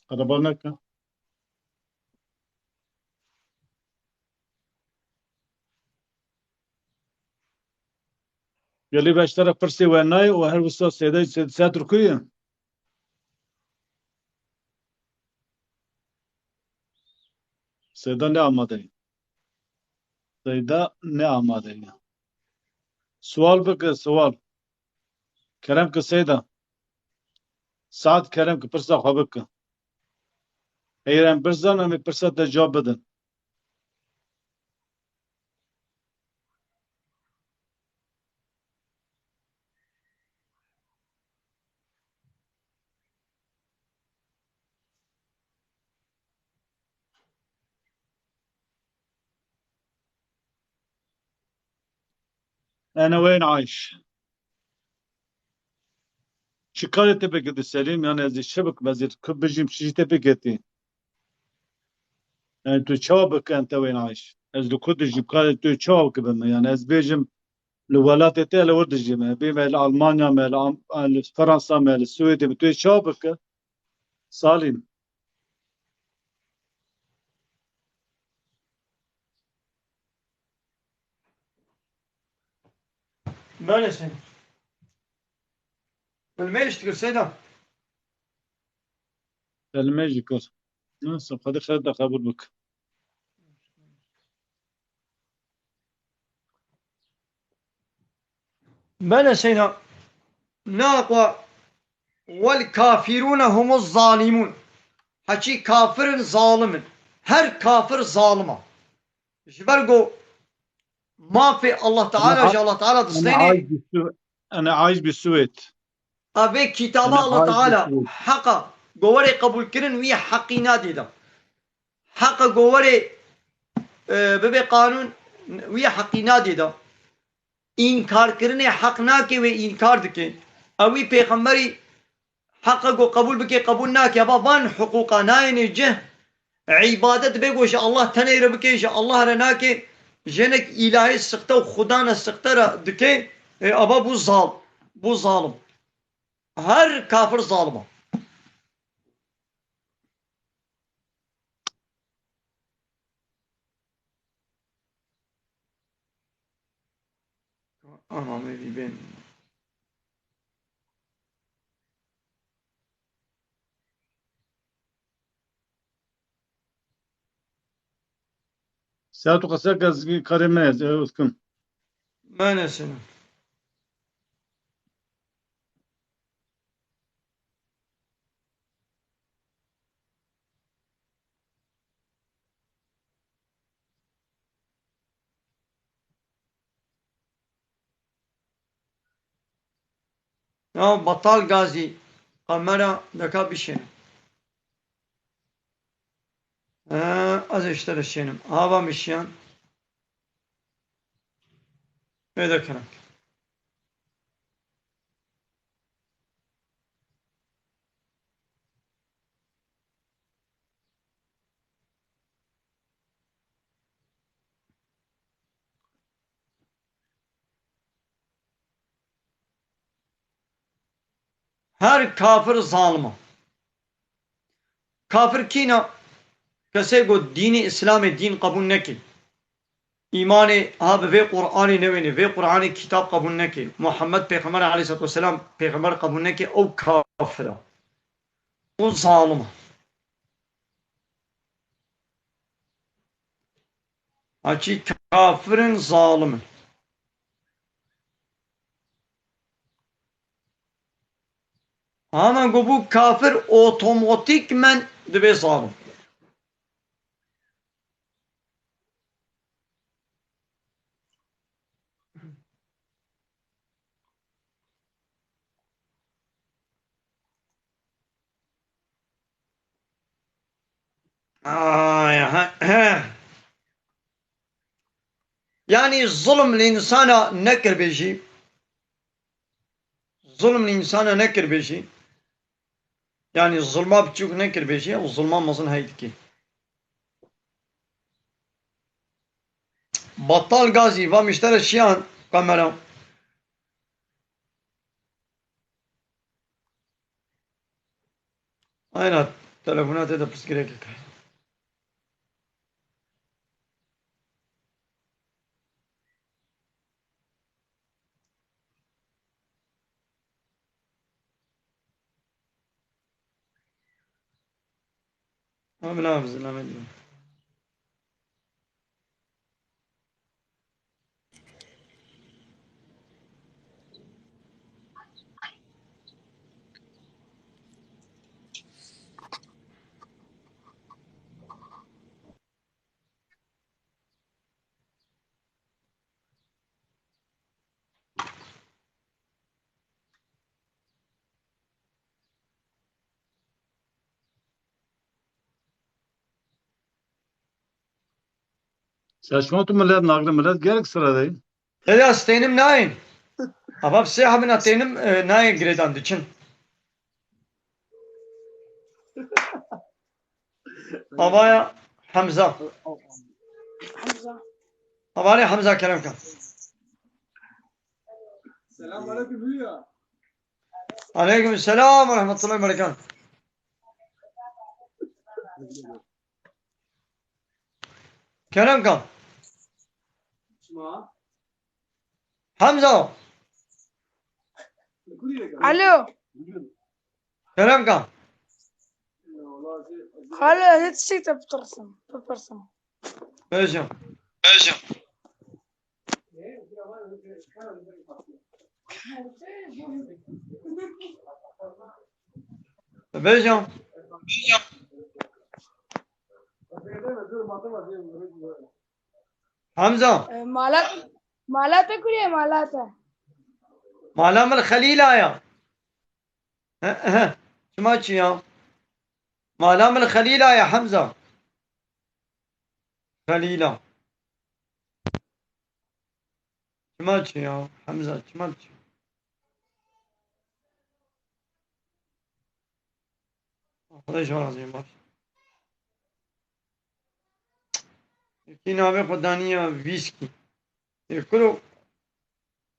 Araba neke. Gelî beştera pirsê we nayê û her wisa Seyda Seyda Sedir ku ye? Seyda ne amade ye. Seyda ne amade ye. Sual bike, sual. Kerem ki Seyda. Saet kerem ki pirsa xwe bike. Eger em birzan, em ê pirsa te cewab bidin. Ene wên Ayş. Çi karê te bikirdi Selîm? Yani ez ê çi bikim? Ez ê ku bijîm, çi jî te bikirdi? Yani tu çawa bikin te wên Ayş? Ez li ku dijîm, karê tu çawa bikibim? Yani ez bêjim li welatê te li wir dijîm. Bê me li Almanya me, li Am-, li Fransa me, li Swêdê me, tu çawa bike? Salîm. Belê Seyda. Kelime jî dikir Seyda. Kelime jî kir. Neyse, Xwedê xeyr de qebûl bik. Belê Seyda. Naqwa vel kafirûne humuz zalimûn. Heçî kafir in, zalim in. Her kafir zalim e. Ji ber ku mafê Allah Teala, ji Allah Teala distêne. Ene Ayş bi Swêd. Evê kitaba Allah Teala heqa ku were qebûlkirin wî heqî nadê de. Heqa ku were, e, bibe qanûn wî heqî nadê de. Înkarkirinê heq nake, wê înkar dike. Ew wî pêxemberî heqa ku qebûl bike, qebûl nake. Eva van hiqûqa nayêne cih. Îbadet bê ku ji Allah tenê re bike, ji Allah re nake. Jinek îlahê sixte û xudane sixte re dike. E, eva bû zal-, bû zalim. Her kafir zalim e. Ana me vî bên. Saet û qesek ez karê me ez, ez kim. Mane sene. Ya Batal Gazî, kamera deka bişêne. Ee, ez ê ji te re şênim. Hava mişiyan. Ê de kerem. Her kafir zalim e. Kafir kî ne? Kesê ku dînê Îslamê dîn qebûl neke. Îmanê ha bi vê Qur'anê newênê, vê Qur'anê kitab qebûl neke. Muhammed Pêxember aleyhisselatu vesselam pêxember qebûl neke, ew kafir e. Û zalim e. Haçî kafir in, zalim in. Ama ku bû kafir, otomatîkmen dibe zalim. Ay, ha, he. Yanî zulm li însana nekiribê jî, zulm li însana nekiribê jî, yanî zulma biçûk nekiribê jî, ew zulma mezin hey dikê. Batal Gazî, va miştere şiyan kamera. Aynen, telefona te de pirsgirêk heye. Amin, amin, amin. Saçma tu millet nagre, millet gerek sırada. Eda stênim nayên. Ava bi sê hebina tênim, e, nayên girêdan diçin. Avaya Hemza. Hemza. Avare Hemza kerem kan. Selam aleyküm Hülya. Aleyküm selam ve rahmetullahi ve berekatuhu. Kerem kan. Çima? Hamza. Alo. Kerem kan. Alo, ez ê tiştek te bipirsim, bipirsim. Bêjim. Bêjim. Bêjim. Hamza. E, mala, mala te kurê, mala te. Mala min Xelîla ya. He, he. Çima çi ya? Mala min Xelîla ya, Hamza. Xelîla. Çima çi ya? Hemza, çima çi? Xwedê ji we razî, baş. Yekî navê xwe daniye vîskî. Ê kuro,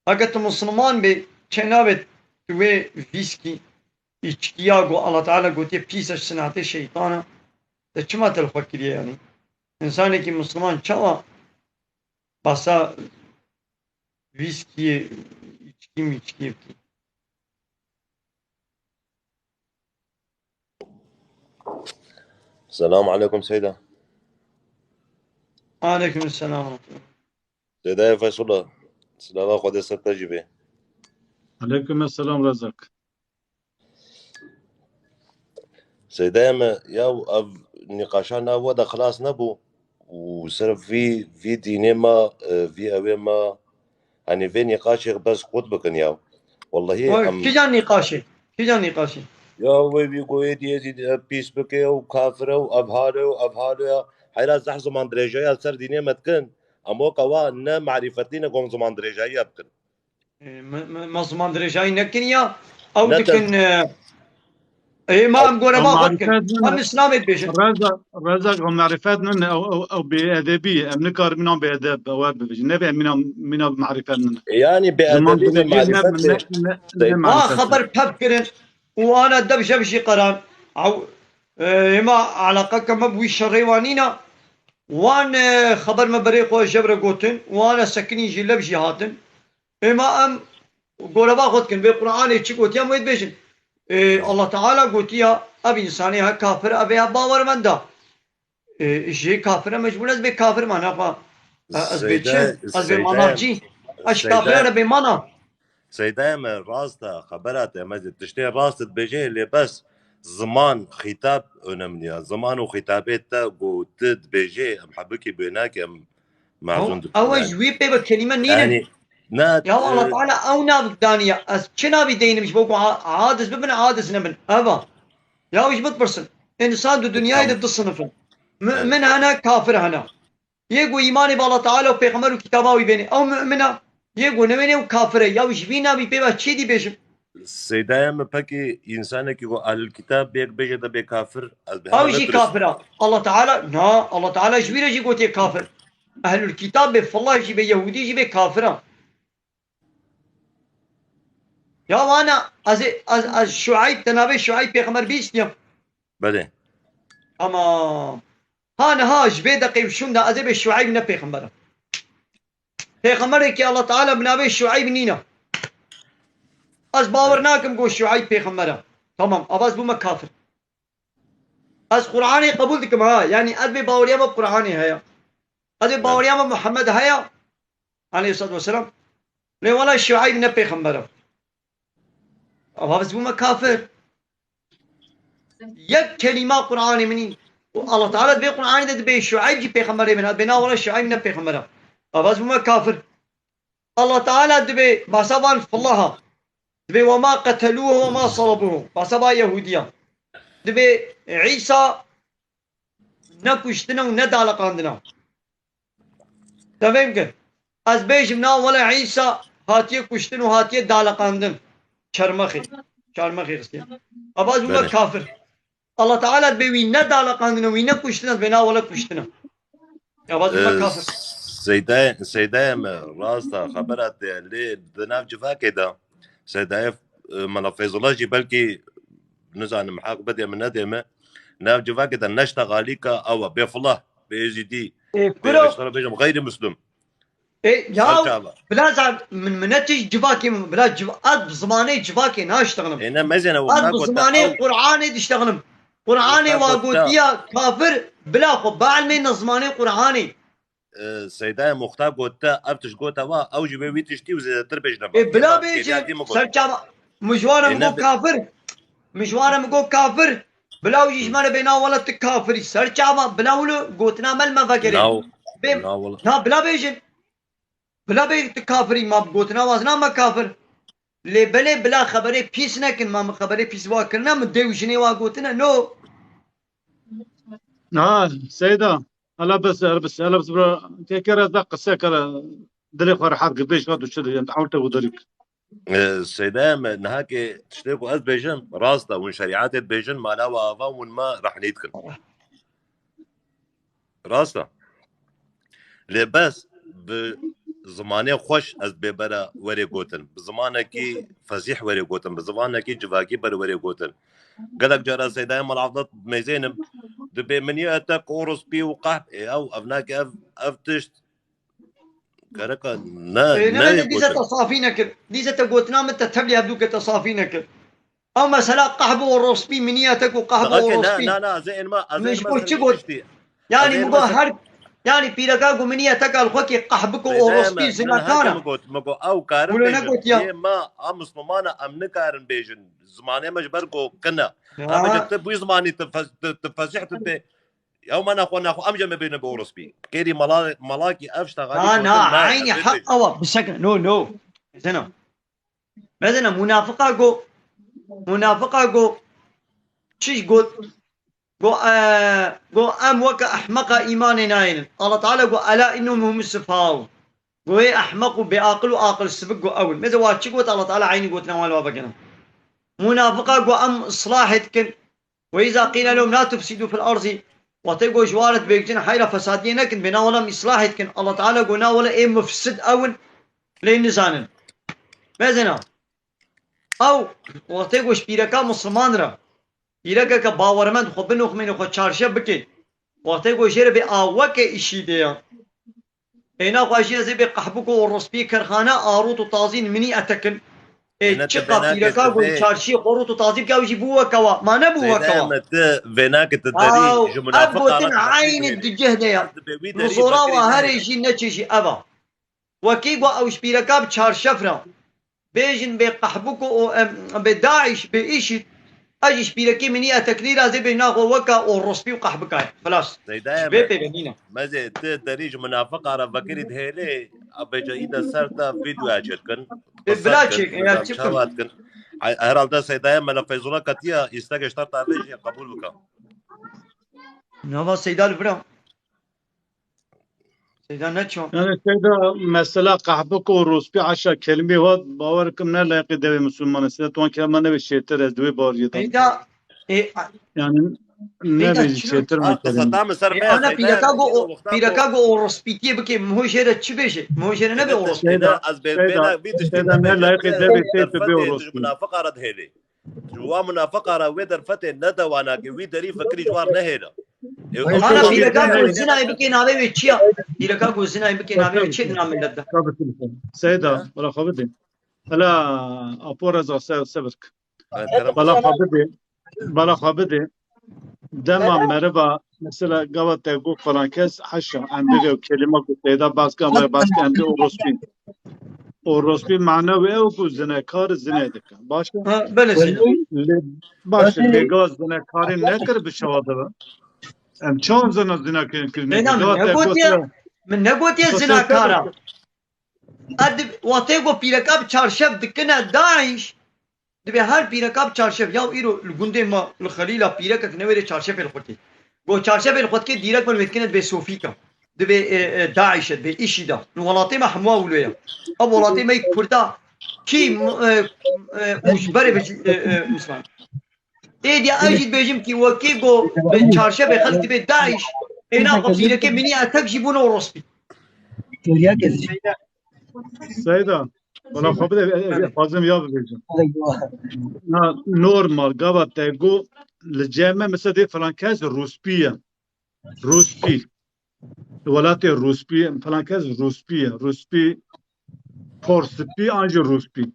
heke tu misliman bê, çê navê tu wê vîskî, îçkiya ku Allah Teala gotiye pîs e, ji sinatê şeytan e, te çima te li xwe kiriye yanî? Însanekî misliman çawa basa Vîskiyê, içkî miçkî bikî. Selamun aleykum Seyda. Aleykum selam. Seyda Feysullah. Silava Xwedê ser te jî bê. Aleykum selam Rezak. Seydayê me, ya ev nîqaşa nav we de xilas nebû û serf vî, vî dînê me, e, vî ewê me, henî vê nîqaşê bes qut bikin ya. Wellahî Oy, em kîjan nîqaşê? Kîjan nîqaşê? Ya wê vî goyê dî Êzîdî ev pîs bike û kafir e û ev hal e û ev hal e ya. Heyra zeh ziman dirêjaya ser dînê me dikin. Em weke wa ne marîfetlî ne gom ziman dirêjayiya bikin. E, me, me, me ziman dirêjayî nekiriya. Ew Ne dikin, te- e, ê, ma em gore Ew ma xwe dikin. Marîfet nîne. Em Îslamê dibêjin. Reza, Reza, ew marîfet nîne, ew, ew, ew bêedebî ye. Em nikarin mîna bêedeb, ew bibêjin. Nebe mîna, mîna marîfet nîne. Yani Ziman bêedebî de dirêjî ne, marîfet ne, de. ne, ne Seyda. Ma marîfet xeber nîne. Pep kirin û ana dev jev jî qeran. Ew, e, ê ma eleqeke me bi wî şerê wa nîne. Wan, e, xeber me berê xwe jev re gotin. Wan e sekinî jî lev jî hatin. Êma em goreva xwe dikin, vê Qur'anê çi gotiya em wê dibêjin. Ê, Allah Teala gotiya, ev însanê he kafir, ev ê he bawermenda. Ê, jê kafir e, mecbûr ez bê kafir ma, nafa, e, ez bê çi? Seyda, Ez bê Seyda, manavcî. Ez Seyda, kafir e bê mana. Seyda me rast e, xebera te, me tiştê rast dibêje, lê bes ziman, xîtab önemli ya. Ziman û xîtabê te ku tu dibêjê, em hebikî bê nake, em Mezûn Ew, dibin ew e yani. Ji wî pê ve kelîme nînin. Yani, ne, Ya Allah e, Teala ew nav daniye. Ez çi navî deynim ji bo ku a-, adiz bibin, adiz nebin. Eva. Ya ji bitpirsin. Însan di dinyayê de Tamam. du sinif in. Evet. Mu'min hene, kafir hene. Yê ku îmanê bi Allah Teala û pêxember û kitaba wî bênê. Ew mu'min e. Yê ku newênê ew kafir e. Ya ji vî navî pê ve çi dî bêjim? Seydaya me pekî însanekî ku ehlul kitab bêk bêje de bê kafir, ez bi Ew hewa jî netirsim. Kafir e. Allah Teala, na, Allah Teala ji wî re jî gotiye kafir. Ehlul kitab bê fillah jî bê yehûdî jî bê kafir e. Ya wana, ez, ez, ez Şuayb, te navê Şuayb pêxember bîstiye. Belê. Tamam. Ha niha ji vê deqê û şûnda ez ê bê Şuayb ne pêxember e. Pêxemberekî Allah Teala bi navê Şueyb nîne. Ez bawer nakim ku Şueyb pêxember e. Tamam, ava ez bûme kafir. Ez Qur'anê qebûl dikim ha. Yanî ez vê baweriya me bi Qur'anê heye. Ez vê baweriya me bi Muhammed heye. Aleyhissalatu vesselam. Lê wela Şueyb ne pêxember e. Ava ez bûme kafir. Yek kelîma Qur'anê min nîn. Û Allah Teala di vê Qur'anê de dibê Şueyb jî pêxemberê min e. Dibê na wele Şueyb ne pêxember e. Ava ez bûme kafir. Allah Teala dibê basa van fillaha. Dibê ve ma qetelûhu ve ma salabuhu. Basa va Yehûdiya. Dibê Îsa ne kuştine û ne daliqandine. Te fêm kir. Ez bêjim na wele Îsa hatiye kuştin û hatiye daliqandin. Çermexê. Çermexê xistiye. Ava ez bûme Belê. Kafir. Allah Teala dibê wî ne daliqandine, wî ne kuştine, dibê na wele kuştine. Ava ez bûme Ee, kafir. Seyda, Seyda me rast e, xebera te lê di nav civakê de. Seyda, e, Mela Feyzullah jî belkî nizanim heq bidê min nedê min. Nav civakê de neşta xalîka ew e, bê filah, bê êzîdî, Ê, bê kuro. Eştera bêjim xeyrî muslim. Ê, ya, Ser çava. Bila zan, min, min ne tij civakê min, bila civ-, ez bi zimanê civakê naştexlim. Ê, ne mezene, Ez wexta bi gote zimanê ew Qur'anê diştexlim. Qur'anê Wexta wa gote gotiya kafir, bila xwe bielmê ne zimanê Qur'anê. E, Seydayê Muxtar gote, ev tişt gote wa, ew jî bê wî tiştî û zêdetir bêjine. Ê, bila bêjin, ser çava, mijwara min got kafir. Mijwara min got kafir. Bila wî jî ji me re bê na wele tu kafirî. Ser çava, bila wilo gotina me li me vegerê. Bê, na, bila bêjin. Bila bê tu kafirî, ma gotina wazna me kafir. Lê belê bila xeberê pîs nekin, ma min xeberê pîs wa kirine, min dê û jinê wa gotine, no. Ha, Seyda. Hala bes, hala bes, hala bes bro. Têkere ez de qise kere dilê xwe rehet kir, bêj ka tu çi diyên, ewil te ku derîk. E, Seyda me, niha ke tiştê ku ez bêjim, rast e, hûn şerîetê dibêjin, mala we ava hûn me rehnî dikin. Rast e. Lê bes bi zimanê xweş ez bê bere werê gotin. Bi zimanekî fezîh werê gotin, bi zimanekî civakî ber werê gotin. Gelek cara Seydayê Mala Evdad mêzênim, dibê min yê etek orospî û qehp, ê ew, ev nake ev, ev tişt Kereka ne, Ê, ne, ne, ne, dîse gotin. Te safî nekir. Dîse te gotina min te tevlî hevdû ke te safî nekir. Ew mesela qehb û orospî, min niyetek û qehb û Kaka, na, orospî. Na, na, ez ê ma, ez ê Min ji ma bo ser çi vê got? Tiştî. Yani, ez ê min got ma ser her, yani, pîreka got min niyeteka li xwe kê qehbik û Zeyda orospî me, min zinekar heke e. Min got, min got, ew karin Wilo bêjin. Negot ya. Yê ma, a Mislimana, em nikarin bêjin. Zimanê me ji ber ku kin e. Ya. Em bêjin, tu bûyî zimanî, tu fes-, tu, tu fesîh, tu tê. Ew me naxwe, naxwe, em jî me bêne bi orospî. Kêrî mala-, malakî ev şta xalî Ha, gotin, na, na, eynî em bêjin. Heq ewa, bisekin. No, no. Zena. Mezina munafiqa go, munafiqa go, çi got? Go, e, go em weke ehmeqa îmanê nayênin. Allah Teala go, "Ela innehum humus sufahau." Go ê ehmeq û bêaqil û aqil sivik go ew in. Meze wa çi got Allah Teala eynî gotina wan li wa vekena. Munafiqa go em islahê dikin. Ve izâ qîle lehum la tufsidû fil arzî, wextê ku ji wan re dibêjin heyra fesadiyê nekin, bê na wele em îslahê dikin. Allah Teala got na wele ê mufsid ew in, lê nizanin. Mezina. Ew, wextê ku ji pîreka Misliman re, pîrekeke bawermend xwe binoxmêne xwe çarşev bike, wextê ku jê re bê a weke îşî dê ya. Êna xwe jî ez ê bê qehbik û orospî kerxane a rût û tazîn minî etekin. Ê Êna çi te vênakê qafîreka te ku vê çarşî xwe rût û tazî bike ew jî bû weke wa. Ma nebû weke Zeyda wa. Me te vênakê te derî Aw, ji ev munafiqa gotin re eynî dihêlê. Di cih de ya. Ez dibê wî Li derî zora fikirî wa herê dihêlê. Jî neçê jî eva. Wekî ku ew ji pîreka bi çarşef re. Bêjin bê qehbik û, em, bê DAIŞ, bê îşîd. Ez jî ji pîrekê minî eteknî re zê bê naxwe weke orospî û qehbika ye. Xilas. Zeyda Ji bê me. Pê ve nîne. Mezê, tu derî ji munafiqa re vekirî dihêlê, a bêje î de ser te vîdyoya çêdikin. Ê, bila çêk, eya çi çawa dikin. Ay, herhalde Seydaya Mele Feyzullah ketiya îstegê ji te re tavê jî qebûl bike. Nava Seyda li vir e. Seyda neço. Yani Seyda mesela qehbik û orospî haşa kelimê wat bawer kim ne layqê devê Müslümanê. Seyda tu an kelime nebe şêtir ez dibê bawer jê de. Seyda, e, a- Yani Seyda, ne bêjî çi? Çêtir Ha, mesele. Qisa tam ser E, me ana Seyda pîreka ya, go o, wexta pîreka go. Go orospîtiyê bike, miho jê re çi bêje? Miho jê re nebe Evet, orospî. Seyda, Seyda, Seyda, Seyda, ne layqê devê tê tu bê orospî. Munafiqa re dihêlê. Ji wan munafiqa re wê derfetê nedewa nake, wî derî fikirî ji wan nehêle. Ê, Ana pîreka ku zinayê bike navê wê çi ya? Pîreka ku zinayê bike navê wê çi dina millet de? Seyda, bala xwe bidê. Hala apo reza se-, sebir k. Bala xwe bidê. Bala xwe bidê. Dema meriva, mesela gava te got falan kes haşa, em bigê kelîma ku Seyda baska me baska em bê orospî. Orospî mana wê ew ku zinekar zine dike. Baş e? Ha, belê Seyda. Lê, baş e, lê gava zinekarî nekir bi şewa dibe. Em çawan zina zina kirin kirin. Seyda, min negotiye, min negotiye zinekara. Ed, wextê ku pîreka bi çarşev dikine DAIŞ, Dibê her pîreka bi çarşef, ya îro li gundê me li Xelîla pîrekek newêrê çarşefê li xwe tê. Go çarşefê li xwe dikê dîrek min wê dikine dibê Sofîka. Dibê, e, e, DAIŞ e, dibê îşî da. Li welatê me hemû wilo ye. Ev welatê me yê Kurda kî, e, e, û ji berê bi, e, e, Mislan. Ê diya ez jî dibêjim kî wekî go bi çarşefê xelk dibê DAIŞ, êna xwe pîrekê minî etek jî bûne orospî. Seyda, bala xwe bide, e, e, fazim ya bibêjim. Na normal, gava te got, li cem me mesela dê filan kes Rûspî ye. Rûspî. Li welatê Rûspî, filan kes Rûspî ye. Rûspî, porspî, an jî Rûspî.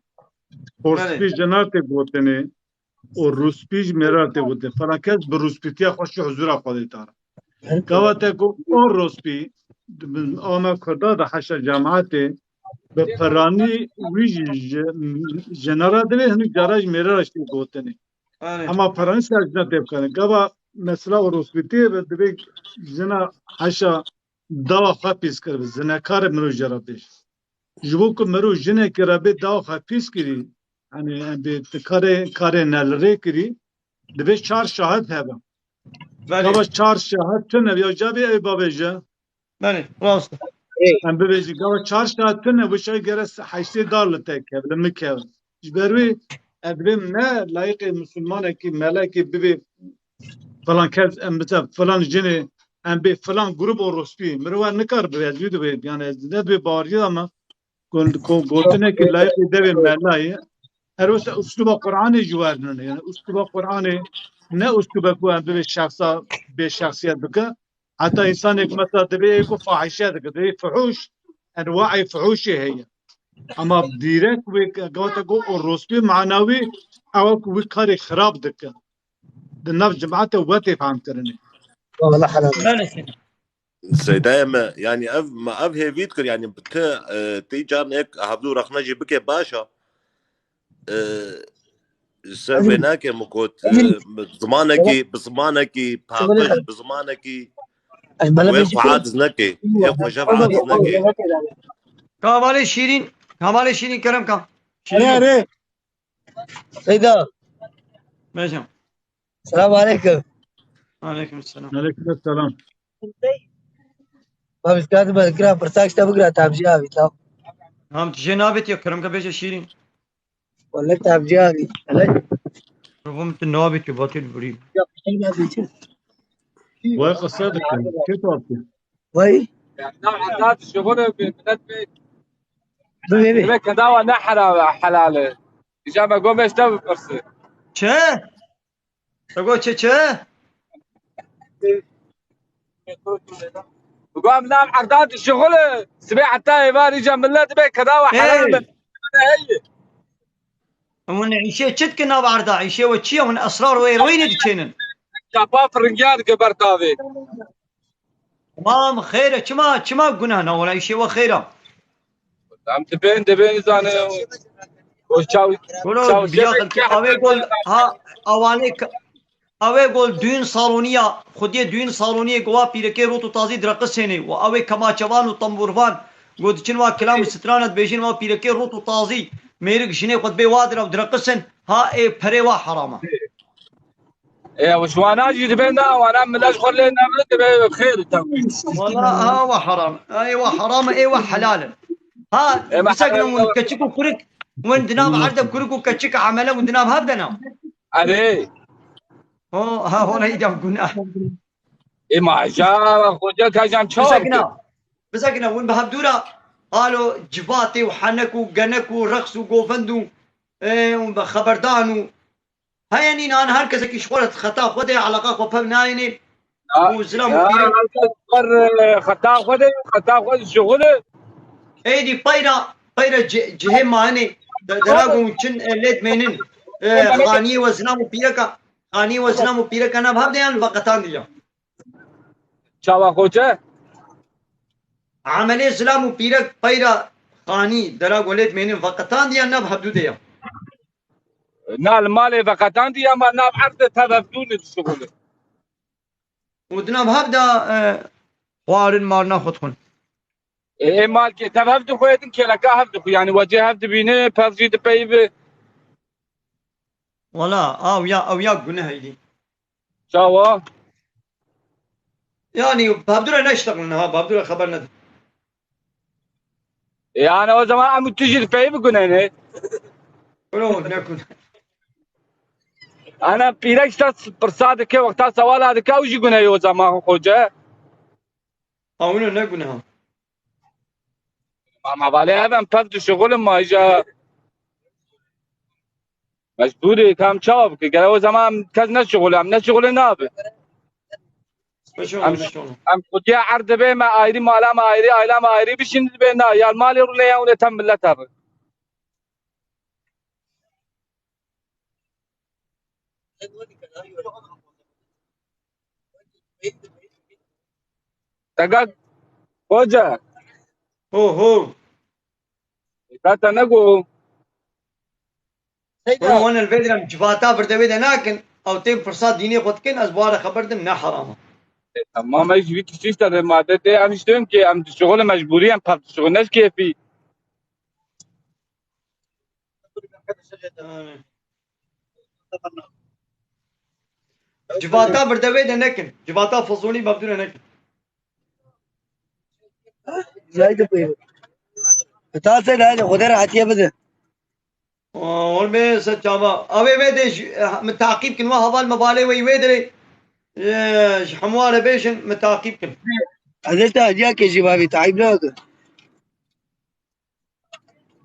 Porspî Belê. Jinar tê gotinê, û rûspî ji mêra tê gotin. Filan kes bi rûspîtiya xwe şû huzura Xwedê dara. Gava te ku o rûspî, di bin a me Kurda de heşa cemaetê, bi piranî wî jî ji, ji jenara divê, hinek cara ji mêra re ştê gotinê. Aynen. Hema piranî ser jina tê bikene. Gava mesela o rûspîtiyê ve divê jina heşa dawa xwe pîs kiribe, zinekar e mirov jê re bêje. Ji bo ku mirov jinekê re bê dawa xwe pîs kirî, yani em bê tu karê, karê ne li rê kirî, divê çar şahid hebe. Belê. Gava çar şahid tune, ya ca bê ew bavêje. Belê, rast e. Em bibêjin, gava çar şahid tune, wişay gere se-, heştê dar li te keve, li min keve. Ji ber wê ez dibêm ne layiqê misilmanekî, melekî bibê filan kes, em bite filan jinê, em bê filan grup orospî. Mirov nikar bibê, ez wî dibê, yani ez ne dibê baweriyê de me. Go-, go-, gotinekî layiqê devê melayê. Her wisa usluba Qur'anê ji wer nûne. Yani usluba Qur'anê ne uslubek ku em bibê şexsa bê şexsiyet bike. Heta insanek mesela dibê ê ku fahişe dike, dibê fuhuş, enwaê fuhuşê heye. Ama direkt wê ke-, gava te got orospî manawî, ew ku wî karê xirab dike. Di nav cemaetê we tê fehmkirinê. Wala helal. Belê. Seydayê me, yanî ev, me ev hêvî dikir, yanî bi ti, e, ti carin ek hevdû rexne jî bike baş e. E, ser vê nake min got, e, bi zimanekî, bi zimanekî paqij, bi zimanekî wê xwe aciz neke, yê xwe jev aciz neke. Kavalê Şîrîn, Kavalê Şîrîn kerem ka. Şîrîn. Erê, erê. Seyda. Bêje. Selam aleyküm. Aleyküm selam. Aleyküm selam. Babiş, kazım ben kira fırsat işte bu kira tabji abi, tamam. Tamam, tije nabit ya, kerem ka bêje Şîrîn. Wala tabji abi. Hele. Rubum tu nabit ya, batil burî. Yok, şey nabit. Vay qise dikin. Kê tu aptî? Vay. Ya, na, na, şuxul bi millet bi. Dur, dur. Demek kedawa ne helal, helal e. Îca me got, me ji te bipirse. Çi? Te got çi, çi? Bi got, em nav erdan dişixule. Sibê heta êvar îca millet be kedawa helal be. Hey. Hey. Hûn îşê çi dikin nav erda? Îşê we çi ye? Hûn esrar û êroyînê diçênin. Çapa firingiya dike ber tavê. Tamam, xêr e. Çima, çima guneh ne? Wela îşê we xêr e. Em dibên, dibên zane. O çaw, Golo, çaw biya xelkê, awê gol, ha, awanê ka-, awê gol düğün salonî ya, xwediyê düğün salonî yê gova pîrekê rot û tazî direqisênê. Û awê kemaçevan û tamburvan, go diçin wa kilam û strana dibêjin wa pîrekê rot û tazî, mêrik jinê xwe dibê wa dire û direqisin, ha ê perê wa heram e. E, ji wana jî dibe na, wana millet xwe lê nebe, dibe xêr te. Wala, ha, wa haram. Ê wa haram, ê wa helal in. Ha, e, ma bisekine helal hûn keçik û kurik, hûn di nav erde kurik û keçik emele hûn di nav hev de ne? Erê. O, ha, wala îda gunah. E, ma ja, xoca ka jan çawa bisekine, bike? Bisekine, hûn bi hev dûra, alo, civatê û henek û genek û reqs û govend û, e, hûn bi xeberdan û Heye nînan her kesekî ji xwe re xeta xwe de, eleqa xwe pev nayênê. Ya, û zilam û ya, pîrek her kes xwe re xeta xwe de, xeta xwe de şixul e. Êdî peyra, peyra ci-, cihê mayînê, de-, dera ku çin, e, lê dimênin. E, xaniyê we zilam û pîreka, xaniyê we zilam û pîreka nav hev de yan li veqetandiya. Çawa xoce? Emelê zilam û pîrek peyra xanî, dera ku lê dimênin veqetandiya nav hevdû de ya. Na li malê veqetandiye, ma nav erd de tev hevdû ne dişixulin. Û di nav hev de, e, xwarin marna xwe dixwin. Ê, ê malkê tev hev dixwedin, kêleka hev dixwe. Yanî wecê hev dibîne, pev jî dipeyive. Wala, ew ya, ew ya guneh eydî. Çawa? Yani, babdura neşteqlin ha, babdura xeber nedin. Yani o zaman em tu jî dipeyî bigunene. Wala, nekun. Ana pîrek işte pirsa dike, wexta sewala dike, ew jî guneyê o zaman xoce. Awino ne guneh. Ma, ma valê ev em pev dişixulin ma îja. Mecbûrê kam çawa bike? Gere o zaman kes neşixule, em neşixule nabe. Em, em xudiya erd dibe me ayrî, mala me ayrî, aila me ayrî bişîn dibe na. Ya malê rûne ya hûn ê tem millet herin. Tega hoca. Ho, ho. Ka te nego. Seyda. Hûn wan li vê diram civata vir de wê de nakin. Ew tên pirsa dînê xwe dikin, ez bi wan re xeber dim, ne heram e. E, tamam, ez ji vî tiştî işte de madde tê, em işte ki em dişixulin mecbûrî, em pev dişixulin, ne ji kêfî. Civata vir de wê de nekin. Civata Fizûlî mevdû re nekin. Zayde buyur. Tasê de hadi, Xwedê rahetiye bide. Olmê se çava. Avê vê de ji, min taqîb kin, wa heval mevalê wê wê dirê. Ji hemû re bêjin, min taqîb kin. Ez ê te hediya ke jî bavî, taqîb nake.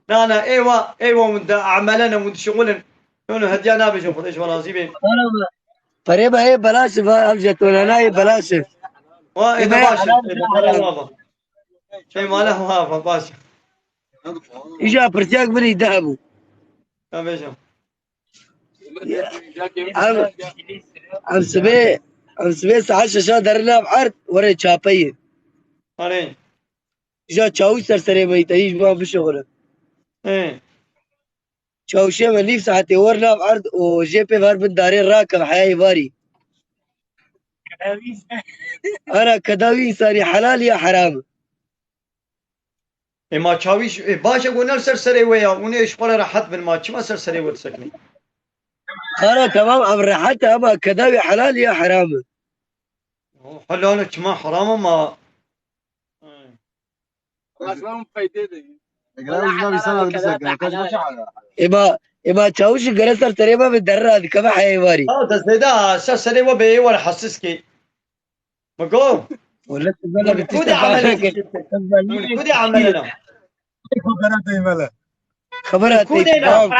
Na, na, ê wa, ê wa hûn di emele ne, hûn dişixulin. Hûn hediya nabêjin, Xwedê ji we razî be. Perê be, ê belaş e, va, ev jetonana ê belaş e. Wa, ê, ê, me baş e, helal ê, be, helal. Wa, wa. Ê mala wa, wa baş. Îja pirsiyek min î de hebû. Ya bêje. Em, em sibê, em sibê saet şeşa derin nav erd, were çapeyê. Erê. Îja çawîş ser serê me yî te, hîç van bişuxulin. Ê. Çawşê me nîv saetê wer nav erd û jê pê ver bin darê rakev heyayê varî. Ana keda wî însanî helal ya heram? Ê ma çawîş, ê, baş e, hûn ne li ser serê wê ya, hûn ê ji xwe re rehet bin, ma çima ser serê wê diseknî? Ana temam, em rehet e, ama keda wî helal ya heram e? Oh, helal e, çima heram e ma? Êma, êma çawişî gere ser serê me bi derra dikeve heyê warî. Ha, te zêde ser serê we bê êwar hesiz kê. Miko. Wele tu bela bi Kudê tiştek emele baş kir. Kudê emele na. Xebera tey mele. Xebera tey, Kudê na. Devam.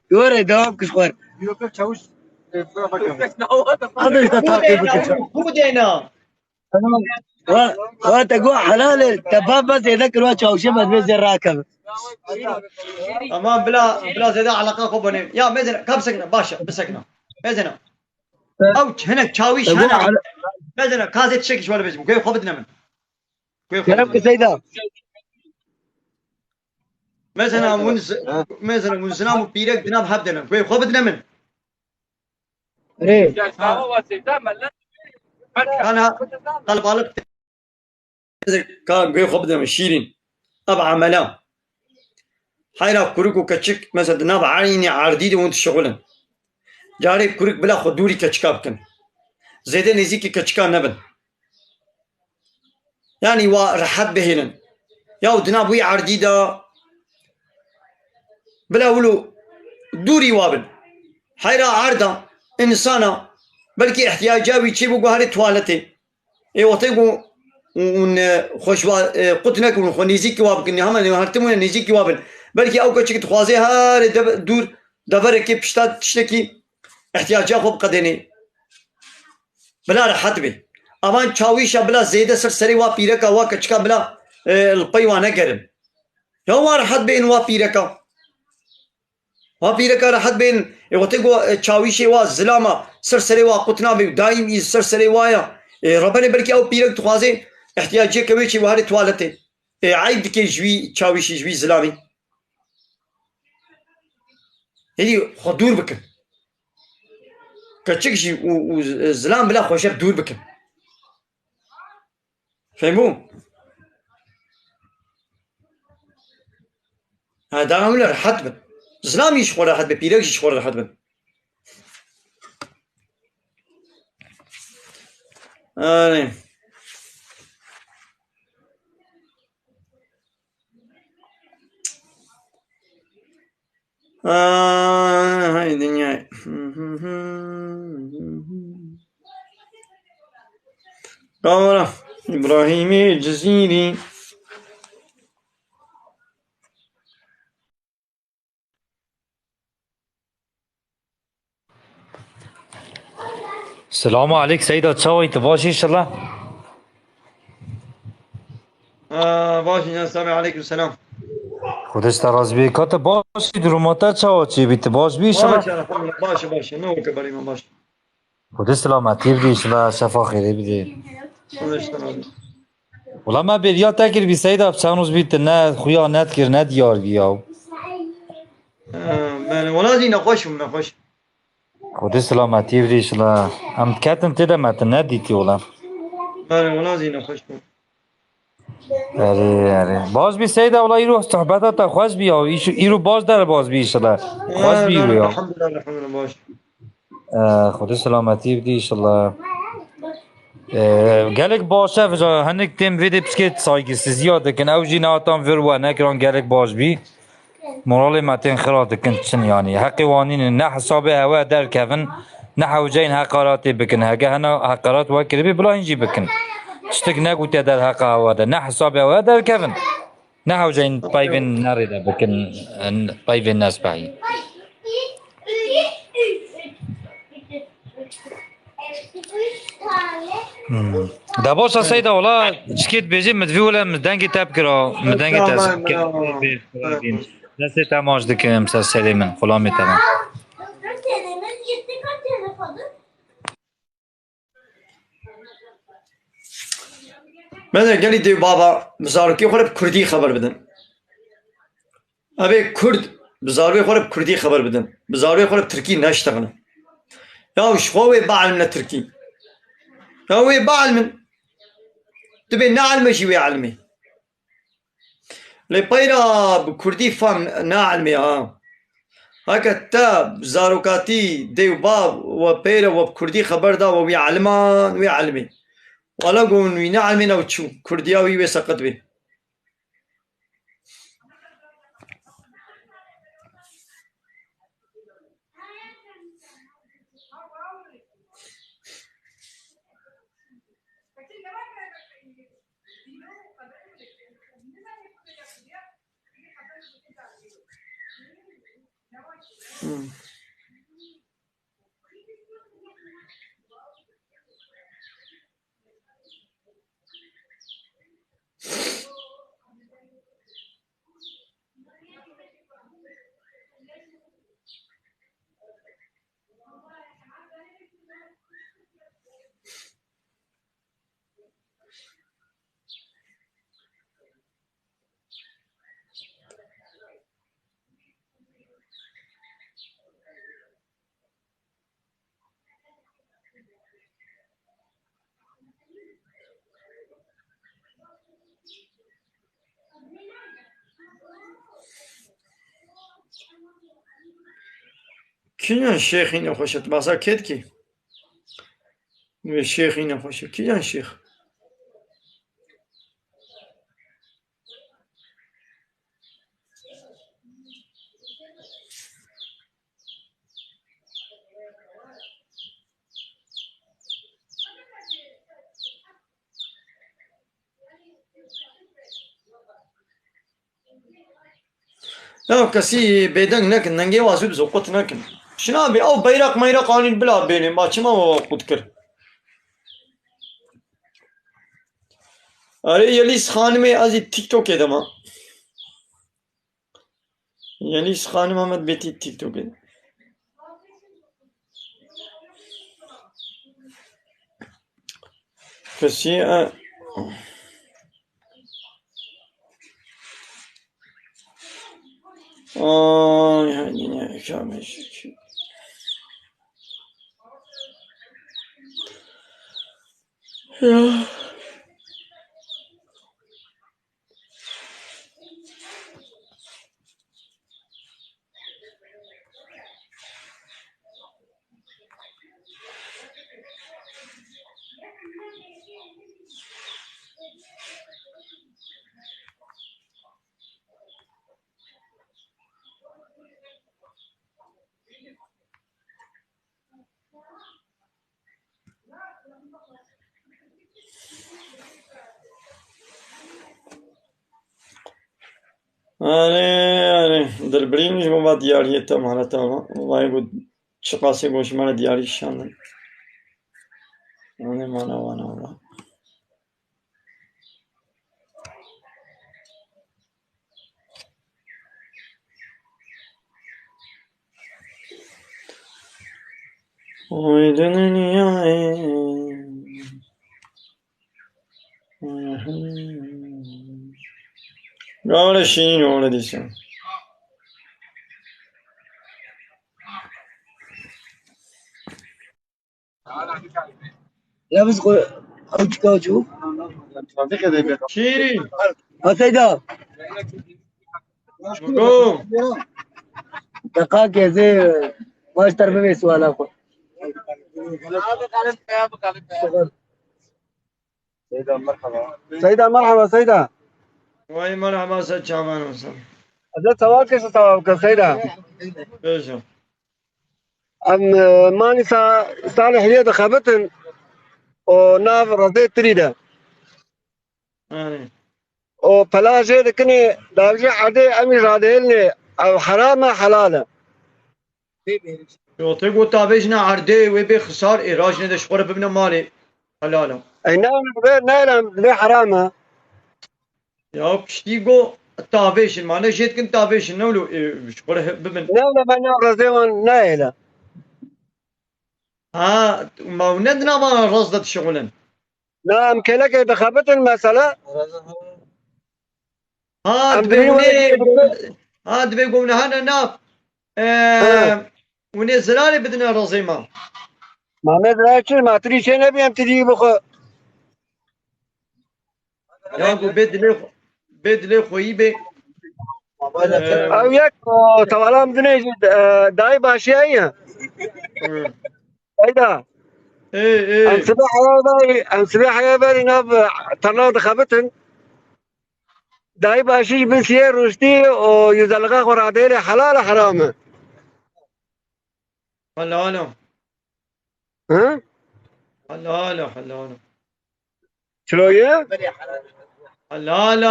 Yore, devam kir xwar. Yok, çawiş. Hadi işte Kudê takip na. Kudê na. Wa, wa te got helal e, te bav me zêde kir, wa çawşê me divê zê rakeve. Ama bila, bila zêde eleqa xwe bone. Ya mezene, ka bisekine, baş e, bisekine. Mezene. Ew hinek çawîş Te got hene. Helal. Mezene, ka zê tiştekî ji we bêjim. Guhê xwe bidine min. Guhê xwe Kerem bidine min. Ki Seyda. Mezene, hûn z-, Ha. Mezene, hûn zilam û pîrek di nav hev de ne. Guhê xwe bidine min. Rê. Kana qelbalık. Ka guhê xwe bidin şîrîn. Ev emela. Heyra kurik û keçik, mesela di nav eynî erdî de hûn dişixulin. Carê kurik bila xwe dûrî keçika bikin. Zêde nêzîkî keçika nebin. Yanî wa rehet bihêlin. Ya û di nav wî erdî de bila wilo dûrî wa bin. Heyra erda, insana, belkî ihtiyaca wî çêbû guherê tuwaletê. Ê wextê ku hûn, e, xwe ji wa, e, qut nekin, xwe nêzîkî wa bikin, hema ne her tim hûn nêzîkî wa bin. Belkî ew keçik dixwaze herê dev-, dûr deverekê pişta tiştekî ihtiyaca xwe biqedênê. Bila rehet bê. Avan çawîşa bila zêde ser serê wa pîreka wa keçika bila, e, li pey wa negerin. Ya wa rehet bên wa pîreka. Wa pîreka rehet bên, ê, wextê ku, e, çawîşê wa zilama ser serê wa qut nabe û daîm î ser serê wa ya. Ê, rebenê belkî ew pîrek dixwaze ihtiyaciyeke wê çê wiharê tuwaletê. Ê, eyb dike ji wî çawîşî, ji wî zilamî. Hêdî xwe dûr bikin. Keçik jî û, û zilam bila xwe ji hev dûr bikin. Fehmû? Ha, daha wile rehet bin. Zilamî ji xwe rehet be, pîrek jî ji xwe rehet bin. Erê. Aa, hay dinya. Qawra İbrahimî Cizîrî. Selamu aleyk Seyda, çawa yî, tu baş î inşallah? Aa, baş î, selamü aleykum selam. Xwedê ji te razî bê. Ka tu baş î, duruma te çawa çêbî, tu baş bî inşallah? Baş, elhamdülillah, baş, baş. Ne weke berî me baş. Xwedê selametiyê bidî, inşallah şefa xêrê bidê. Xwedê ji te razî. Wela me bêriya te kiribî Seyda, bi çend roj bî tu ne xuya nedikir, ne diyar bî ya. Ee, belê, wela zî nexweş bûm, nexweş. Xwedê selametiyê bidî şila. Em diketin tê de me tu nedîtî wela. Belê, wela zî nexweş bûm. Erê, erê. Baş bî Seyda, wela îro sohbeta te xweş bî ya. Îş-, îro baş derbas bî şila. Xweş bî îro ya. Elhamdulillah, elhamdulillah, baş. Ee, Xwedê selametî bidî inşallah. Ee, gelek baş e, vêca hinek têm vê dê piçkê saygısızîya dikin. Ew jî nehatan vir we nekiran, gelek baş bî. Moralê me tên xira dikin çin yanî. Heqê wan nîne, ne hesabê hewe derkevin, ne hewceyên heqaretê bikin. Hege hena heqaret we kiribî, bila hîn jî bikin. Tiştek negotî derheqa hewe de, ne hesabê hewe derkevin. Ne hewceyên peyvên nerê de bikin, peyvên nespehî. Hmm. Debosa Seyda, wala çikê dibêjî, min divî wile min dengê te bikira, min dengê te Tamam, tamam. Destê te maç dikim ser serê min, xulamê te me. Mede gelî dê û bava bi zarokê xwe re bi kurdî xeber bidin. Evê kurd bi zarokê xwe re bi kurdî xeber bidin. Bi zarokê xwe re bi tirkî neştexilin. Ya ji xwe wê bielmine tirkî. Ya wê bielmin. Tu bê neelme jî wê elmê. Lê peyra bi kurdî fam neelmê ha. Heke te bi zarokatî dê û bav we peyre we bi kurdî xeber da we wî elman wê elmê. Wala go hûn wî neelmê ne çû. Kurdiya wî wê seqet bê. Hmm. Kîjan şêxî nexweş e? Tu behsa kê dikî? Wê şêxî nexweş e. Kîjan şêx? Ya kesî bêdeng nekin, dengê wa zû bi zû qut nekin. Şina bê ew beyraq meyraq anîn bila bênê, ma çima we qut kir? Erê Yelîs Xanimê ez ê TikTokê de ma. Yelîs Xanim Ahmet Betî TikTokê de. Kesî e. Ay, ay, ay, ay, ay. Ya. Erê, erê. Dilbirîn ji bo va diyariyê te mane te ama. Vay bu çiqasê goşmana diyarî şandin. Erê, mana wana wala. Oy dinyayê. Gavre şînî ne ola dîsa. Ya biz ko-, ew çika çû? Şîrî. Ha Seyda. Go. Deqakê zê baş ter bibê suala xwe. Seyda, merhaba. Seyda, merhaba, Seyda. Vay, merhaba, sen çavan olsun. Hadi, tawal kesin, tawal kesin, Seyda. Bêje. Em, e, manî sa-, salihiyê dixebitin û nav rezê tirî de. Erê. Û pela jê dikinê, davjê erdê em jî radihêlinê, ew heram e, helal e. Yo, te got ta bêjine erdê wê bê xisar, ê rajine de ji xwe re bibine malê. Helal e. Ey, ne, ne, ne, ne, ne, heram e. Ya piştî got tavêjin, ma ne jê dikin tavêjin, ne wilo, e, ji xwe re bibin. Ne, ne, ne, ne, rezê wan nehêle. Ha, ma hûn ne di nava rez de dişixulin? Na, em kêlekê dixebitin mesela. Ha, Em dibê dibînin hûnê, wê ha, dibê ku hûn hene nav, e, Ha. hûnê zirarê bidine rezê ma. Ma me zirar çi? Ma tu dî çê nebî em tu dî bixwe. Ya ku bê dilê xwe, bê dilê xweyî bê. Ew yek, o, tevala em dinê jî, e, dayî başî heye. Hı. Seyda. Ê, ê. Em sibê heya berî, em sibê heya berî nav, e, terna dixebitin. Dayî başî jî bin siyê rûştî û yüzelixa xwe radêlê helal e, heram e? Helal e. Hı? Helal e, helal e. Çilo ye? Helal e.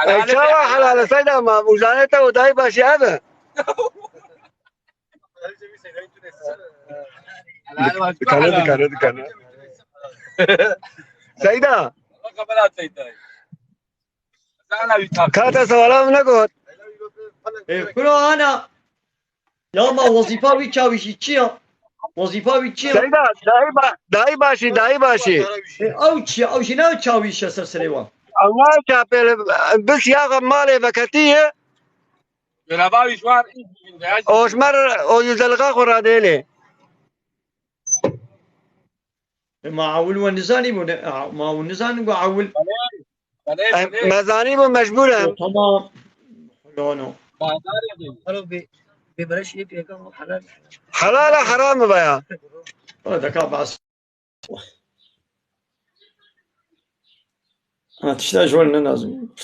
Ey, çawa helal e, Seyda, ma û zanê te û dayî başî ev e? Dikane, dikane, dikane. Seyda. Ka te sewala min negot. E, kuro ana. Ya ma wezîfa wî çawîşî çi ya? Wezîfa wî çi ya? Seyda, dayî ba-, dayî başî, dayî başî. E, ew çi ya? Ew jî ne çawîş e ser serê wan? Ew ne çapê, bis ya malê veketî ye. Cenaba wî ji wan Ojmer o yüzelixa xwe radêlê. E, ma ewil we nizanî bû, ne, a, ma ewil nizanin ku ewil. Belê, belê, Em, belê. Me zanî bû mecbûr em. Tamam. Lono. Badarê bû. Hero bê, bê bereş yê pêkan helal. Helal e, heram e veya? Wala deka bas. Ha, tişta ji wan ne lazim.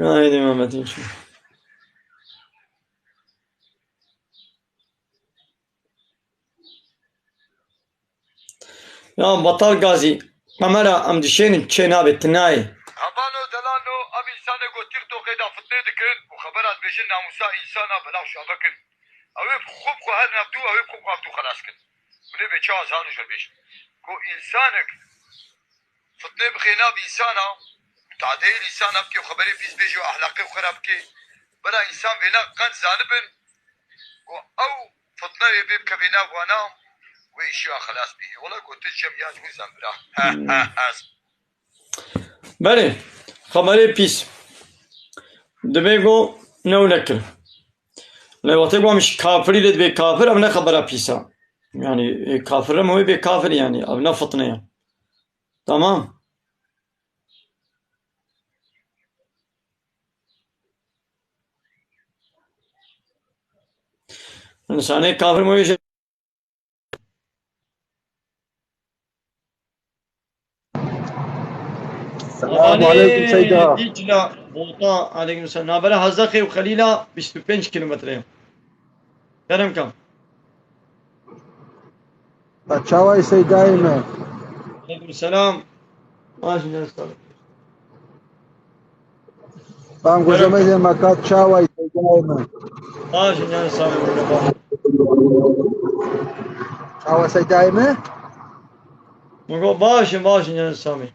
Haydi Mehmet inşallah. Ya Batal Gazî, Qemera, em dişênin çê nabê, tu nayê. Hebano delano, ev însanê ku TikTokê de fitnê dikin û xebera dibêjin namûsa însana belav şave kin. Ew ê bi xwe bi xwe her navdû, ew ê bi xwe bi xwe hevdû xelas kin. Hûn ê bê çawa zan û jêr bêjin. Ku însanek fitnê bixê nav însana, tadeyê însana bike û xeberê pîs bêje û ehlaqê xwe xera bike, bela însan vêna qenc zanibin ku ew fitneyê bê bikevê nav wana, wê îşiya xelas bî. Wela ku tu cem ya ji wî zembira. He, he, he. Belê, xeberê pîs. Dibê ku ne wile kir. Lê wextê ku em ji kafirî lê dibê kafir, ev ne xebera pîs e. Yani, e, kafir re me wê bê kafir yani, ev ne fitne ye. Tamam. Însanê kafir mi wê jî Selamun aleyküm Seyda. Dîcla, Bota, aleyküm selam. Navbera Hezexê û Xelîla bîst û pênc kilometre ye. Kerem kam. Çawa yî Seydayê me? Aleyküm selam. Baş in, sağ ol. Bang gojemezê me ka çawa yî Seydayê me? Baş in, canê Samî. Çawa Seydayê me? Min got baş in, baş in, canê Samî.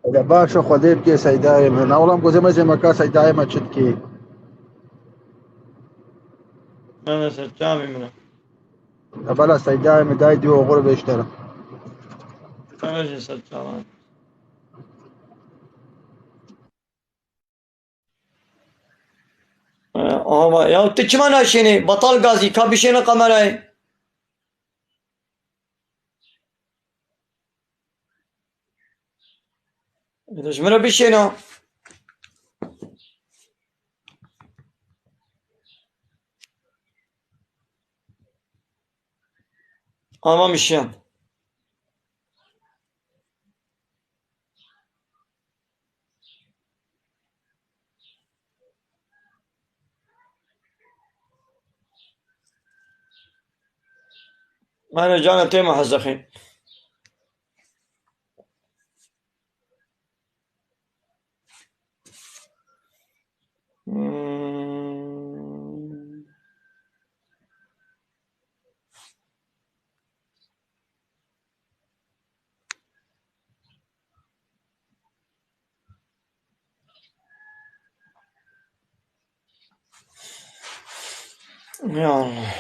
Hele baş e, Xwedê bike Seydayê me. Na wela em gozê me zê me ka Seydayê me çi dikê? Nane ser çavê min e. Ebela Seydayê me dayê dî oxir vêştera. Nane jî ser çavan. E, ama ya tu çima naşênî? Batal Gazî, ka bişêne kamerayê. Ji min re bişêne. Ama mişiyan. Mane cana tê me hezexî. Ya Allah.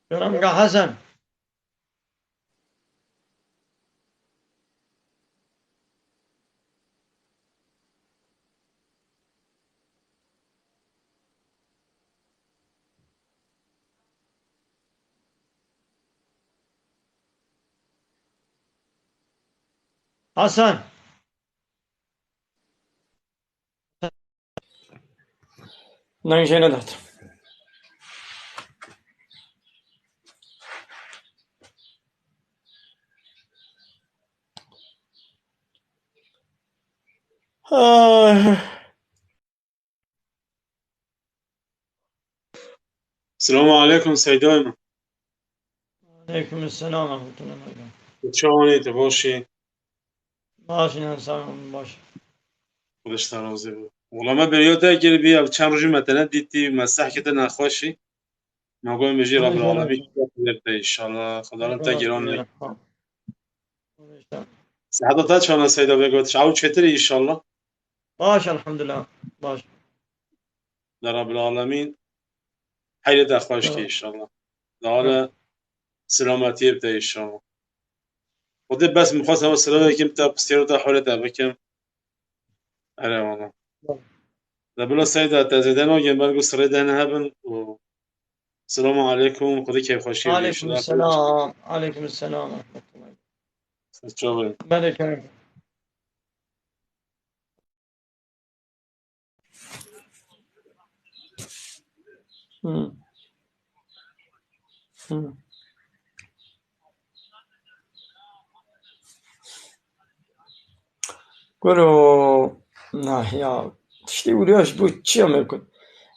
Kerem ga Hesen. Hasan. Nang jê nedat. Ah. Selamun aleykum Seyda Hanım. Aleyküm selam ve rahmetullah hocam. Çawanê, tu baş î? Baş, inan sağ olun, baş. Xwedê ji te razî bo. Wela me bêriya te kir bî, ev çend rojî me te nedîtî, me sehkete nexweşî. Me got, me jî Rabbil Alemîn şifa bide te înşallah. Xwedê te giran neke. Seheta te çawan e Seyda, bê got, ew çêtir e înşallah. Baş, elhamdülillah. Baş. De Rabbil Alemîn heyrê te xweş ke înşallah. De hale selametiyê bide înşallah. Xwedê bes min xwest ew silavê kim te, pisyarê te, holê te bikim. Erê wala. De bila Seyda, te zêde nagêm, belku sirê de hebin û selamu aleykum, Xwedê keyfxweşiyê bide. Aleyküm selam, aleyküm selam. Ser çavê. Belê kerem. Hmm. Hmm. Kuro, nah ya, tiştê wilo ji bo çi ya me kut?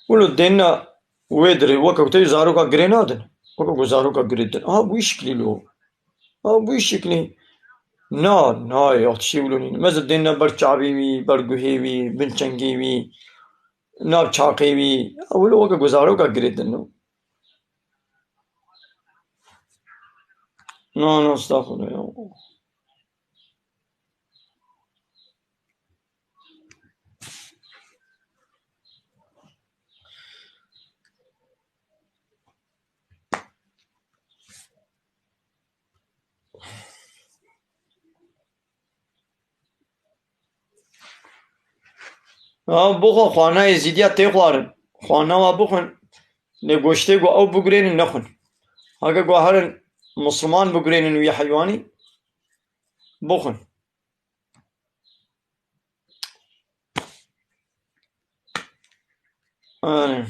Wilo dêna wê dirê weke ku te zaroka girê nadin. Weke ku zaroka girê din. Aha, bu şiklî lo. Ha, bu şiklî. Na, na, ya tiştê wilo nîne. Mezin dêne ber çavê wî, ber guhê wî, bin çengê wî, nav çaqê wî. Ha, wilo weke ku zaroka girê din. Na, na, estağfurullah ya. Ya bixwe, xwana Êzîdiya tê xwarin. Xwana wa bixwin. Lê goştê ku ew bigurênin nexwin. Heke ku herin Misliman bigurênin wî heywanî, bixwin. Erê.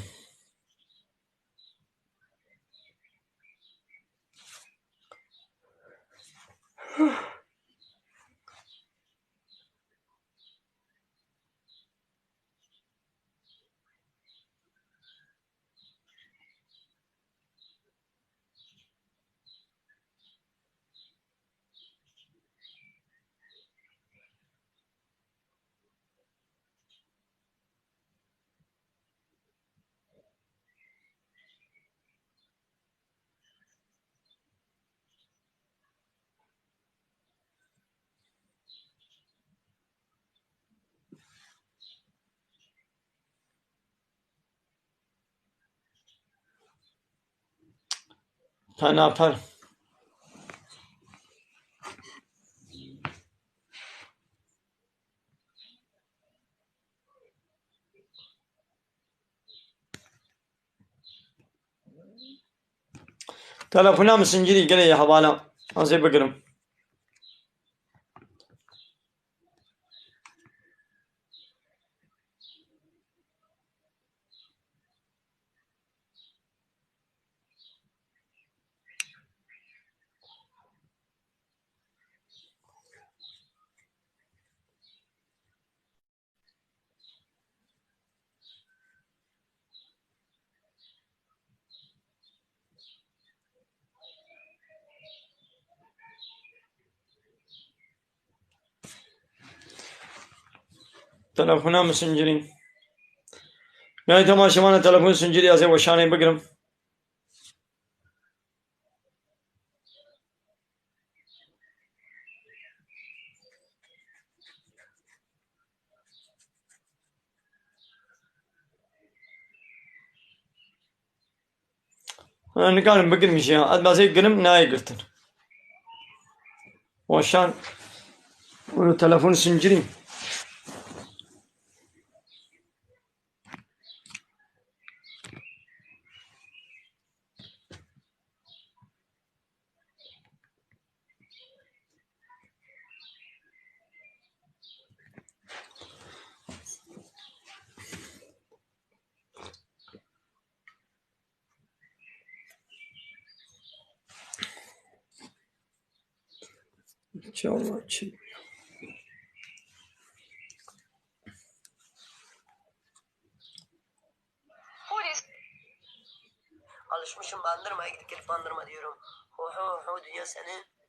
Penaper. Telefona min zincîrî gelê ye hevala. Ez ê bigirim. Telefona min sincirî. Nayê temaşevana telefon sincirî, ez ê weşanê bigirim. Ha, nikarim bigirim jî ya. Ez bazê girim nayê girtin. Weşan û telefon sincirî. Çawa çi? Polis. Alışmışım bandırmaya, gidip gelip bandırma diyorum. Ho ho ho, dünya senin.